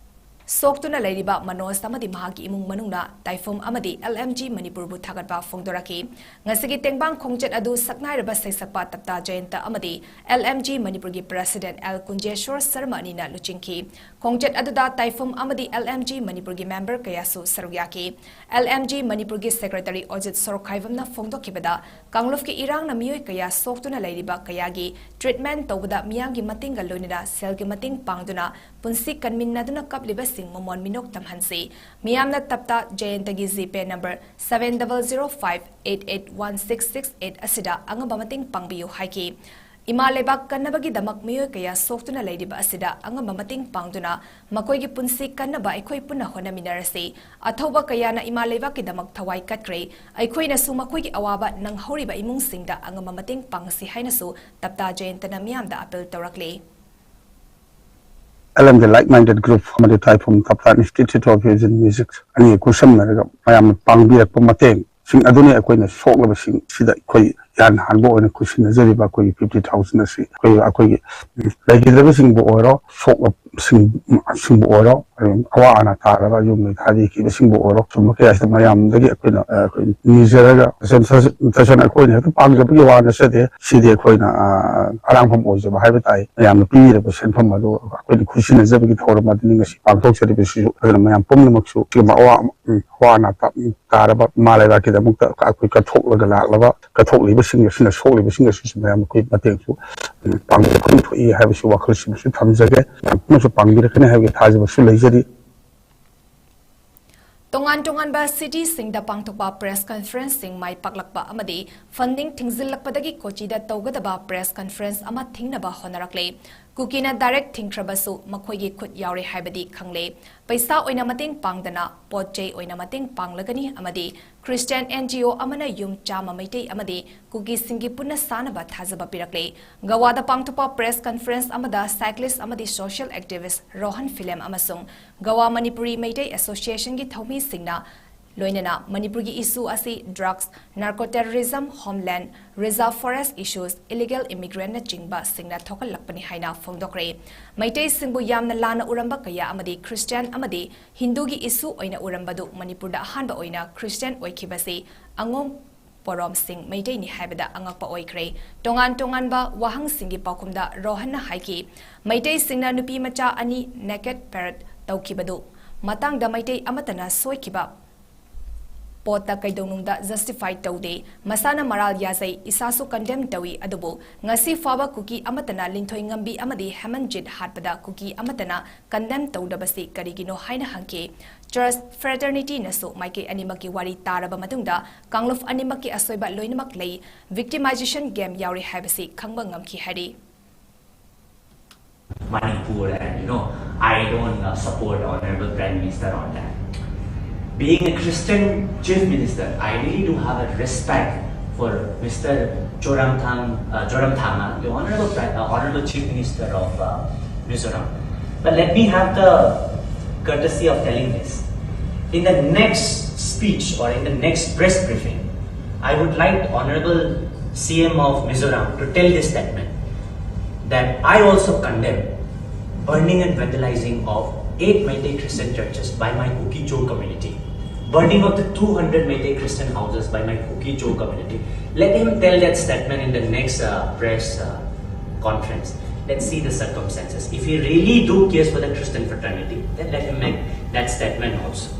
ꯁꯣꯛꯇꯨꯅ ꯂꯩꯔꯤꯕ ꯃꯅꯣꯖ ꯑꯃꯗꯤ ꯃꯍꯥꯛꯀꯤ ꯏꯃꯨꯡ ꯃꯅꯨꯡꯅ ꯇꯥꯏꯐꯨꯝ ꯑꯃꯗꯤ L M G ꯃꯅꯤꯄꯨꯔꯕꯨ ꯊꯥꯒꯠꯄ ꯐꯣꯡꯗꯣꯔꯛꯈꯤ꯫ ꯉꯁꯤꯒꯤ ꯇꯦꯡꯕꯥꯡ ꯈꯣꯡꯆꯠ ꯑꯗꯨ ꯁꯛꯅꯥꯏꯔꯕ ꯁꯩꯁꯛꯄ ꯇꯞꯇꯥ ꯖꯌꯟꯇ ꯑꯃꯗꯤ L M G ꯃꯅꯤꯄꯨꯔꯒꯤ ꯄ꯭ꯔꯦꯁꯤꯗꯦꯟꯠ ꯑꯦꯜ ꯀꯨꯟꯖꯦꯁ꯭ꯋꯔ ꯁꯔꯃ ꯑꯅꯤꯅ ꯂꯨꯆꯤꯡꯈꯤ꯫ ꯈꯣꯡꯆꯠ ꯑꯗꯨꯗ ꯇꯥꯏꯐꯨꯝ ꯑꯃꯗꯤ L M G ꯃꯅꯤꯄꯨꯔꯒꯤ ꯃꯦꯝꯕꯔ ꯀꯌꯥꯁꯨ ꯁꯔꯨꯛ ꯌꯥꯈꯤ꯫ L M G ꯃꯅꯤꯄꯨꯔꯒꯤ ꯁꯦꯀ꯭ꯔꯦꯇꯔꯤ ꯑꯣꯖꯤꯠ ꯁꯣꯔꯣꯛꯈꯥꯏꯕꯝꯅ ꯐꯣꯡꯗꯣꯛꯈꯤꯕꯗ, ꯀꯥꯡꯂꯨꯞꯀꯤ ꯏꯔꯥꯡꯅ ꯃꯤꯑꯣꯏ ꯀꯌꯥ ꯁꯣꯛꯇꯨꯅ ꯂꯩꯔꯤꯕ ꯀꯌꯥꯒꯤ ꯇ꯭ꯔꯤꯠꯃꯦꯟꯠ ꯇꯧꯕꯗ ꯃꯤꯌꯥꯝꯒꯤ ꯃꯇꯦꯡꯒ ꯂꯣꯏꯅꯅ ꯁꯦꯜꯒꯤ ꯃꯇꯦꯡ ꯄꯥꯡꯗꯨꯅ ꯄꯨꯟꯁꯤ ꯀꯟꯃꯤꯟꯅꯗꯨꯅ ꯀꯞꯂꯤꯕꯁꯤꯡ ꯃꯃꯣꯟ ꯃꯤꯅꯣꯛ ꯇꯝꯍꯟꯁꯤ꯫ ꯃꯤꯌꯥꯝꯅ ꯇꯞꯇꯥ ꯖꯌꯟꯇꯒꯤ ꯖꯤꯄꯦ number seven double zero five eight eight one six six eight ꯑꯁꯤꯗ ꯑꯉꯝꯕ ꯃꯇꯦꯡ ꯄꯥꯡꯕꯤꯌꯨ ꯍꯥꯏꯈꯤ꯫ ꯏꯃꯥ ꯂꯩꯕꯥꯛ ꯀꯟꯅꯕꯒꯤꯗꯃꯛ ꯃꯤꯑꯣꯏ ꯀꯌꯥ ꯁꯣꯛꯇꯨꯅ ꯂꯩꯔꯤꯕ ꯑꯁꯤꯗ ꯑꯉꯝꯕ ꯃꯇꯦꯡ ꯄꯥꯡꯗꯨꯅ ꯃꯈꯣꯏꯒꯤ ꯄꯨꯟꯁꯤ ꯀꯟꯅꯕ ꯑꯩꯈꯣꯏ ꯄꯨꯟꯅ ꯍꯣꯠꯅꯃꯤꯟꯅꯔꯁꯤ꯫ ꯑꯊꯧꯕ ꯀꯌꯥꯅ ꯏꯃꯥ ꯂꯩꯕꯥꯛꯀꯤꯗꯃꯛ ꯊꯋꯥꯏ ꯀꯠꯈ꯭ꯔꯦ꯫ ꯑꯩꯈꯣꯏꯅꯁꯨ ꯃꯈꯣꯏꯒꯤ ꯑꯋꯥꯕ ꯅꯪꯍꯧꯔꯤꯕ ꯏꯃꯨꯡꯁꯤꯡꯗ ꯑꯉꯝꯕ ꯃꯇꯦꯡ ꯄꯥꯡꯁꯤ ꯍꯥꯏꯅꯁꯨ ꯇꯞꯇꯥ ꯖꯌꯟꯇꯅ ꯃꯤꯌꯥꯝꯗ ꯑꯄꯤꯜ ꯇꯧꯔꯛꯂꯤ꯫ L M D Like Minded Group ꯑꯃꯗꯤ ꯇꯥꯏꯐꯨꯝ ꯇꯞꯇꯥ Institute of Fusion Music ꯑꯅꯤ ꯈꯨꯠꯁꯝꯅꯔꯒ ꯃꯌꯥꯝꯅ ꯄꯥꯡꯕꯤꯔꯛꯄ ꯃꯇꯦꯡꯁꯤꯡ ꯑꯗꯨꯅꯤ ꯑꯩꯈꯣꯏꯅ ꯁꯣꯛꯂꯕꯁꯤꯡ ꯁꯤꯗ ꯑꯩꯈꯣꯏ ꯌꯥꯟ ꯍꯥꯟꯕ ꯑꯣꯏꯅ ꯈꯨꯠꯁꯤꯟꯅꯖꯔꯤꯕ ꯑꯩꯈꯣꯏꯒꯤ fifty thousand ꯑꯁꯤ ꯑꯩꯈꯣꯏ ꯑꯩꯈꯣꯏꯒꯤ ꯂꯩꯈꯤꯗ꯭ꯔꯕꯁꯤꯡꯕꯨ ꯑꯣꯏꯔꯣ, ꯁꯣꯛꯂꯕꯁꯤꯡ ꯁꯤꯡꯕꯨ ꯑꯣꯏꯔꯣ, ꯑꯋꯥ ꯑꯅꯥ ꯇꯥꯔꯕ ꯌꯨꯝ ꯃꯩ ꯊꯥꯗꯈꯤꯕꯁꯤꯡꯕꯨ ꯑꯣꯏꯔꯣ, ꯁꯨꯝꯕ ꯀꯌꯥꯁꯤꯗ ꯃꯌꯥꯝꯗꯒꯤ ꯑꯩꯈꯣꯏꯅ ꯑ, ꯑꯩꯈꯣꯏ ꯅꯤꯖꯔꯒ ꯇꯁꯦꯡ- ꯇꯁꯦꯡ- ꯇꯁꯦꯡꯅ ꯑꯩꯈꯣꯏꯅ ꯍꯦꯛꯇ ꯄꯥꯝꯖꯕꯒꯤ ꯋꯥ ꯅꯠꯆꯗꯦ꯫ ꯁꯤꯗꯤ ꯑꯩꯈꯣꯏꯅ ꯑ, ꯑꯔꯥꯡꯐꯝ ꯑꯣꯏꯖꯕ ꯍꯥꯏꯕ ꯇꯥꯏ꯫ ꯃꯌꯥꯝꯅ ꯄꯤꯔꯤꯕ ꯁꯦꯟꯐꯝ ꯑꯗꯨ ꯑꯩꯈꯣꯏꯅ ꯈꯨꯠꯁꯤꯟꯅꯖꯕꯒꯤ ꯊꯧꯔꯝ ꯑꯗꯨꯅꯤ ꯉꯁꯤ ꯄꯥꯡꯊꯣꯛꯆꯔꯤꯕꯁꯤꯁꯨ꯫ ꯑꯗꯨꯅ ꯃꯌꯥꯝ ꯄꯨꯝꯅꯃꯛꯁꯨ ꯁꯤꯒꯨꯝꯕ ꯑꯋꯥ ꯎꯝ, ꯑꯋꯥ ꯑꯅꯥ ꯇꯥ- ꯎꯝ, ꯇꯥꯔꯕ ꯏꯃꯥ ꯂꯩꯕꯥꯛꯀꯤꯗꯃꯛꯇ ꯑꯩꯈꯣꯏ ꯀꯠꯊꯣꯛꯂꯒ ꯂꯥꯛꯂꯕ ꯀꯠꯊꯣꯛꯂꯤꯕꯁꯤꯡ ꯑꯁꯤꯅ ꯁꯣꯛꯂꯤꯕꯁꯤꯡ ꯑꯁꯤꯁꯨ ꯃꯌꯥꯝ ꯑꯩꯈꯣꯏ ꯃꯇꯦꯡꯁꯨ ꯎꯝ, ꯄꯥꯡꯕ ꯊꯣꯛꯏ ꯍꯥꯏꯕꯁꯤ ꯋꯥꯈꯜꯁꯤꯃꯁꯨ ꯊꯝꯖꯒꯦ꯫ ꯃꯌꯥꯝ ꯄꯨꯝꯅꯃꯛꯁꯨ ꯄꯥꯡꯕꯤꯔꯛꯀꯅꯤ ꯍꯥꯏꯕꯒꯤ ꯊꯥꯖꯕꯁꯨ ꯂꯩꯖꯔꯤ꯫ ꯇꯣꯉꯥꯟ ꯇꯣꯉꯥꯟꯕ ꯁꯤꯇꯤꯁꯤꯡꯗ ꯄꯥꯡꯊꯣꯛꯄ ꯄ꯭ꯔꯦꯁ ꯀꯟꯐꯔꯦꯟꯁꯁꯤꯡ ꯃꯥꯏ ꯄꯥꯛꯂꯛꯄ ꯑꯃꯗꯤ ꯐꯟꯗꯤꯡ ꯊꯤꯡꯖꯤꯜꯂꯛꯄꯗꯒꯤ ꯀꯣꯆꯤꯗ ꯇꯧꯒꯗꯕ ꯄ꯭ꯔꯦꯁ ꯀꯟꯐꯔꯦꯟꯁ ꯑꯃ ꯊꯤꯡꯅꯕ ꯍꯣꯠꯅꯔꯛꯂꯦ꯫ ꯀꯨꯀꯤꯅ ꯗꯥꯏꯔꯦꯛ ꯊꯤꯡꯈ꯭ꯔꯕꯁꯨ ꯃꯈꯣꯏꯒꯤ ꯈꯨꯠ ꯌꯥꯎꯔꯦ ꯍꯥꯏꯕꯗꯤ ꯈꯪꯂꯦ꯫ ꯄꯩꯁꯥ ꯑꯣꯏꯅ ꯃꯇꯦꯡ ꯄꯥꯡꯗꯅ ꯄꯣꯠ ꯆꯩ ꯑꯣꯏꯅ ꯃꯇꯦꯡ ꯄꯥꯡꯂꯒꯅꯤ ꯑꯃꯗꯤ ꯈ꯭ꯔꯤꯁꯇꯤꯌꯥꯟ ꯑꯦꯟ ꯖꯤ ꯑꯣ ꯑꯃꯅ ꯌꯨꯝ ꯆꯥꯝꯃ ꯃꯩꯇꯩ ꯑꯃꯗꯤ ꯀꯨꯀꯤꯁꯤꯡꯒꯤ ꯄꯨꯟꯅ ꯁꯥꯅꯕ ꯊꯥꯖꯕ ꯄꯤꯔꯛꯂꯦ꯫ ꯒꯋꯥꯗ ꯄꯥꯡꯊꯣꯛꯄ ꯄ꯭ꯔꯦꯁ ꯀꯟꯐꯔꯦꯟꯁ ꯑꯃꯗ ꯁꯥꯏꯀ꯭ꯂꯤꯁ ꯑꯃꯗꯤ ꯁꯣꯁꯤꯌꯦꯜ ꯑꯦꯛꯇꯤꯚꯤꯁ꯭ꯠ ꯔꯣꯍꯟ ꯐꯤꯂꯦꯝ ꯑꯃꯁꯨꯡ ꯒꯋꯥ ꯃꯅꯤꯄꯨꯔꯤ ꯃꯩꯇꯩ ꯑꯦꯁꯣꯁꯤꯌꯦꯁꯟꯒꯤ ꯊꯧꯃꯤꯁꯤꯡꯅ ꯂꯣꯏꯅꯅ ꯃꯅꯤꯄꯨꯔꯒꯤ ꯏꯁꯨ ꯑꯁꯤ drugs, narco terrorism, homeland, reserve forest issues, illegal ꯏꯃꯤꯒ꯭ꯔꯦꯟꯠꯅꯆꯤꯡꯕꯁꯤꯡꯅ ꯊꯣꯛꯍꯜꯂꯛꯄꯅꯤ ꯍꯥꯏꯅ ꯐꯣꯡꯗꯣꯛꯈ꯭ꯔꯦ꯫ ꯃꯩꯇꯩꯁꯤꯡꯕꯨ ꯌꯥꯝꯅ ꯂꯥꯟꯅ ꯎꯔꯝꯕ ꯀꯌꯥ ꯑꯃꯗꯤ ꯈ꯭ꯔꯤꯁꯇꯤꯌꯥꯟ ꯑꯃꯗꯤ ꯍꯤꯟꯗꯨꯒꯤ ꯏꯁꯨ ꯑꯣꯏꯅ ꯎꯔꯝꯕꯗꯨ ꯃꯅꯤꯄꯨꯔꯗ ꯑꯍꯥꯟꯕ ꯑꯣꯏꯅ ꯈ꯭ꯔꯤꯁꯇꯤꯌꯥꯟ ꯑꯣꯏꯈꯤꯕꯁꯤ ꯑꯉꯣꯝ ꯄꯣꯔꯣꯝꯁꯤꯡ ꯃꯩꯇꯩꯅꯤ ꯍꯥꯏꯕꯗ ꯑꯉꯛꯄ ꯑꯣꯏꯈ꯭ꯔꯦ꯫ ꯇꯣꯉꯥꯟ ꯇꯣꯉꯥꯟꯕ ꯋꯥꯍꯪꯁꯤꯡꯒꯤ ꯄꯥꯎꯈꯨꯝꯗ ꯔꯣꯍꯟꯅ ꯍꯥꯏꯈꯤ, ꯃꯩꯇꯩꯁꯤꯡꯅ ꯅꯨꯄꯤ ꯃꯆꯥ ꯑꯅꯤ ꯅꯦꯀꯦꯗ ꯄꯦꯔꯦꯗ ꯇꯧꯈꯤꯕꯗꯨ ꯃꯇꯥꯡꯗ ꯃꯩꯇꯩ ꯑꯃꯠꯇꯅ ꯁꯣꯏꯈꯤꯕ ꯄꯣꯠꯇ ꯀꯩꯗꯧꯅꯨꯡꯗ ꯖꯁꯇꯤꯐꯥꯏ ꯇꯧꯗꯦ꯫ ꯃꯁꯥꯅ ꯃꯔꯥꯜ ꯌꯥꯖꯩ, ꯏꯁꯥꯁꯨ ꯀꯟꯗꯦꯝ ꯇꯧꯏ, ꯑꯗꯨꯕꯨ ꯉꯁꯤ ꯐꯥꯎꯕ ꯀꯨꯀꯤ ꯑꯃꯠꯇꯅ ꯂꯤꯟꯊꯣꯏ ꯉꯝꯕꯤ ꯑꯃꯗꯤ ꯍꯦꯃꯟꯖꯤꯠ ꯍꯥꯠꯄꯗ ꯀꯨꯀꯤ ꯑꯃꯠꯇꯅ ꯀꯟꯗꯦꯝ ꯇꯧꯗꯕꯁꯤ ꯀꯔꯤꯒꯤꯅꯣ ꯍꯥꯏꯅ ꯍꯪꯈꯤ꯫ ꯆꯔꯆ ꯐ꯭ꯔꯦꯇꯔꯅꯤꯇꯤꯅꯁꯨ ꯃꯥꯏꯀꯩ ꯑꯅꯤꯃꯛꯀꯤ ꯋꯥꯔꯤ ꯇꯥꯔꯕ ꯃꯇꯨꯡꯗ ꯀꯥꯡꯂꯨꯞ ꯑꯅꯤꯃꯛꯀꯤ ꯑꯁꯣꯏꯕ ꯂꯣꯏꯅꯃꯛ ꯂꯩ, ꯚꯤꯛꯇꯤꯃꯥꯏꯖꯦꯁꯟ ꯒꯦꯝ ꯌꯥꯎꯔꯤ ꯍꯥꯏꯕꯁꯤ ꯈꯪꯕ ꯉꯝꯈꯤ ꯍꯥꯏꯔꯤ꯫ Manipur, and you know, I don't uh, support Honorable Prime Minister on that. Being a Christian Chief Minister, I really do have a respect for Mister Zoramthang, uh, Zoramthanga, the Honorable, Pri- uh, Honorable Chief Minister of uh, Mizoram. But let me have the courtesy of telling this. In the next speech or in the next press briefing, I would like Honorable C M of Mizoram to tell this statement that I also condemn burning and vandalizing of eight Meitei Christian churches by my Kuki-Zo community, burning of the two hundred Meitei Christian houses by my Kuki-Zo community. Let him tell that statement in the next uh, press uh, conference. Let's see the circumstances. If he really do cares for the Christian fraternity, then let him make that statement also.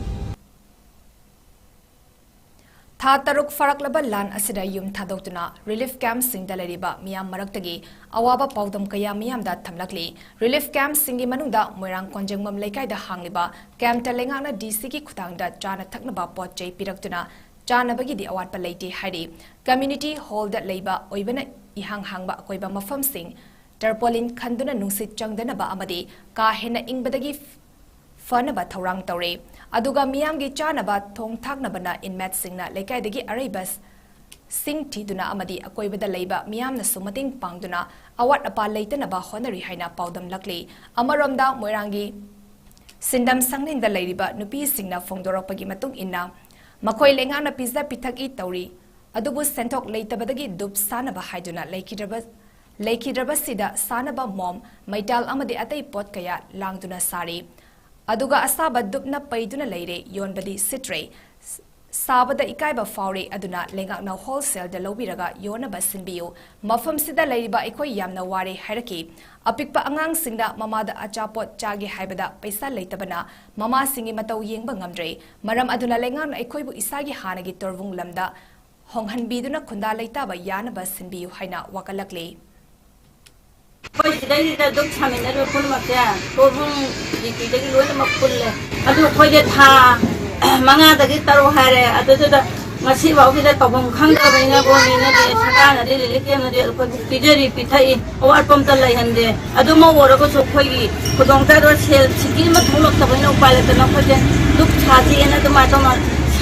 ꯊꯥ ꯇꯔꯨꯛ ꯐꯥꯔꯛꯂꯕ ꯂꯥꯟ ꯑꯁꯤꯗ ꯌꯨꯝ ꯊꯥꯗꯣꯛꯇꯨꯅ relief ꯀꯦꯝꯞꯁꯤꯡꯗ ꯂꯩꯔꯤꯕ ꯃꯤꯌꯥꯝ ꯃꯔꯛꯇꯒꯤ ꯑꯋꯥꯕ ꯄꯥꯎꯗꯝ ꯀꯌꯥ ꯃꯤꯌꯥꯝꯗ ꯊꯝꯂꯛꯂꯤ꯫ ꯔꯤꯂꯤꯐ ꯀꯦꯝꯞꯁꯤꯡꯒꯤ ꯃꯅꯨꯡꯗ ꯃꯣꯏꯔꯥꯡ ꯀꯣꯟꯖꯦꯡꯕꯝ ꯂꯩꯀꯥꯏꯗ ꯍꯥꯡꯂꯤꯕ ꯀꯦꯝꯞꯇ ꯂꯩꯉꯥꯛꯅ ꯗꯤ ꯁꯤꯒꯤ ꯈꯨꯠꯊꯥꯡꯗ ꯆꯥꯅ ꯊꯛꯅꯕ ꯄꯣꯠ ꯆꯩ ꯄꯤꯔꯛꯇꯨꯅ ꯆꯥꯅꯕꯒꯤꯗꯤ ꯑꯋꯥꯠꯄ ꯂꯩꯇꯦ ꯍꯥꯏꯔꯤ꯫ ꯀꯝꯃ꯭ꯌꯨꯅꯤꯇꯤ ꯍꯣꯜꯗ ꯂꯩꯕ ꯑꯣꯏꯕꯅ ꯏꯍꯥꯡ ꯍꯥꯡꯕ ꯑꯀꯣꯏꯕ ꯃꯐꯝꯁꯤꯡ ꯇꯔꯄꯣꯂꯤꯟ ꯈꯟꯗꯨꯅ ꯅꯨꯡꯁꯤꯠ ꯆꯪꯗꯅꯕ ꯑꯃꯗꯤ ꯀꯥ ꯍꯦꯟꯅ ꯏꯪꯕꯗꯒꯤ ꯐꯅꯕ ꯊꯧꯔꯥꯡ ꯇꯧꯔꯦ꯫ ꯑꯗꯨꯒ ꯃꯤꯌꯥꯝꯒꯤ ꯆꯥꯅꯕ ꯊꯣꯡ ꯊꯥꯛꯅꯕꯅ ꯏꯟꯃꯦꯠꯁꯤꯡꯅ ꯂꯩꯀꯥꯏꯗꯒꯤ ꯑꯔꯩꯕ ꯁꯤꯡ ꯊꯤꯗꯨꯅ ꯑꯃꯗꯤ ꯑꯀꯣꯏꯕꯗ ꯂꯩꯕ ꯃꯤꯌꯥꯝꯅꯁꯨ ꯃꯇꯦꯡ ꯄꯥꯡꯗꯨꯅ ꯑꯋꯥꯠ ꯑꯄꯥ ꯂꯩꯇꯅꯕ ꯍꯣꯠꯅꯔꯤ ꯍꯥꯏꯅ ꯄꯥꯎꯗꯝꯂꯛꯂꯤ꯫ ꯑꯃꯔꯣꯝꯗ ꯃꯣꯏꯔꯥꯡꯒꯤ ꯁꯤꯟꯗꯝ ꯁꯪꯂꯦꯟꯗ ꯂꯩꯔꯤꯕ ꯅꯨꯄꯤꯁꯤꯡꯅ ꯐꯣꯡꯗꯣꯔꯛꯄꯒꯤ ꯃꯇꯨꯡ ꯏꯟꯅ ꯃꯈꯣꯏ ꯂꯩꯉꯥꯛꯅ ꯄꯤꯖ ꯄꯤꯊꯛꯏ ꯇꯧꯔꯤ, ꯑꯗꯨꯕꯨ ꯁꯦꯟꯊꯣꯛ ꯂꯩꯇꯕꯗꯒꯤ ꯗꯨꯞ ꯁꯥꯅꯕ ꯍꯥꯏꯗꯨꯅ ꯂꯩꯈꯤꯗ꯭ꯔꯕ ꯂꯩꯈꯤꯗ꯭ꯔꯕꯁꯤꯗ ꯁꯥꯅꯕ ꯃꯣꯝ, ꯃꯩꯇꯥꯜ ꯑꯃꯗꯤ ꯑꯇꯩ ꯄꯣꯠ ꯀꯌꯥ ꯂꯥꯡꯗꯨꯅ ꯁꯥꯔꯤ꯫ ꯑꯗꯨꯒ ꯑꯁꯥꯕ ꯗꯨꯞꯅ ꯄꯩꯗꯨꯅ ꯂꯩꯔꯦ, ꯌꯣꯟꯕꯗꯤ ꯁꯤꯠꯇ꯭ꯔꯦ꯫ ꯁꯥꯕꯗ ꯏꯀꯥꯏꯕ ꯐꯥꯎꯔꯦ, ꯑꯗꯨꯅ ꯂꯩꯉꯥꯛꯅ ꯍꯣꯜꯁꯦꯜꯗ ꯂꯧꯕꯤꯔꯒ ꯌꯣꯟꯅꯕ ꯁꯤꯟꯕꯤꯌꯨ꯫ ꯃꯐꯝꯁꯤꯗ ꯂꯩꯔꯤꯕ ꯑꯩꯈꯣꯏ ꯌꯥꯝꯅ ꯋꯥꯔꯦ ꯍꯥꯏꯔꯛꯈꯤ꯫ ꯑꯄꯤꯛꯄ ꯑꯉꯥꯡꯁꯤꯡꯅ ꯃꯃꯥꯗ ꯑꯆꯥꯄꯣꯠ ꯆꯥꯒꯦ ꯍꯥꯏꯕꯗ ꯄꯩꯁꯥ ꯂꯩꯇꯕꯅ ꯃꯃꯥꯁꯤꯡꯒꯤ ꯃꯇꯧ ꯌꯦꯡꯕ ꯉꯝꯗ꯭ꯔꯦ꯫ ꯃꯔꯝ ꯑꯗꯨꯅ ꯂꯩꯉꯥꯛꯅ ꯑꯩꯈꯣꯏꯕꯨ ꯏꯁꯥꯒꯤ ꯍꯥꯟꯅꯒꯤ ꯇꯣꯔꯕꯨꯡ ꯂꯝꯗ ꯍꯣꯡꯍꯟꯕꯤꯗꯨꯅ ꯈꯨꯟꯗꯥ ꯂꯩꯇꯥꯕ ꯌꯥꯅꯕ ꯁꯤꯟꯕꯤꯌꯨ ꯍꯥꯏꯅ ꯋꯥꯀꯠꯂꯛꯂꯤ꯫ ꯑꯩꯈꯣꯏ ꯁꯤꯗꯩꯁꯤꯗ ꯑꯗꯨꯝ ꯁꯥꯃꯤꯟꯅꯔꯤꯕ ꯄꯨꯝꯅꯃꯛꯁꯦ ꯇꯣꯔꯕꯨꯡ ꯖꯤꯄꯤꯗꯒꯤ ꯂꯣꯏꯅꯃꯛ ꯄꯨꯜꯂꯦ꯫ ꯑꯗꯨ ꯑꯩꯈꯣꯏꯁꯦ ꯊꯥ ꯃꯉꯥꯗꯒꯤ ꯇꯔꯨꯛ ꯍꯥꯏꯔꯦ꯫ ꯑꯗꯨꯗꯨꯗ ꯉꯁꯤ ꯐꯥꯎꯒꯤꯗ ꯇꯧꯐꯝ ꯈꯪꯗꯕꯅꯤꯅ ꯒꯣꯔꯃꯦꯟꯅꯗꯤ, ꯁꯔꯀꯥꯔꯅꯗꯤ, ꯔꯤꯂꯤꯐ ꯀꯦꯝꯅꯗꯤ ꯑꯩꯈꯣꯏꯕꯨ ꯄꯤꯖꯔꯤ, ꯄꯤꯊꯛꯏ, ꯑꯋꯥꯠꯄ ꯑꯝꯇ ꯂꯩꯍꯟꯗꯦ꯫ ꯑꯗꯨꯃꯛ ꯑꯣꯏꯔꯒꯁꯨ ꯑꯩꯈꯣꯏꯒꯤ ꯈꯨꯗꯣꯡꯆꯥꯗꯕ ꯁꯦꯜ ꯁꯤꯀꯤ ꯑꯃ ꯊꯣꯛꯂꯛꯇꯕꯅꯤꯅ ꯎꯄꯥꯏ ꯂꯩꯇꯅ ꯑꯩꯈꯣꯏꯁꯦ ꯗꯨꯛ ꯁꯥꯁꯤꯅ ꯑꯗꯨꯃꯥꯏꯅ ꯇꯧꯅ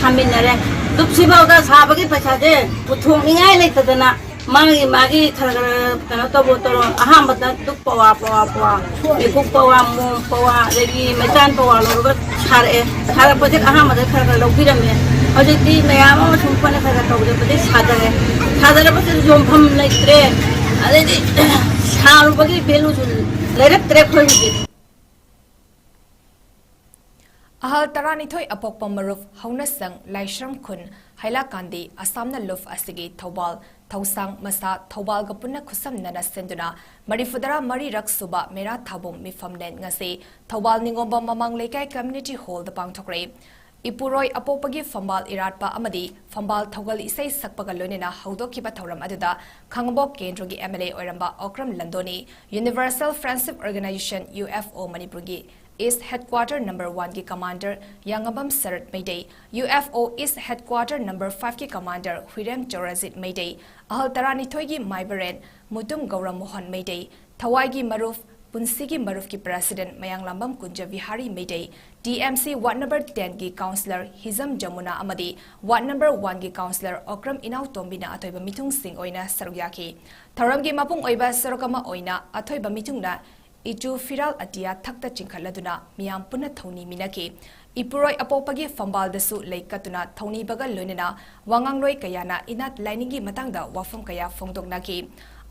ꯁꯥꯃꯤꯟꯅꯔꯦ꯫ ꯗꯨꯛꯁꯤꯐꯥꯎꯗ ꯁꯥꯕꯒꯤ ꯄꯩꯁꯥꯁꯦ ꯄꯨꯊꯣꯛꯅꯤꯡꯉꯥꯏ ꯂꯩꯇꯗꯅ ꯃꯥꯒꯤ, ꯃꯥꯒꯤ ꯈꯔ ꯈꯔ ꯀꯩꯅꯣ ꯇꯧꯕ ꯇꯧꯔꯣ꯫ ꯑꯍꯥꯟꯕꯗ ꯗꯨꯛ ꯄꯋꯥ, ꯄꯋꯥ, ꯄꯋꯥ, ꯃꯤꯀꯨꯞ ꯄꯋꯥ, ꯃꯣꯝ ꯄꯋꯥ, ꯑꯗꯒꯤ ꯃꯩꯇꯥꯟ ꯄꯋꯥ ꯂꯧꯔꯒ ꯁꯥꯔꯛꯑꯦ꯫ ꯁꯥꯔꯛꯄꯁꯦ ꯑꯍꯥꯟꯕꯗ ꯈꯔ ꯈꯔ ꯂꯧꯕꯤꯔꯝꯃꯦ꯫ ꯍꯧꯖꯤꯛꯇꯤ ꯃꯌꯥꯝ ꯑꯃ ꯁꯨꯝ ꯑꯩꯈꯣꯏꯅ ꯈꯔ ꯈꯔ ꯇꯧꯖꯕꯗꯒꯤ ꯁꯥꯖꯔꯦ꯫ ꯁꯥꯖꯔꯕꯁꯨ ꯌꯣꯟꯐꯝ ꯂꯩꯇ꯭ꯔꯦ꯫ ꯑꯗꯩꯗꯤ ꯁꯥꯔꯨꯕꯒꯤ ꯚꯦꯂꯨꯁꯨ ꯂꯩꯔꯛꯇ꯭ꯔꯦ ꯑꯩꯈꯣꯏ ꯍꯧꯖꯤꯛ꯫ ꯑꯍꯜ ꯇꯔꯥꯅꯤꯊꯣꯏ ꯑꯄꯣꯛꯄ ꯃꯔꯨꯞ ꯍꯧꯅꯁꯪ ꯂꯥꯏꯁ꯭ꯔꯝ ꯈꯨꯟ ꯍꯩꯂꯥꯀꯥꯟꯗꯤ ꯑꯁꯥꯝꯅ ꯂꯨꯞ ꯑꯁꯤꯒꯤ ꯊꯧꯕꯥꯜ, ꯊꯧꯁꯥꯡ ꯃꯁꯥ ꯊꯧꯕꯥꯜꯒ ꯄꯨꯟꯅ ꯈꯨꯠꯁꯝꯅꯅ ꯁꯤꯟꯗꯨꯅ ꯃꯔꯤꯐꯨꯇꯔꯥ ꯃꯔꯤꯔꯛ ꯁꯨꯕ ꯃꯦꯔꯥ ꯊꯥꯕꯨꯡ ꯃꯤꯐꯝꯂꯦꯟ ꯉꯁꯤ ꯊꯧꯕꯥꯜ ꯅꯤꯉꯣꯝꯕꯝ ꯃꯃꯥꯡ ꯂꯩꯀꯥꯏ ꯀꯝꯃ꯭ꯌꯨꯅꯤꯇꯤ ꯍꯣꯜꯗ ꯄꯥꯡꯊꯣꯛꯈ꯭ꯔꯦ꯫ ꯏꯄꯨꯔꯣꯏ ꯑꯄꯣꯛꯄꯒꯤ ꯐꯝꯕꯥꯜ ꯏꯔꯥꯠꯄ ꯑꯃꯗꯤ ꯐꯝꯕꯥꯜ ꯊꯧꯒꯜ ꯏꯁꯩ ꯁꯛꯄꯒ ꯂꯣꯏꯅꯅ ꯍꯧꯗꯣꯛꯈꯤꯕ ꯊꯧꯔꯝ ꯑꯗꯨꯗ ꯈꯥꯉꯕꯣꯛ ꯀꯦꯟꯗ꯭ꯔꯒꯤ ꯑꯦꯝ ꯑꯦꯜ ꯑꯦ ꯑꯣꯏꯔꯝꯕ ꯑꯣꯀ꯭ꯔꯝ ꯂꯟꯗꯣꯅꯤ, universal friendship organization, U F O, ꯃꯅꯤꯄꯨꯔꯒꯤ ꯏꯁ ꯍꯦꯗꯀ꯭ꯋꯥꯇꯔ ꯅꯝꯕꯔ ꯋꯥꯟꯒꯤ ꯀꯃꯥꯟꯗꯔ ꯌꯥꯉꯕꯝ Sarat Meitei, U F O is headquarter number ꯐꯥꯏꯚꯀꯤ ꯀꯃꯥꯟꯗꯔ ꯍꯨꯏꯔꯦꯝ ꯆꯧꯔꯖꯤꯠ ꯃꯩꯇꯩ, ꯑꯍꯜ ꯇꯔꯥꯅꯤꯊꯣꯏꯒꯤ ꯃꯥꯏꯕꯔꯦꯟ ꯃꯨꯇꯨꯝ ꯒꯧꯔꯃꯣꯍꯟ ꯃꯩꯇꯩ, ꯊꯋꯥꯏꯒꯤ ꯃꯔꯨꯞ, ꯄꯨꯟꯁꯤꯒꯤ ꯃꯔꯨꯞꯀꯤ ꯄ꯭ꯔꯦꯁꯤꯗꯦꯟꯠ ꯃꯌꯥꯡꯂꯥꯝꯕꯝ Kunja Bihari Meitei, T M C ward number ꯇꯦꯟꯒꯤ ꯀꯥꯎꯟꯁꯤꯂꯔ ꯍꯤꯖꯝ ꯖꯃꯨꯅꯥ ꯑꯃꯗꯤ ꯋꯥꯔꯗ ꯅꯝꯕꯔ ꯋꯥꯟꯒꯤ ꯀꯥꯎꯟꯁꯤꯂꯔ ꯑꯣꯀ꯭ꯔꯝ ꯏꯅꯥꯎꯇꯣꯝꯕꯤꯅ ꯑꯊꯣꯏꯕ ꯃꯤꯊꯨꯡꯁꯤꯡ ꯑꯣꯏꯅ ꯁꯔꯨꯛ ꯌꯥꯈꯤ꯫ ꯊꯧꯔꯝꯒꯤ ꯃꯄꯨꯡ ꯑꯣꯏꯕ ꯁꯔꯨꯛ ꯑꯃ ꯑꯣꯏꯅ ꯑꯊꯣꯏꯕ ꯃꯤꯊꯨꯡꯅ ꯏꯆꯨ ꯐꯤꯔꯥꯜ ꯑꯇꯤꯌꯥ ꯊꯛꯇ ꯆꯤꯡꯈꯠꯂꯗꯨꯅ ꯃꯤꯌꯥꯝ ꯄꯨꯟꯅ ꯊꯧꯅꯤ ꯃꯤꯟꯅꯈꯤ꯫ ꯏꯄꯨꯔꯣꯏ ꯑꯄꯣꯛꯄꯒꯤ ꯐꯝꯕꯥꯜꯗꯁꯨ ꯂꯩ ꯀꯠꯇꯨꯅ ꯊꯧꯅꯤꯕꯒ ꯂꯣꯏꯅꯅ ꯋꯥꯉꯥꯡꯂꯣꯏ ꯀꯌꯥꯅ ꯏꯅꯥꯠ ꯂꯥꯏꯅꯤꯡꯒꯤ ꯃꯇꯥꯡꯗ ꯋꯥꯐꯝ ꯀꯌꯥ ꯐꯣꯡꯗꯣꯛꯅꯈꯤ꯫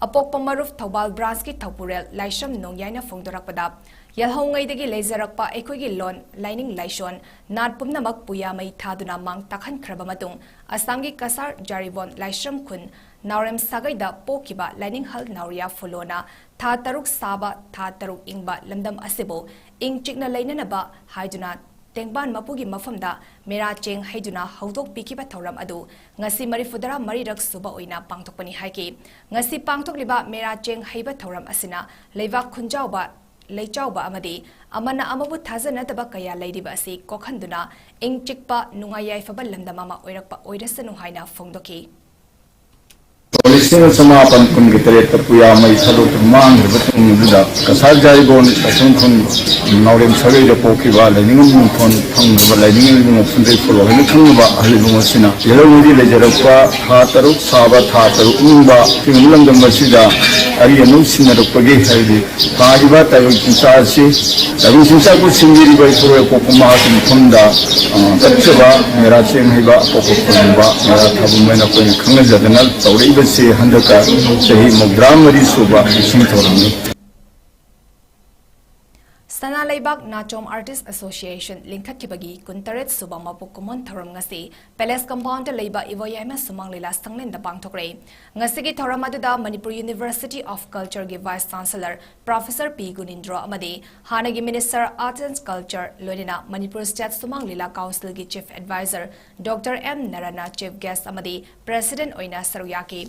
ꯑꯄꯣꯛꯄ ꯃꯔꯨꯞ ꯊꯧꯕꯥꯜ branchꯀꯤ ꯊꯧꯄꯨꯔꯦꯜ ꯂꯥꯏꯁ꯭ꯔꯝ ꯅꯣꯡꯌꯥꯏꯅ ꯐꯣꯡꯗꯣꯔꯛꯄꯗ, ꯌꯦꯜꯍꯧꯉꯩꯗꯒꯤ ꯂꯩꯖꯔꯛꯄ ꯑꯩꯈꯣꯏꯒꯤ ꯂꯣꯟ, ꯂꯥꯏꯅꯤꯡ ꯂꯥꯏꯁꯣꯟ, ꯅꯥꯠ ꯄꯨꯝꯅꯃꯛ ꯄꯨꯌꯥ ꯃꯩ ꯊꯥꯗꯨꯅ ꯃꯥꯡ ꯇꯥꯛꯍꯟꯈ꯭ꯔꯕ ꯃꯇꯨꯡ, ꯑꯁꯥꯝꯒꯤ ꯀꯁꯥꯔ ꯖꯥꯔꯤꯕꯣꯟ ꯂꯥꯏꯁ꯭ꯔꯝ ꯈꯨꯟ ꯅꯥꯎꯔꯦꯝ ꯁꯥꯒꯩꯗ ꯄꯣꯛꯈꯤꯕ ꯂꯥꯏꯅꯤꯡꯍꯜ ꯅꯥꯎꯔꯤꯌꯥ ꯐꯨꯂꯣꯅ ꯊꯥ ꯇꯔꯨꯛ ꯁꯥꯕ ꯊꯥ ꯇꯔꯨꯛ ꯏꯪꯕ ꯂꯝꯗꯝ ꯑꯁꯤꯕꯨ ꯏꯪ ꯆꯤꯛꯅ ꯂꯩꯅꯅꯕ ꯍꯥꯏꯗꯨꯅ ꯇꯦꯡꯕꯥꯟ ꯃꯄꯨꯒꯤ ꯃꯐꯝꯗ ꯃꯦꯔꯥ ꯆꯦꯡ ꯍꯩꯗꯨꯅ ꯍꯧꯗꯣꯛꯄꯤꯈꯤꯕ ꯊꯧꯔꯝ ꯑꯗꯨ ꯉꯁꯤ ꯃꯔꯤꯐꯨꯇꯔꯥ ꯃꯔꯤꯔꯛ ꯁꯨꯕ ꯑꯣꯏꯅ ꯄꯥꯡꯊꯣꯛꯄꯅꯤ ꯍꯥꯏꯈꯤ꯫ ꯉꯁꯤ ꯄꯥꯡꯊꯣꯛꯂꯤꯕ ꯃꯦꯔꯥ ꯆꯦꯡ ꯍꯩꯕ ꯊꯧꯔꯝ ꯑꯁꯤꯅ ꯂꯩꯕꯥꯛ ꯈꯨꯟꯖꯥꯎꯕ, ꯂꯩꯆꯥꯎꯕ ꯑꯃꯗꯤ ꯑꯃꯅ ꯑꯃꯕꯨ ꯊꯥꯖꯅꯗꯕ ꯀꯌꯥ ꯂꯩꯔꯤꯕ ꯑꯁꯤ ꯀꯣꯛꯍꯟꯗꯨꯅ ꯏꯪ ꯆꯤꯛꯄ, ꯅꯨꯡꯉꯥꯏ ꯌꯥꯏꯐꯕ ꯂꯝꯗꯝ ꯑꯃ ꯑꯣꯏꯔꯛꯄ ꯑꯣꯏꯔꯁꯅꯨ ꯍꯥꯏꯅ ꯐꯣꯡꯗꯣꯛꯈꯤ꯫ ꯂꯤꯁꯤꯡ ꯆꯃꯥꯄꯟ ꯀꯨꯟꯒ ꯇꯔꯦꯠꯇ ꯄꯨꯌꯥ ꯃꯩ ꯊꯥꯗꯣꯛꯇꯨꯅ ꯃꯥꯡꯈꯤꯕ ꯇꯨꯡꯗꯨꯗ ꯀꯁꯥꯔ ꯖꯥꯏꯕꯣꯟ ꯀꯁꯨꯡ ꯈꯨꯟ ꯅꯥꯎꯔꯦꯝ ꯁꯥꯒꯩꯗ ꯄꯣꯛꯈꯤꯕ ꯂꯥꯏꯅꯤꯡꯉꯝ ꯅꯤꯡꯊꯣꯟ ꯐꯪꯂꯕ ꯂꯥꯏꯅꯤꯡꯉꯝ ꯏꯕꯨꯡꯉꯣ ꯐꯨꯟꯗ꯭ꯔꯩ ꯐꯨꯂꯣ ꯍꯥꯏꯅ ꯈꯪꯅꯕ ꯑꯍꯜ ꯏꯕꯨꯡ ꯑꯁꯤꯅ ꯌꯦꯜꯍꯧꯉꯩꯗꯤ ꯂꯩꯖꯔꯛꯄ ꯊꯥ ꯇꯔꯨꯛ ꯁꯥꯕ ꯊꯥ ꯇꯔꯨꯛ ꯏꯪꯕ ꯁꯤꯒꯨꯝꯕ ꯂꯝꯗꯝ ꯑꯁꯤꯗ ꯑꯔꯤ ꯑꯅꯧ ꯁꯤꯟꯅꯔꯛꯄꯒꯤ ꯍꯥꯏꯗꯤ ꯊꯥꯔꯤꯕ ꯇꯥꯏꯕꯪ ꯆꯤꯟꯖꯥꯛ ꯑꯁꯤ ꯇꯥꯏꯕꯪ ꯆꯤꯟꯖꯥꯛꯄꯨ ꯁꯤꯟꯕꯤꯔꯤꯕ ꯏꯄꯨꯔꯣꯏ ꯑꯄꯣꯛꯄ ꯃꯍꯥꯛꯀꯤ ꯃꯐꯝꯗ, ꯑ, ꯆꯠꯆꯕ ꯃꯦꯔꯥ ꯆꯦꯡ ꯍꯩꯕ ꯑꯄꯣꯛꯄ ꯈꯨꯔꯨꯝꯕ ꯃꯦꯔꯥ ꯊꯥꯕ ꯃꯣꯏꯅ ꯑꯩꯈꯣꯏꯅ ꯈꯪꯅꯖꯗꯅ ꯇꯧꯔꯛꯏꯕꯁꯤ ꯍꯟꯗꯛꯀ ꯆꯍꯤ ꯃꯧꯗ꯭ꯔꯥ ꯃꯔꯤ ꯁꯨꯕ ꯅꯤꯡꯁꯤꯡ ꯊꯧꯔꯝꯅꯤ꯫ ꯁꯅꯥ ꯂꯩꯕꯥꯛ ꯅꯥꯆꯣꯝ Artist Association ꯂꯤꯡꯈꯠꯈꯤꯕꯒꯤ ꯀꯨꯟꯇꯔꯦꯠ ꯁꯨꯕ ꯃꯄꯣꯛ ꯀꯨꯝꯑꯣꯟ ꯊꯧꯔꯝ ꯉꯁꯤ Palace Compoundꯗ ꯂꯩꯕ ꯏꯕꯣꯌꯥꯏꯃ ꯁꯨꯃꯥꯡ ꯂꯤꯂꯥ ꯁꯪꯂꯦꯟꯗ ꯄꯥꯡꯊꯣꯛꯈ꯭ꯔꯦ꯫ ꯉꯁꯤꯒꯤ ꯊꯧꯔꯝ ꯑꯗꯨꯗ Manipur University of Cultureꯒꯤ Vice Chancellor Professor ꯄꯤ ꯒꯨꯅꯤꯟꯗ꯭ꯔꯣ ꯑꯃꯗꯤ ꯍꯥꯟꯅꯒꯤ Minister Arts and Culture ꯂꯣꯏꯅꯅ ꯃꯅꯤꯄꯨꯔ State ꯁꯨꯃꯥꯡ ꯂꯤꯂꯥ Councilꯒꯤ Chief Advisor Doctor ꯑꯦꯝ ꯅꯔꯟꯅ Chief Guest ꯑꯃꯗꯤ President ꯑꯣꯏꯅ ꯁꯔꯨꯛ ꯌꯥꯈꯤ꯫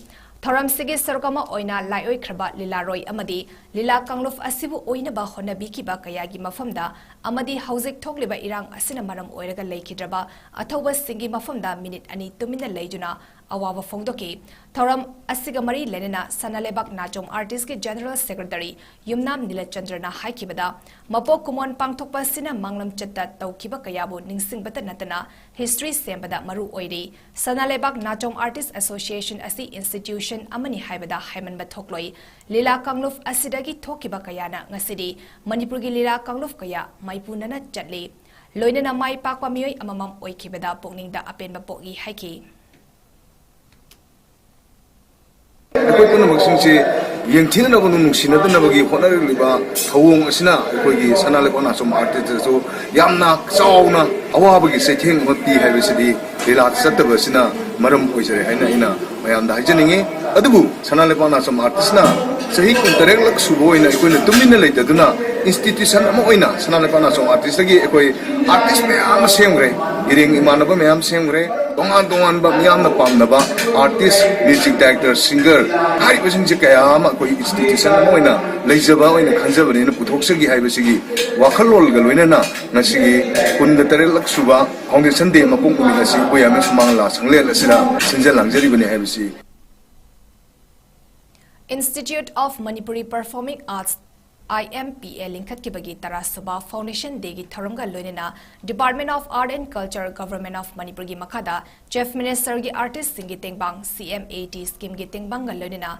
ꯊꯧꯔꯝꯁꯤꯒꯤ ꯁꯔꯨꯛ ꯑꯃ ꯑꯣꯏꯅ ꯂꯥꯏꯑꯣꯏꯈ꯭ꯔꯕ ꯂꯤꯂꯥꯔꯣꯏ ꯑꯃꯗꯤ ꯂꯤꯂꯥ ꯀꯥꯡꯂꯨꯞ ꯑꯁꯤꯕꯨ ꯑꯣꯏꯅꯕ ꯍꯣꯠꯅꯕꯤꯈꯤꯕ ꯀꯌꯥꯒꯤ ꯃꯐꯝꯗ ꯑꯃꯗꯤ ꯍꯧꯖꯤꯛ ꯊꯣꯛꯂꯤꯕ ꯏꯔꯥꯡ ꯑꯁꯤꯅ ꯃꯔꯝ ꯑꯣꯏꯔꯒ ꯂꯩꯈꯤꯗ꯭ꯔꯕ ꯑꯊꯧꯕꯁꯤꯡꯒꯤ ꯃꯐꯝꯗ ꯃꯤꯅꯤꯠ ꯑꯅꯤ ꯇꯨꯃꯤꯟꯅ ꯂꯩꯗꯨꯅ ꯑꯋꯥꯕ ꯐꯣꯡꯗꯣꯛꯈꯤ꯫ ꯊꯧꯔꯝ ꯑꯁꯤꯒ ꯃꯔꯤ ꯂꯩꯅꯅ ꯁꯅꯥ ꯂꯩꯕꯥꯛ ꯅꯥꯆꯣꯝ Artistꯀꯤ General Secretary ꯌꯨꯝꯅꯥꯝ ꯅꯤꯂꯆꯟꯗ꯭ꯔꯅ ꯍꯥꯏꯈꯤꯕꯗ, ꯃꯄꯣꯛ ꯀꯨꯝꯑꯣꯟ ꯄꯥꯡꯊꯣꯛꯄ ꯑꯁꯤꯅ ꯃꯥꯡꯂꯝꯆꯠꯇ ꯇꯧꯈꯤꯕ ꯀꯌꯥꯕꯨ ꯅꯤꯡꯁꯤꯡꯕꯇ ꯅꯠꯇꯅ history ꯁꯦꯝꯕꯗ ꯃꯔꯨ ꯑꯣꯏꯔꯤ꯫ ꯁꯅꯥ ꯂꯩꯕꯥꯛ ꯅꯥꯆꯣꯝ Artist Association ꯑꯁꯤ institution ꯑꯃꯅꯤ ꯍꯥꯏꯕꯗ ꯍꯥꯏꯃꯟꯕ ꯊꯣꯛꯂꯣꯏ꯫ ꯂꯤꯂꯥ ꯀꯥꯡꯂꯨꯞ ꯑꯁꯤꯗꯒꯤ ꯊꯣꯛꯈꯤꯕ ꯀꯌꯥꯅ ꯉꯁꯤꯗꯤ ꯃꯅꯤꯄꯨꯔꯒꯤ ꯂꯤꯂꯥ ꯀꯥꯡꯂꯨꯞ ꯀꯌꯥ ꯃꯥꯏꯄꯨꯅꯅ ꯆꯠꯂꯤ꯫ ꯂꯣꯏꯅꯅ ꯃꯥꯏ ꯄꯥꯛꯄ ꯃꯤꯑꯣꯏ ꯑꯃꯃꯝ ꯑꯣꯏꯈꯤꯕꯗ ꯄꯨꯛꯅꯤꯡꯗ ꯑꯄꯦꯟꯕ ꯄꯣꯛꯏ ꯍꯥꯏꯈꯤ꯫ ꯑꯩꯈꯣꯏ ꯄꯨꯝꯅꯃꯛ ꯁꯤꯡꯁꯤ ꯌꯦꯡꯊꯤꯅꯅꯕ, ꯅꯨꯡꯁꯤꯅꯗꯅꯕꯒꯤ ꯍꯣꯠꯅꯔꯛꯂꯤꯕ ꯊꯧꯑꯣꯡ ꯑꯁꯤꯅ ꯑꯩꯈꯣꯏꯒꯤ ꯁꯅꯥ ꯂꯩꯕꯥꯛ ꯅꯥꯆꯣꯝ ꯑꯥꯔꯇꯤꯁꯇꯁꯨ ꯌꯥꯝꯅ ꯆꯥꯎꯅ ꯑꯋꯥꯕꯒꯤ ꯆꯩꯊꯦꯡ ꯑꯃ ꯄꯤ ꯍꯥꯏꯕꯁꯤꯗꯤ ꯂꯤꯂꯥ ꯆꯠꯇꯕ ꯑꯁꯤꯅ ꯃꯔꯝ ꯑꯣꯏꯖꯔꯦ ꯍꯥꯏꯅ ꯑꯩꯅ ꯃꯌꯥꯝꯗ ꯍꯥꯏꯖꯅꯤꯡꯉꯤ꯫ ꯑꯗꯨꯕꯨ ꯁꯅꯥ ꯂꯩꯕꯥꯛ ꯅꯥꯆꯣꯝ ꯑꯥꯔꯇꯤꯁꯅ ꯆꯍꯤ ꯀꯨꯟꯇꯔꯦꯠꯂꯛ ꯁꯨꯕ ꯑꯣꯏꯅ ꯑꯩꯈꯣꯏꯅ ꯇꯨꯃꯤꯟꯅ ꯂꯩꯇꯗꯨꯅ ꯏꯟꯁꯇꯤꯇ꯭ꯌꯨꯁꯟ ꯑꯃ ꯑꯣꯏꯅ ꯁꯅꯥ ꯂꯩꯕꯥꯛ ꯅꯥꯆꯣꯝ ꯑꯥꯔꯇꯤꯁꯇꯒꯤ ꯑꯩꯈꯣꯏ ꯑꯥꯔꯇꯤꯁ ꯃꯌꯥꯝ ꯑꯃ ꯁꯦꯝꯈ꯭ꯔꯦ, ꯏꯔꯦꯡ ꯏꯃꯥꯟꯅꯕ ꯃꯌꯥꯝ ꯁꯦꯝꯈ꯭ꯔꯦ, ꯇꯣꯉꯥꯟ ꯇꯣꯉꯥꯟꯕ ꯃꯤꯌꯥꯝꯅ ꯄꯥꯝꯅꯕ ꯑꯥꯔꯇꯤꯁ, ꯃ꯭ꯌꯨꯖꯤꯛ ꯗꯥꯏꯔꯦꯛꯇꯔ, ꯁꯤꯡꯒꯔ ꯍꯥꯏꯔꯤꯕꯁꯤꯡꯁꯦ ꯀꯌꯥ ꯑꯃ ꯑꯩꯈꯣꯏ ꯏꯟꯁꯇꯤꯇ꯭ꯌꯨꯁꯟ ꯑꯃ ꯑꯣꯏꯅ ꯂꯩꯖꯕ ꯑꯣꯏꯅ ꯈꯟꯖꯕꯅꯤꯅ ꯄꯨꯊꯣꯛꯆꯒꯦ ꯍꯥꯏꯕꯁꯤꯒꯤ ꯋꯥꯈꯜꯂꯣꯟꯒ ꯂꯣꯏꯅꯅ ꯉꯁꯤꯒꯤ ꯀꯨꯟꯒ ꯇꯔꯦꯠꯂꯛ ꯁꯨꯕ ꯐꯥꯎꯟꯗꯦꯁꯟ ꯗꯦ ꯃꯄꯣꯛ ꯅꯨꯃꯤꯠ ꯑꯁꯤ ꯑꯩꯈꯣꯏ ꯌꯥꯝꯅ ꯁꯨꯃꯥꯡ ꯂꯤꯂꯥ ꯁꯪꯂꯦꯟ ꯑꯁꯤꯗ ꯁꯤꯟꯖ ꯂꯥꯡꯖꯔꯤꯕꯅꯤ ꯍꯥꯏꯕꯁꯤ꯫ Institute of Manipuri Performing Arts, I M P A ꯂꯤꯡꯈꯠꯈꯤꯕꯒꯤ ꯇꯔꯥꯁꯨꯕ Foundation Day ꯒꯤ ꯊꯧꯔꯝꯒ ꯂꯣꯏꯅꯅ Department of Art and Culture, Government of ꯃꯅꯤꯄꯨꯔꯒꯤ ꯃꯈꯥꯗ Chief Minister ꯒꯤ ꯑꯥꯔꯇꯤꯁꯁꯤꯡꯒꯤ ꯇꯦꯡꯕꯥꯡ, C M A T scheme ꯒꯤ ꯇꯦꯡꯕꯥꯡꯒ ꯂꯣꯏꯅꯅ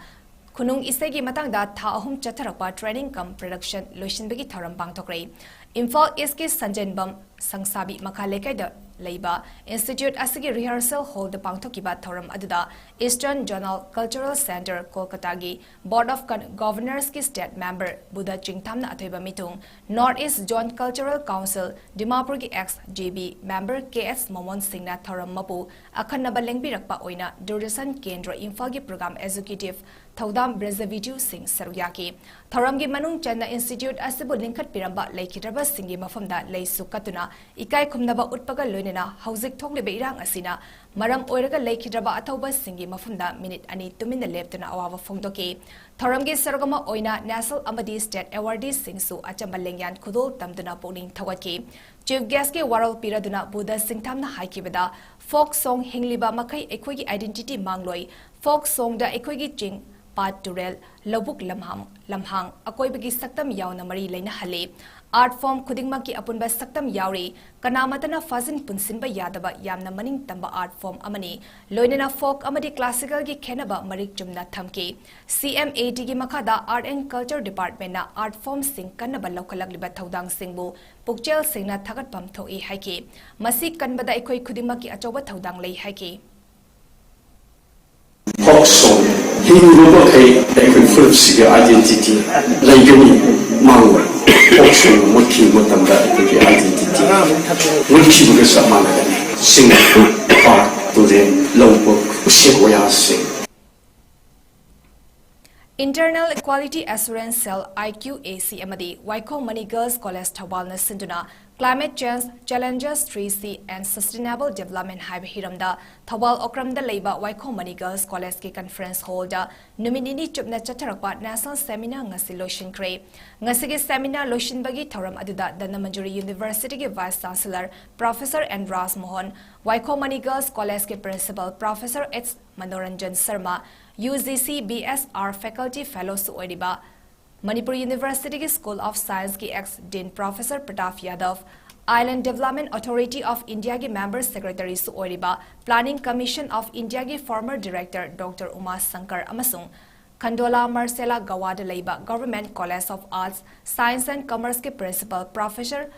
ꯈꯨꯅꯨꯡ ꯏꯁꯩꯒꯤ ꯃꯇꯥꯡꯗ ꯊꯥ ꯑꯍꯨꯝ ꯆꯠꯊꯔꯛꯄ training cum production ꯂꯣꯏꯁꯤꯟꯕꯒꯤ ꯊꯧꯔꯝ ꯄꯥꯡꯊꯣꯛꯈ꯭ꯔꯦ꯫ ꯏꯝꯐꯥꯜ ꯏꯁꯀꯤ ꯁꯟꯖꯦꯟꯕꯝ ꯁꯪꯁꯥꯕꯤ ꯃꯈꯥ ꯂꯩꯀꯥꯏꯗ ꯂꯩꯕ institute ꯑꯁꯤꯒꯤ rehearsal hall ꯗ ꯄꯥꯡꯊꯣꯛꯈꯤꯕ ꯊꯧꯔꯝ ꯑꯗꯨꯗ Eastern Zonal Cultural Centre, ꯀꯣꯜꯀꯇꯥꯒꯤ Board of Con-, Governors ꯀꯤ state member ꯕꯨꯙ ꯆꯤꯡꯊꯥꯝꯅ ꯑꯊꯣꯏꯕ ꯃꯤꯊꯨꯡ, North East Zone Cultural Council, ꯗꯤꯃꯥꯄꯨꯔꯒꯤ ex J B member K S ꯃꯣꯃꯣꯟ ꯁꯤꯡꯅ ꯊꯧꯔꯝ ꯃꯄꯨ ꯑꯈꯟꯅꯕ ꯂꯦꯡꯕꯤꯔꯛꯄ ꯑꯣꯏꯅ ꯗꯨꯔꯗꯔꯁꯟ ꯀꯦꯟꯗ꯭ꯔ ꯏꯝꯐꯥꯜꯒꯤ program executive ꯊꯧꯗꯥꯝ ꯕ꯭ꯔꯖꯕꯤꯖꯨ ꯁꯤꯡ ꯁꯔꯨꯛ ꯌꯥꯈꯤ꯫ ꯊꯧꯔꯝꯒꯤ ꯃꯅꯨꯡ ꯆꯟꯅ institute ꯑꯁꯤꯕꯨ ꯂꯤꯡꯈꯠꯄꯤꯔꯝꯕ ꯂꯩꯈꯤꯗ꯭ꯔꯕꯁꯤꯡꯒꯤ ꯃꯐꯝꯗ ꯂꯩꯁꯨ ꯀꯠꯇꯨꯅ ꯏꯀꯥꯏ ꯈꯨꯝꯅꯕ ꯎꯠꯄꯒ ꯂꯣꯏꯅꯅ ꯍꯧꯖꯤꯛ ꯊꯣꯛꯂꯤꯕ ꯏꯔꯥꯡ ꯑꯁꯤꯅ ꯃꯔꯝ ꯑꯣꯏꯔꯒ ꯂꯩꯈꯤꯗ꯭ꯔꯕ ꯑꯊꯧꯕꯁꯤꯡꯒꯤ ꯃꯐꯝꯗ ꯃꯤꯅꯤꯠ ꯑꯅꯤ ꯇꯨꯃꯤꯟꯅ ꯂꯦꯞꯇꯨꯅ ꯑꯋꯥꯕ ꯐꯣꯡꯗꯣꯛꯈꯤ꯫ ꯊꯧꯔꯝꯒꯤ ꯁꯔꯨꯛ ꯑꯃ ꯑꯣꯏꯅ national ꯑꯃꯗꯤ state awardee ꯁꯤꯡꯁꯨ ꯑꯆꯝꯕ ꯂꯦꯡꯌꯥꯟ ꯈꯨꯗꯣꯜ ꯇꯝꯗꯨꯅ ꯄꯨꯛꯅꯤꯡ ꯊꯧꯒꯠꯈꯤ꯫ Chief guest ꯀꯤ ꯋꯥꯔꯣꯜ ꯄꯤꯔꯗꯨꯅ ꯕꯨꯙ ꯁꯤꯡꯊꯥꯝꯅ ꯍꯥꯏꯈꯤꯕꯗ, folk song ꯍꯤꯡꯂꯤꯕ ꯃꯈꯩ ꯑꯩꯈꯣꯏꯒꯤ identity ꯃꯥꯡꯂꯣꯏ꯫ Folk song ꯗ ꯑꯩꯈꯣꯏꯒꯤ ꯆꯤꯡ, ꯄꯥꯠ, ꯇꯨꯔꯦꯜ, ꯂꯧꯕꯨꯛ, ꯂꯝꯍꯥꯡ, ꯂꯝꯍꯥꯡ, ꯑꯀꯣꯏꯕꯒꯤ ꯁꯛꯇꯝ ꯌꯥꯎꯅ ꯃꯔꯤ ꯂꯩꯅꯍꯜꯂꯤ꯫ Art form ꯈꯨꯗꯤꯡꯃꯛꯀꯤ ꯑꯄꯨꯟꯕ ꯁꯛꯇꯝ ꯌꯥꯎꯔꯤ꯫ ꯀꯅꯥꯃꯠꯇꯅ ꯐꯥꯖꯤꯟ ꯄꯨꯟꯁꯤꯟꯕ ꯌꯥꯗꯕ ꯌꯥꯝꯅ ꯃꯅꯤꯡ ꯇꯝꯕ art form ꯑꯃꯅꯤ꯫ ꯂꯣꯏꯅꯅ folk ꯑꯃꯗꯤ classical ꯒꯤ ꯈꯦꯠꯅꯕ ꯃꯔꯤꯛ ꯆꯨꯝꯅ ꯊꯝꯈꯤ꯫ C M A T ꯒꯤ ꯃꯈꯥꯗ Art and Culture Department ꯅ art form ꯁꯤꯡ ꯀꯟꯅꯕ ꯂꯧꯈꯠꯂꯛꯂꯤꯕ ꯊꯧꯗꯥꯡꯁꯤꯡꯕꯨ ꯄꯨꯛꯆꯦꯜ ꯁꯦꯡꯅ ꯊꯥꯒꯠꯐꯝ ꯊꯣꯛꯏ ꯍꯥꯏꯈꯤ꯫ ꯃꯁꯤ ꯀꯟꯕꯗ ꯑꯩꯈꯣꯏ ꯈꯨꯗꯤꯡꯃꯛꯀꯤ ꯑꯆꯧꯕ ꯊꯧꯗꯥꯡ ꯂꯩ ꯍꯥꯏꯈꯤ꯫ Folk song ꯍꯤꯡꯂꯤꯕ ꯃꯈꯩ ꯑꯩꯈꯣꯏ ꯐꯨꯔꯨꯞꯁꯤꯒꯤ identity ꯂꯩꯒꯅꯤ, ꯃꯥꯡꯂꯣꯏ꯫ ꯄꯣꯛꯁꯣꯏꯅ ꯃꯨꯠꯈꯤꯕ ꯃꯇꯝꯗ ꯑꯩꯈꯣꯏꯒꯤ identity ꯃꯨꯠꯈꯤꯕꯒ ꯆꯞ ꯃꯥꯟꯅꯒꯅꯤ꯫ ꯆꯤꯡ, ꯄꯥꯠ, ꯇꯨꯔꯦꯜ, ꯂꯧꯕꯨꯛ, ꯎꯆꯦꯛ ꯋꯥꯌꯥꯁꯤꯡ꯫ Internal Quality Assurance Cell, I Q A C, ꯑꯃꯗꯤ ꯋꯥꯏꯈꯣꯝ ꯃꯅꯤ Girls College ꯊꯧꯕꯥꯜꯅ ꯁꯤꯟꯗꯨꯅ Climate Change, Challenges, three C and Sustainable Development ꯍꯥꯏꯕ ꯍꯤꯔꯝꯗ ꯊꯧꯕꯥꯜ ꯑꯣꯀ꯭ꯔꯝꯗ ꯂꯩꯕ ꯋꯥꯏꯈꯣꯝ ꯃꯅꯤ Girls Collegeꯀꯤ conference hallꯗ ꯅꯨꯃꯤꯠ ꯅꯤꯅꯤ ꯆꯨꯞꯅ ꯆꯠꯊꯔꯛꯄ national seminar ꯉꯁꯤ ꯂꯣꯏꯁꯤꯟꯈ꯭ꯔꯦ꯫ ꯉꯁꯤꯒꯤ seminar ꯂꯣꯏꯁꯤꯟꯕꯒꯤ ꯊꯧꯔꯝ ꯑꯗꯨꯗ Dhanamanjuri Universityꯒꯤ Vice Chancellor Professor N Raj Mohan, Waikhom Mani Girls Collegeꯀꯤ Principal Professor H Manoranjan Sharma, U G C B S R Faculty Fellowꯁꯨ ꯑꯣꯏꯔꯤꯕ Manipur Universityꯒꯤ School of Scienceꯀꯤ ex Dean Professor Pratap ꯌꯥꯗꯕ, Island Development Authority of Indiaꯒꯤ Member Secretaryꯁꯨ ꯑꯣꯏꯔꯤꯕ Planning Commission of Indiaꯒꯤ former Director Doctor ꯎꯃꯥ Shankar ꯑꯃꯁꯨꯡ ꯈꯟꯗꯣꯂꯥ ꯃꯥꯔꯁꯦꯂꯥ ꯒꯋꯥꯗ ꯂꯩꯕ Government College of Arts, Science and Commerceꯀꯤ Principal Professor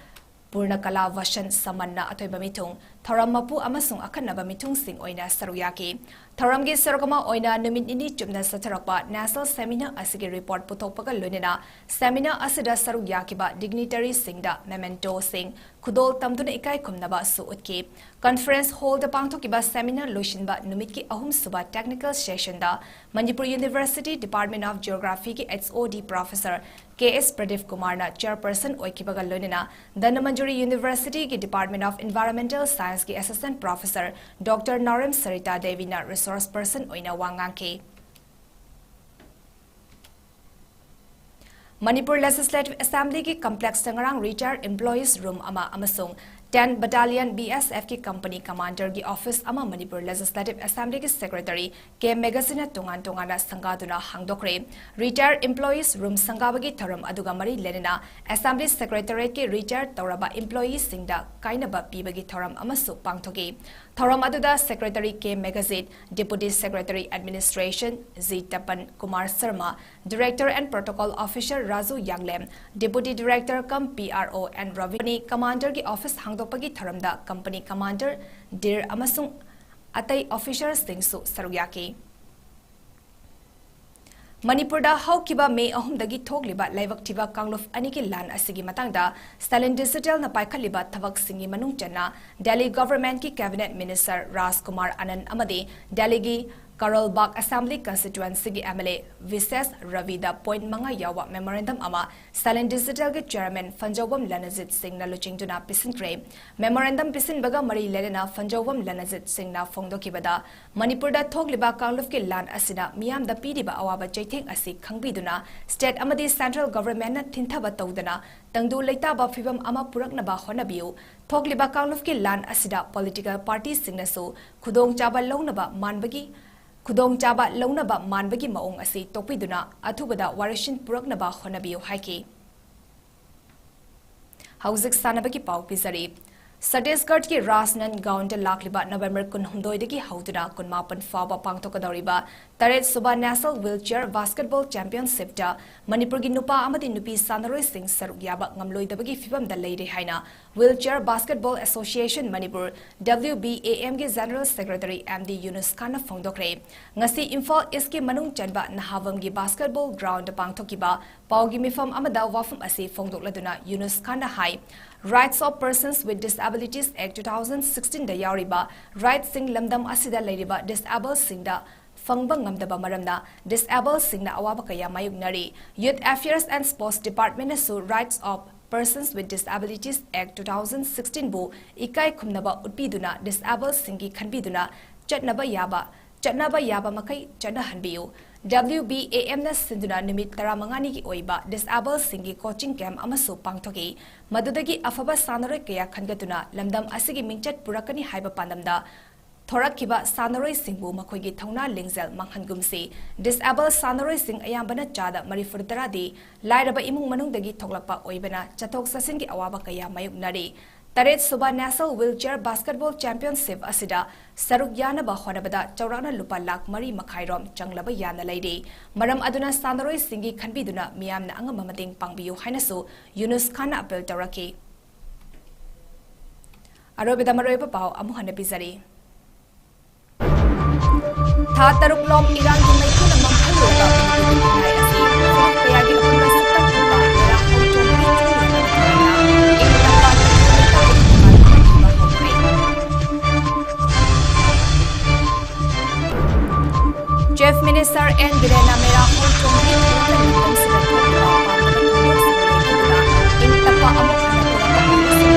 ꯄꯨꯔꯅꯀꯂꯥ ꯚꯁꯟ ꯁꯃꯟꯅ ꯑꯊꯣꯏꯕ ꯃꯤꯊꯨꯡ, ꯊꯧꯔꯝ ꯃꯄꯨ ꯑꯃꯁꯨꯡ ꯑꯈꯟꯅꯕ ꯃꯤꯊꯨꯡꯁꯤꯡ ꯑꯣꯏꯅ ꯁꯔꯨꯛ ꯌꯥꯈꯤ꯫ ꯊꯧꯔꯝꯒꯤ ꯁꯔꯨꯛ ꯑꯃ ꯑꯣꯏꯅ ꯅꯨꯃꯤꯠ ꯅꯤꯅꯤ ꯆꯨꯞꯅ ꯆꯠꯊꯔꯛꯄ national seminar ꯑꯁꯤꯒꯤ report ꯄꯨꯊꯣꯛꯄꯒ ꯂꯣꯏꯅꯅ seminar ꯑꯁꯤꯗ ꯁꯔꯨꯛ ꯌꯥꯈꯤꯕ dignitaryꯁꯤꯡꯗ mementoꯁꯤꯡ ꯈꯨꯗꯣꯜ ꯇꯝꯗꯨꯅ ꯏꯀꯥꯏ ꯈꯨꯝꯅꯕꯁꯨ ꯎꯠꯈꯤ꯫ Conference hallꯗ ꯄꯥꯡꯊꯣꯛꯈꯤꯕ seminar ꯂꯣꯏꯁꯤꯟꯕ ꯅꯨꯃꯤꯠꯀꯤ ꯑꯍꯨꯝꯁꯨꯕ technical sessionꯗ Manipur University Department of Geographyꯒꯤ H O D Professor K S Pradeep ꯀꯨꯃꯥꯔꯅ chairperson ꯑꯣꯏꯈꯤꯕꯒ ꯂꯣꯏꯅꯅ Dhanamanjuri Universityꯒꯤ Department of Environmental Scienceꯀꯤ Assistant Professor Doctor Naorem Sarita ꯗꯦꯕꯤꯅ resource person ꯑꯣꯏꯅ ꯋꯥ ꯉꯥꯡꯈꯤ꯫ ꯃꯅꯤꯄꯨꯔ Legislative Assemblyꯒꯤ complexꯇ ꯉꯔꯥꯡ retired employees room ꯑꯃ ꯑꯃꯁꯨꯡ ten Battalion B S Fꯀꯤ company commanderꯒꯤ office ꯑꯃ ꯃꯅꯤꯄꯨꯔ Legislative Assemblyꯒꯤ Secretary ꯀꯦ ꯃꯦꯒꯖꯤꯟꯅ ꯇꯣꯉꯥꯟ ꯇꯣꯉꯥꯟꯅ ꯁꯪꯒꯥꯗꯨꯅ ꯍꯥꯡꯗꯣꯛꯈ꯭ꯔꯦ꯫ Retired employees room ꯁꯪꯒꯥꯕꯒꯤ ꯊꯧꯔꯝ ꯑꯗꯨꯒ ꯃꯔꯤ ꯂꯩꯅꯅ Assembly Secretariatꯀꯤ retired ꯇꯧꯔꯕ employeeꯁꯤꯡꯗ ꯀꯥꯏꯅꯕ ꯄꯤꯕꯒꯤ ꯊꯧꯔꯝ ꯑꯃꯁꯨ ꯄꯥꯡꯊꯣꯛꯈꯤ꯫ ꯊꯧꯔꯝ ꯑꯗꯨꯗ Secretary K Megajin, Deputy Secretary Administration G Tapan Kumar Sharma, Director and Protocol Officer Raju Yanglem, Deputy Director cum P R O N Rabini, commanderꯒꯤ office ꯍꯥꯡꯗꯣꯛꯄꯒꯤ ꯊꯧꯔꯝꯗ company commander, DIR ꯑꯃꯁꯨꯡ ꯑꯇꯩ officerꯁꯤꯡꯁꯨ ꯁꯔꯨꯛ ꯌꯥꯈꯤ꯫ ꯃꯅꯤꯄꯨꯔꯗ ꯍꯧꯈꯤꯕ ꯃꯦ ꯑꯍꯨꯝꯗꯒꯤ ꯊꯣꯛꯂꯤꯕ ꯂꯥꯏꯕꯛ ꯊꯤꯕ ꯀꯥꯡꯂꯨꯞ ꯑꯅꯤꯒꯤ ꯂꯥꯟ ꯑꯁꯤꯒꯤ ꯃꯇꯥꯡꯗ ꯁ꯭ꯇꯥꯂꯤꯟ ꯗꯤꯖꯤꯇꯦꯜꯅ ꯄꯥꯏꯈꯠꯂꯤꯕ ꯊꯕꯛꯁꯤꯡꯒꯤ ꯃꯅꯨꯡ ꯆꯟꯅ ꯗꯦꯜꯂꯤ ꯒꯚꯔꯟꯃꯦꯟꯠꯀꯤ ꯀꯦꯕꯤꯅꯦꯠ ꯃꯤꯅꯤꯁꯇꯔ ꯔꯥꯖꯀꯨꯃꯥꯔ ꯑꯅꯟ ꯑꯃꯗꯤ ꯗꯦꯜꯂꯤꯒꯤ ꯀꯔꯣꯜꯕꯥꯒ ꯑꯦꯁꯦꯝꯕ꯭ꯂꯤ ꯀꯟꯁꯇꯤꯇ꯭ꯋꯦꯟꯁꯤꯒꯤ ꯑꯦꯝ ꯑꯦꯜ ꯑꯦ ꯚꯤꯁꯦꯁ ꯔꯕꯤꯗ ꯄꯣꯏꯟꯠ ꯃꯉꯥ ꯌꯥꯎꯕ ꯃꯦꯃꯣꯔꯦꯟꯗꯝ ꯑꯃ ꯁ꯭ꯇꯥꯂꯤꯟ ꯗꯤꯖꯤꯇꯦꯜꯒꯤ ꯆꯦꯌꯔꯃꯦꯟ ꯐꯟꯖꯧꯕꯝ ꯂꯅꯖꯤꯠ ꯁꯤꯡꯅ ꯂꯨꯆꯤꯡꯗꯨꯅ ꯄꯤꯁꯤꯟꯈ꯭ꯔꯦ꯫ ꯃꯦꯃꯣꯔꯦꯟꯗꯝ ꯄꯤꯁꯤꯟꯕꯒ ꯃꯔꯤ ꯂꯩꯅꯅ ꯐꯟꯖꯧꯕꯝ ꯂꯅꯖꯤꯠ ꯁꯤꯡꯅ ꯐꯣꯡꯗꯣꯛꯈꯤꯕꯗ, ꯃꯅꯤꯄꯨꯔꯗ ꯊꯣꯛꯂꯤꯕ ꯀꯥꯡꯂꯨꯞꯀꯤ ꯂꯥꯟ ꯑꯁꯤꯅ ꯃꯤꯌꯥꯝꯗ ꯄꯤꯔꯤꯕ ꯑꯋꯥꯕ ꯆꯩꯊꯦꯡ ꯑꯁꯤ ꯈꯪꯕꯤꯗꯨꯅ ꯁ꯭ꯇꯦꯠ ꯑꯃꯗꯤ ꯁꯦꯟꯇ꯭ꯔꯦꯜ ꯒꯚꯔꯟꯃꯦꯟꯠꯅ ꯊꯤꯟꯊꯕ ꯇꯧꯗꯅ ꯇꯪꯗꯨ ꯂꯩꯇꯥꯕ ꯐꯤꯚꯝ ꯑꯃ ꯄꯨꯔꯛꯅꯕ ꯍꯣꯠꯅꯕꯤꯌꯨ꯫ ꯊꯣꯛꯂꯤꯕ ꯀꯥꯡꯂꯨꯞꯀꯤ ꯂꯥꯟ ꯑꯁꯤꯗ ꯄꯣꯂꯤꯇꯤꯀꯦꯜ ꯄꯥꯔꯇꯤꯁꯤꯡꯅꯁꯨ ꯈꯨꯗꯣꯡꯆꯥꯕ ꯂꯧꯅꯕ ꯃꯥꯟꯕꯒꯤ, ꯈꯨꯗꯣꯡꯆꯥꯕ ꯂꯧꯅꯕ ꯃꯥꯟꯕꯒꯤ ꯃꯑꯣꯡ ꯑꯁꯤ ꯇꯣꯛꯄꯤꯗꯨꯅ ꯑꯊꯨꯕꯗ ꯋꯥꯔꯣꯏꯁꯤꯟ ꯄꯨꯔꯛꯅꯕ ꯍꯣꯠꯅꯕꯤꯌꯨ ꯍꯥꯏꯈꯤ꯫ ꯍꯧꯖꯤꯛ ꯁꯥꯟꯅꯕꯒꯤ ꯄꯥꯎ ꯄꯤꯖꯔꯤ꯫ ꯁꯇꯤꯁꯒꯔꯒꯤ ꯔꯥꯖꯅꯟꯗꯒꯥꯎꯟꯗ ꯂꯥꯛꯂꯤꯕ ꯅꯕꯦꯝꯕꯔ ꯀꯨꯟꯍꯨꯝꯗꯣꯏꯗꯒꯤ ꯍꯧꯗꯨꯅ ꯀꯨꯟꯃꯥꯄꯟ ꯐꯥꯎꯕ ꯄꯥꯡꯊꯣꯛꯀꯗꯧꯔꯤꯕ ꯇꯔꯦꯠ ꯁꯨꯕ ꯅꯦꯁꯅꯦꯜ ꯋꯤꯜꯆꯤꯌꯔ ꯕꯥꯁꯀꯦꯠꯕꯣꯜ ꯆꯦꯝꯄꯤꯌꯟꯁꯤꯞꯇ ꯃꯅꯤꯄꯨꯔꯒꯤ ꯅꯨꯄꯥ ꯑꯃꯗꯤ ꯅꯨꯄꯤ ꯁꯥꯟꯅꯔꯣꯏꯁꯤꯡ ꯁꯔꯨꯛ ꯌꯥꯕ ꯉꯝꯂꯣꯏꯗꯕꯒꯤ ꯐꯤꯚꯝꯗ ꯂꯩꯔꯦ ꯍꯥꯏꯅ wheelchair basketball association Manipur, W B A M ꯒꯤ general secretary M D Yunus ꯈꯥꯟꯅ ꯐꯣꯡꯗꯣꯛꯈ꯭ꯔꯦ꯫ ꯉꯁꯤ ꯏꯝꯐꯥꯜ ꯏꯁꯀꯤ ꯃꯅꯨꯡ ꯆꯟꯕ ꯅꯍꯥꯕꯝꯒꯤ ꯕꯥꯁꯀꯦꯠꯕꯣꯜ ꯒ꯭ꯔꯥꯎꯟꯗ ꯄꯥꯡꯊꯣꯛꯈꯤꯕ ꯄꯥꯎꯒꯤ ꯃꯤꯐꯝ ꯑꯃꯗ ꯋꯥꯐꯝ ꯑꯁꯤ ꯐꯣꯡꯗꯣꯛꯂꯗꯨꯅ ꯌꯨꯅꯨꯁ ꯈꯥꯟꯅ ꯍꯥꯏ, Rights of Persons with Disabilities Act two thousand sixteen ꯗ ꯌꯥꯎꯔꯤꯕ ꯔꯥꯏꯠꯁꯤꯡ ꯂꯝꯗꯝ ꯑꯁꯤꯗ ꯂꯩꯔꯤꯕ ꯗꯤꯁꯑꯦꯕꯜꯁꯤꯡꯗ ꯐꯪꯕ ꯉꯝꯗꯕ ꯃꯔꯝꯅ ꯗꯤꯁꯑꯦꯕꯜꯁꯤꯡꯅ ꯑꯋꯥꯕ ꯀꯌꯥ ꯃꯥꯌꯣꯛꯅꯔꯤ꯫ Youth Affairs and Sports Department ꯅꯁꯨ Rights of Persons with Disabilities Act two thousand sixteen ꯕꯨ ꯏꯀꯥꯏ ꯈꯨꯝꯅꯕ ꯎꯠꯄꯤꯗꯨꯅ ꯗꯤꯁꯑꯦꯕꯜꯁꯤꯡꯒꯤ ꯈꯟꯕꯤꯗꯨꯅ ꯆꯠꯅꯕ ꯌꯥꯕ, ꯆꯠꯅꯕ ꯌꯥꯕ ꯃꯈꯩ ꯆꯠꯅꯍꯟꯕꯤꯌꯨ꯫ W B A M ꯅ ꯁꯤꯟꯗꯨꯅ ꯅꯨꯃꯤꯠ ꯇꯔꯥꯃꯉꯥꯅꯤꯒꯤ ꯑꯣꯏꯕ ꯗꯤꯁꯑꯦꯕꯜꯁꯤꯡꯒꯤ ꯀꯣꯆꯤꯡ ꯀꯦꯝꯞ ꯑꯃꯁꯨ ꯄꯥꯡꯊꯣꯛꯏ꯫ ꯃꯗꯨꯗꯒꯤ ꯑꯐꯕ ꯁꯥꯟꯅꯔꯣꯏ ꯀꯌꯥ ꯈꯟꯒꯠꯇꯨꯅ ꯂꯝꯗꯝ ꯑꯁꯤꯒꯤ ꯃꯤꯡꯆꯠ ꯄꯨꯔꯛꯀꯅꯤ ꯍꯥꯏꯕ ꯄꯥꯟꯗꯝꯗ ꯊꯣꯔꯛꯈꯤꯕ ꯁꯥꯟꯅꯔꯣꯏꯁꯤꯡꯕꯨ ꯃꯈꯣꯏꯒꯤ ꯊꯧꯅꯥ ꯂꯤꯡꯖꯦꯜ ꯃꯥꯡꯍꯟꯒꯨꯝꯁꯤ꯫ ꯗꯤꯁꯑꯦꯕꯜ ꯁꯥꯟꯅꯔꯣꯏꯁꯤꯡ ꯑꯌꯥꯝꯕꯅ ꯆꯥꯗ ꯃꯔꯤꯐꯨ ꯇꯔꯥꯗꯤ ꯂꯥꯏꯔꯕ ꯏꯃꯨꯡ ꯃꯅꯨꯡꯗꯒꯤ ꯊꯣꯛꯂꯛꯄ ꯑꯣꯏꯕꯅ ꯆꯠꯊꯣꯛ ꯆꯠꯁꯤꯟꯒꯤ ꯑꯋꯥꯕ ꯀꯌꯥ ꯃꯥꯌꯣꯛꯅꯔꯤ꯫ ꯇꯔꯦꯠ ꯁꯨꯕ ꯅꯦꯁꯅꯦꯜ ꯋꯤꯜꯆꯤꯌꯔ ꯕꯥꯁꯀꯦꯠꯕꯣꯜ ꯆꯦꯝꯄꯤꯌꯟꯁꯤꯞ ꯑꯁꯤꯗ ꯁꯔꯨꯛ ꯌꯥꯅꯕ ꯍꯣꯠꯅꯕꯗ ꯆꯥꯎꯔꯥꯛꯅ ꯂꯨꯄꯥ ꯂꯥꯈ ꯃꯔꯤ ꯃꯈꯥꯏ ꯔꯣꯝ ꯆꯪꯂꯕ ꯌꯥꯅ ꯂꯩꯔꯤ꯫ ꯃꯔꯝ ꯑꯗꯨꯅ ꯁꯥꯟꯅꯔꯣꯏꯁꯤꯡꯒꯤ ꯈꯟꯕꯤꯗꯨꯅ ꯃꯤꯌꯥꯝꯅ ꯑꯉꯝꯕ ꯃꯇꯦꯡ ꯄꯥꯡꯕꯤꯌꯨ ꯍꯥꯏꯅꯁꯨ ꯌꯨꯅꯨꯁ ꯈꯥꯟꯅ ꯑꯄꯤꯜ ꯇꯧꯔꯛꯈꯤ꯫ ꯑꯔꯣꯏꯕꯗ ꯃꯔꯨꯑꯣꯏꯕ ꯄꯥꯎ ꯑꯃꯨꯛ ꯍꯟꯅ ꯄꯤꯖꯔꯤ꯫ ꯊꯥ ꯇꯔꯨꯛ ꯂꯣꯝ ꯏꯔꯥꯡꯒꯤ ꯃꯩꯈꯨꯅ ꯃꯝꯍꯜ ꯀꯌꯥꯒꯤ ꯑꯄꯨꯟꯕ ꯁꯛꯇꯝ ꯄꯨꯕ ꯃꯦꯔꯥ ꯍꯣꯜ ꯆꯣꯡꯕꯒꯤ ꯆꯤꯡ ꯂꯦꯝꯕ ꯊꯧꯔꯝꯅ ꯏꯪ ꯇꯞꯄ ꯍꯧꯈ꯭ꯔꯦ꯫ Chief Minister N ꯕꯤꯔꯦꯟꯅ ꯃꯦꯔꯥ ꯍꯣꯜ ꯆꯣꯡꯕꯒꯤ ꯊꯧꯔꯝꯗ ꯃꯤꯐꯝꯁꯤꯗ ꯊꯣꯛꯈꯤꯕ ꯄꯥꯝꯗꯕ ꯊꯧꯗꯣꯛꯁꯤꯡ ꯂꯩꯈꯤꯗꯨꯅ ꯏꯪ ꯇꯞꯄ ꯑꯃꯨꯛ ꯍꯟꯅ ꯄꯨꯔꯛꯄ ꯉꯝꯕꯁꯤꯡ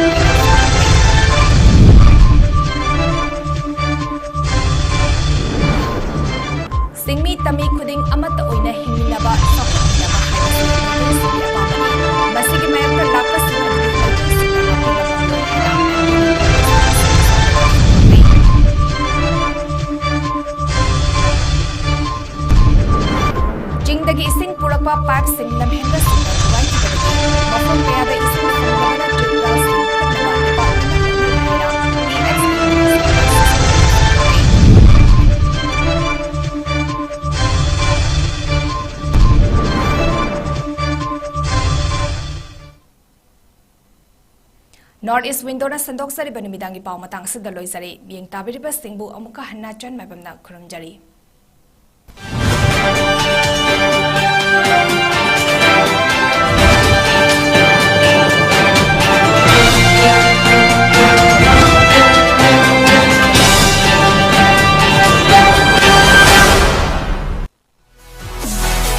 ꯁꯤꯡꯃꯤ ꯇꯝꯃꯤ ꯈꯨꯗꯤꯡ ꯑꯃꯠꯇ ꯑꯣꯏꯅ ꯍꯤꯡꯃꯤꯟꯅꯕ, ꯆꯥꯎꯈꯠꯃꯤꯟꯅꯕ ꯍꯥꯏꯕꯁꯤ ꯃꯤꯑꯣꯏꯁꯤꯡꯒꯤ ꯑꯄꯥꯝꯕꯅꯤ꯫ ꯃꯁꯤꯒꯤ ꯃꯥꯌꯣꯛꯇ ꯂꯥꯛꯄꯁꯤꯡ ꯑꯗꯨ ꯃꯤꯑꯣꯏꯁꯤꯡꯅ ꯉꯥꯛꯄꯤꯕ ꯉꯝꯂꯣꯏ ꯍꯥꯏꯅ ꯆꯤꯡꯗꯒꯤ ꯏꯁꯤꯡ ꯄꯨꯔꯛꯄ ꯄꯥꯏꯞꯁꯤꯡ ꯂꯝꯍꯦꯟꯕꯁꯤꯡꯅ ꯊꯨꯒꯥꯏꯈꯤꯕꯗꯒꯤ ꯃꯐꯝ ꯀꯌꯥꯗ ꯏꯁꯤꯡ ꯐꯪꯗꯕꯅ ꯇ꯭ꯌꯨꯕꯋꯦꯜꯁꯤꯡ ꯐꯨꯠꯅꯕ ꯗꯤꯄꯥꯔꯠꯃꯦꯟꯅ ꯍꯣꯠꯅꯔꯤ ꯍꯥꯏꯅ ꯄꯤ H E North East Window ꯅ ꯁꯟꯗꯣꯛꯆꯔꯤꯕ ꯅꯨꯃꯤꯗꯥꯡꯒꯤ ꯄꯥꯎ ꯃꯇꯥꯡ ꯑꯁꯤꯗ ꯂꯣꯏꯖꯔꯦ꯫ ꯃꯤꯠꯌꯦꯡ ꯇꯥꯕꯤꯔꯤꯕꯁꯤꯡꯕꯨ ꯑꯃꯨꯛꯀ ꯍꯟꯅ ꯆꯟ ꯃꯥꯏꯕꯝꯅ ꯈꯨꯔꯨꯝꯖꯔꯤ꯫